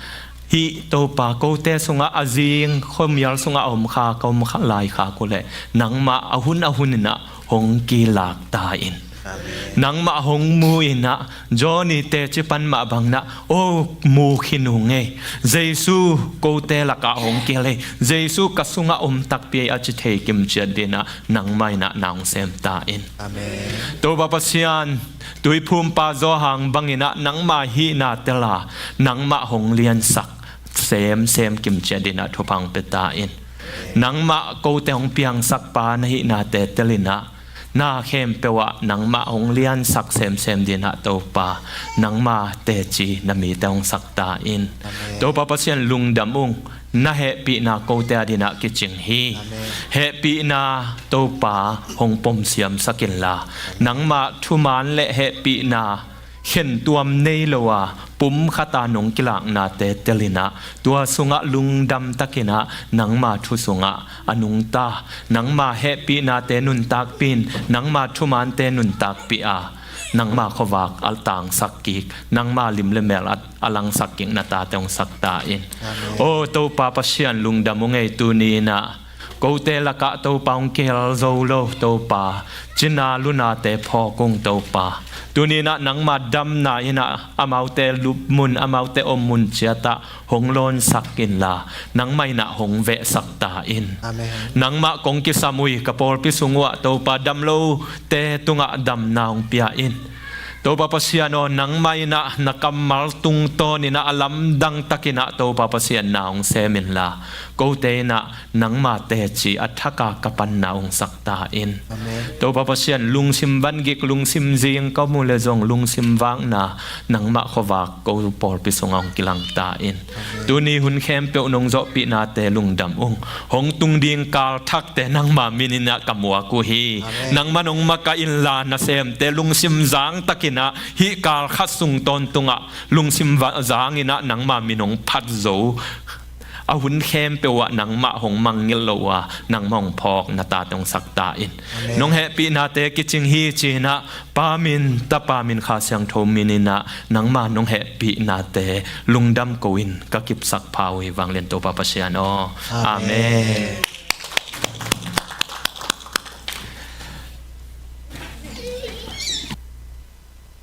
hih Topa, kote sungah a zing, khuamial sungah a om kha, ka om kha lai kha uh leh, nangmah a hun a hun in ah hong kilak ta in. Amen. Nangmah hong mu in ah, Johnny teci pan mah bangin ah, o, mu khin ung ei. Jesu kote lakah hong kihel ei. Jesu ka sungah om takpi ei a ci thei kimciat dingin ah, nangmah in ah na hong sem ta in. Amen. Topa Pasian, tuiphumpa Johan bangin ah nangma hihna tel a, nangmah hong liansak semsem kimciat dingin ah thupha hong pia ta in. Nangmah kote hong piangsakpa na hihnate tel in ah, na khempeuh ah nangmah hong liansak semsem dingin ah Topa, nangma teci na mite hong sak ta in. Amen. Topa Pasian, lungdam ung, na hehpihna kote adingin ah kicing hi. Amen. Hehpihna Topa hong pom siamsak inla, nangmah thuman le hehpihna khentuam nei lo a, pumkhat a nong kilaknate tel in ah, tua sungah lungdam takin ah nangma thu sungah a nungta, nangma hehpihnate nuntakpih in, nangma thumante nuntakpih a, nangma khuavak a tangsak kik, nangma lim le mel a, a langsak kik na tate hong sak ta in. Amen. O Topa Pasian, lungdam ung ei, tuni-in ah kote lakah Topa hong kihel zo lo Topa, cina lunate phawk ung Topa. Tuni-in ah nangma damna in ah amaute lupmun, amaute ommun ciat ah hong lawnsak inla, nangmah in ah hong vehsak ta in. Amen. Nangmah kong kisam uh hi, ka pawlpi sung uh ah Topa, damlote tungah damna hong pia in. Topa Pasian aw, nangmah in ah na kammal tungtawn in ah a lamdang takin ah Topa Pasian na hong sem inla, kote in ah nangma teci a thak a ka panna hong sak ta in. Amen. Topa Pasian, lungsim vangik, lungsim zing ka mu le zong, lungsim vakna nangmah khuavak ko pawlpi sungah hong kilang ta in. Amen. Tuni hun khempeuh nong zawhpihnate lungdam ung. Hong tung ding kal thakte nangma min in ah ka muak uh hi. Amen. Nangmah nong makaih inla, nasemte lungsim zang takin ah hih kal khat sung tawntungah lungsim va-, zang in ah nangma min hong phat zo a hun khempeuh ah nangmah hong mangngilh lo a, nangmah hong phawk na tate hong sak ta in. Amen. Nong hehpihnate kicing hi ci-in ah, Pa min, Tapa min, Kha Siangtho min in ah nangma nong hehpihnate lungdam ko-in ka kipsak pha uh hi, vanglian Topa Pasian aw. Amen. Amen.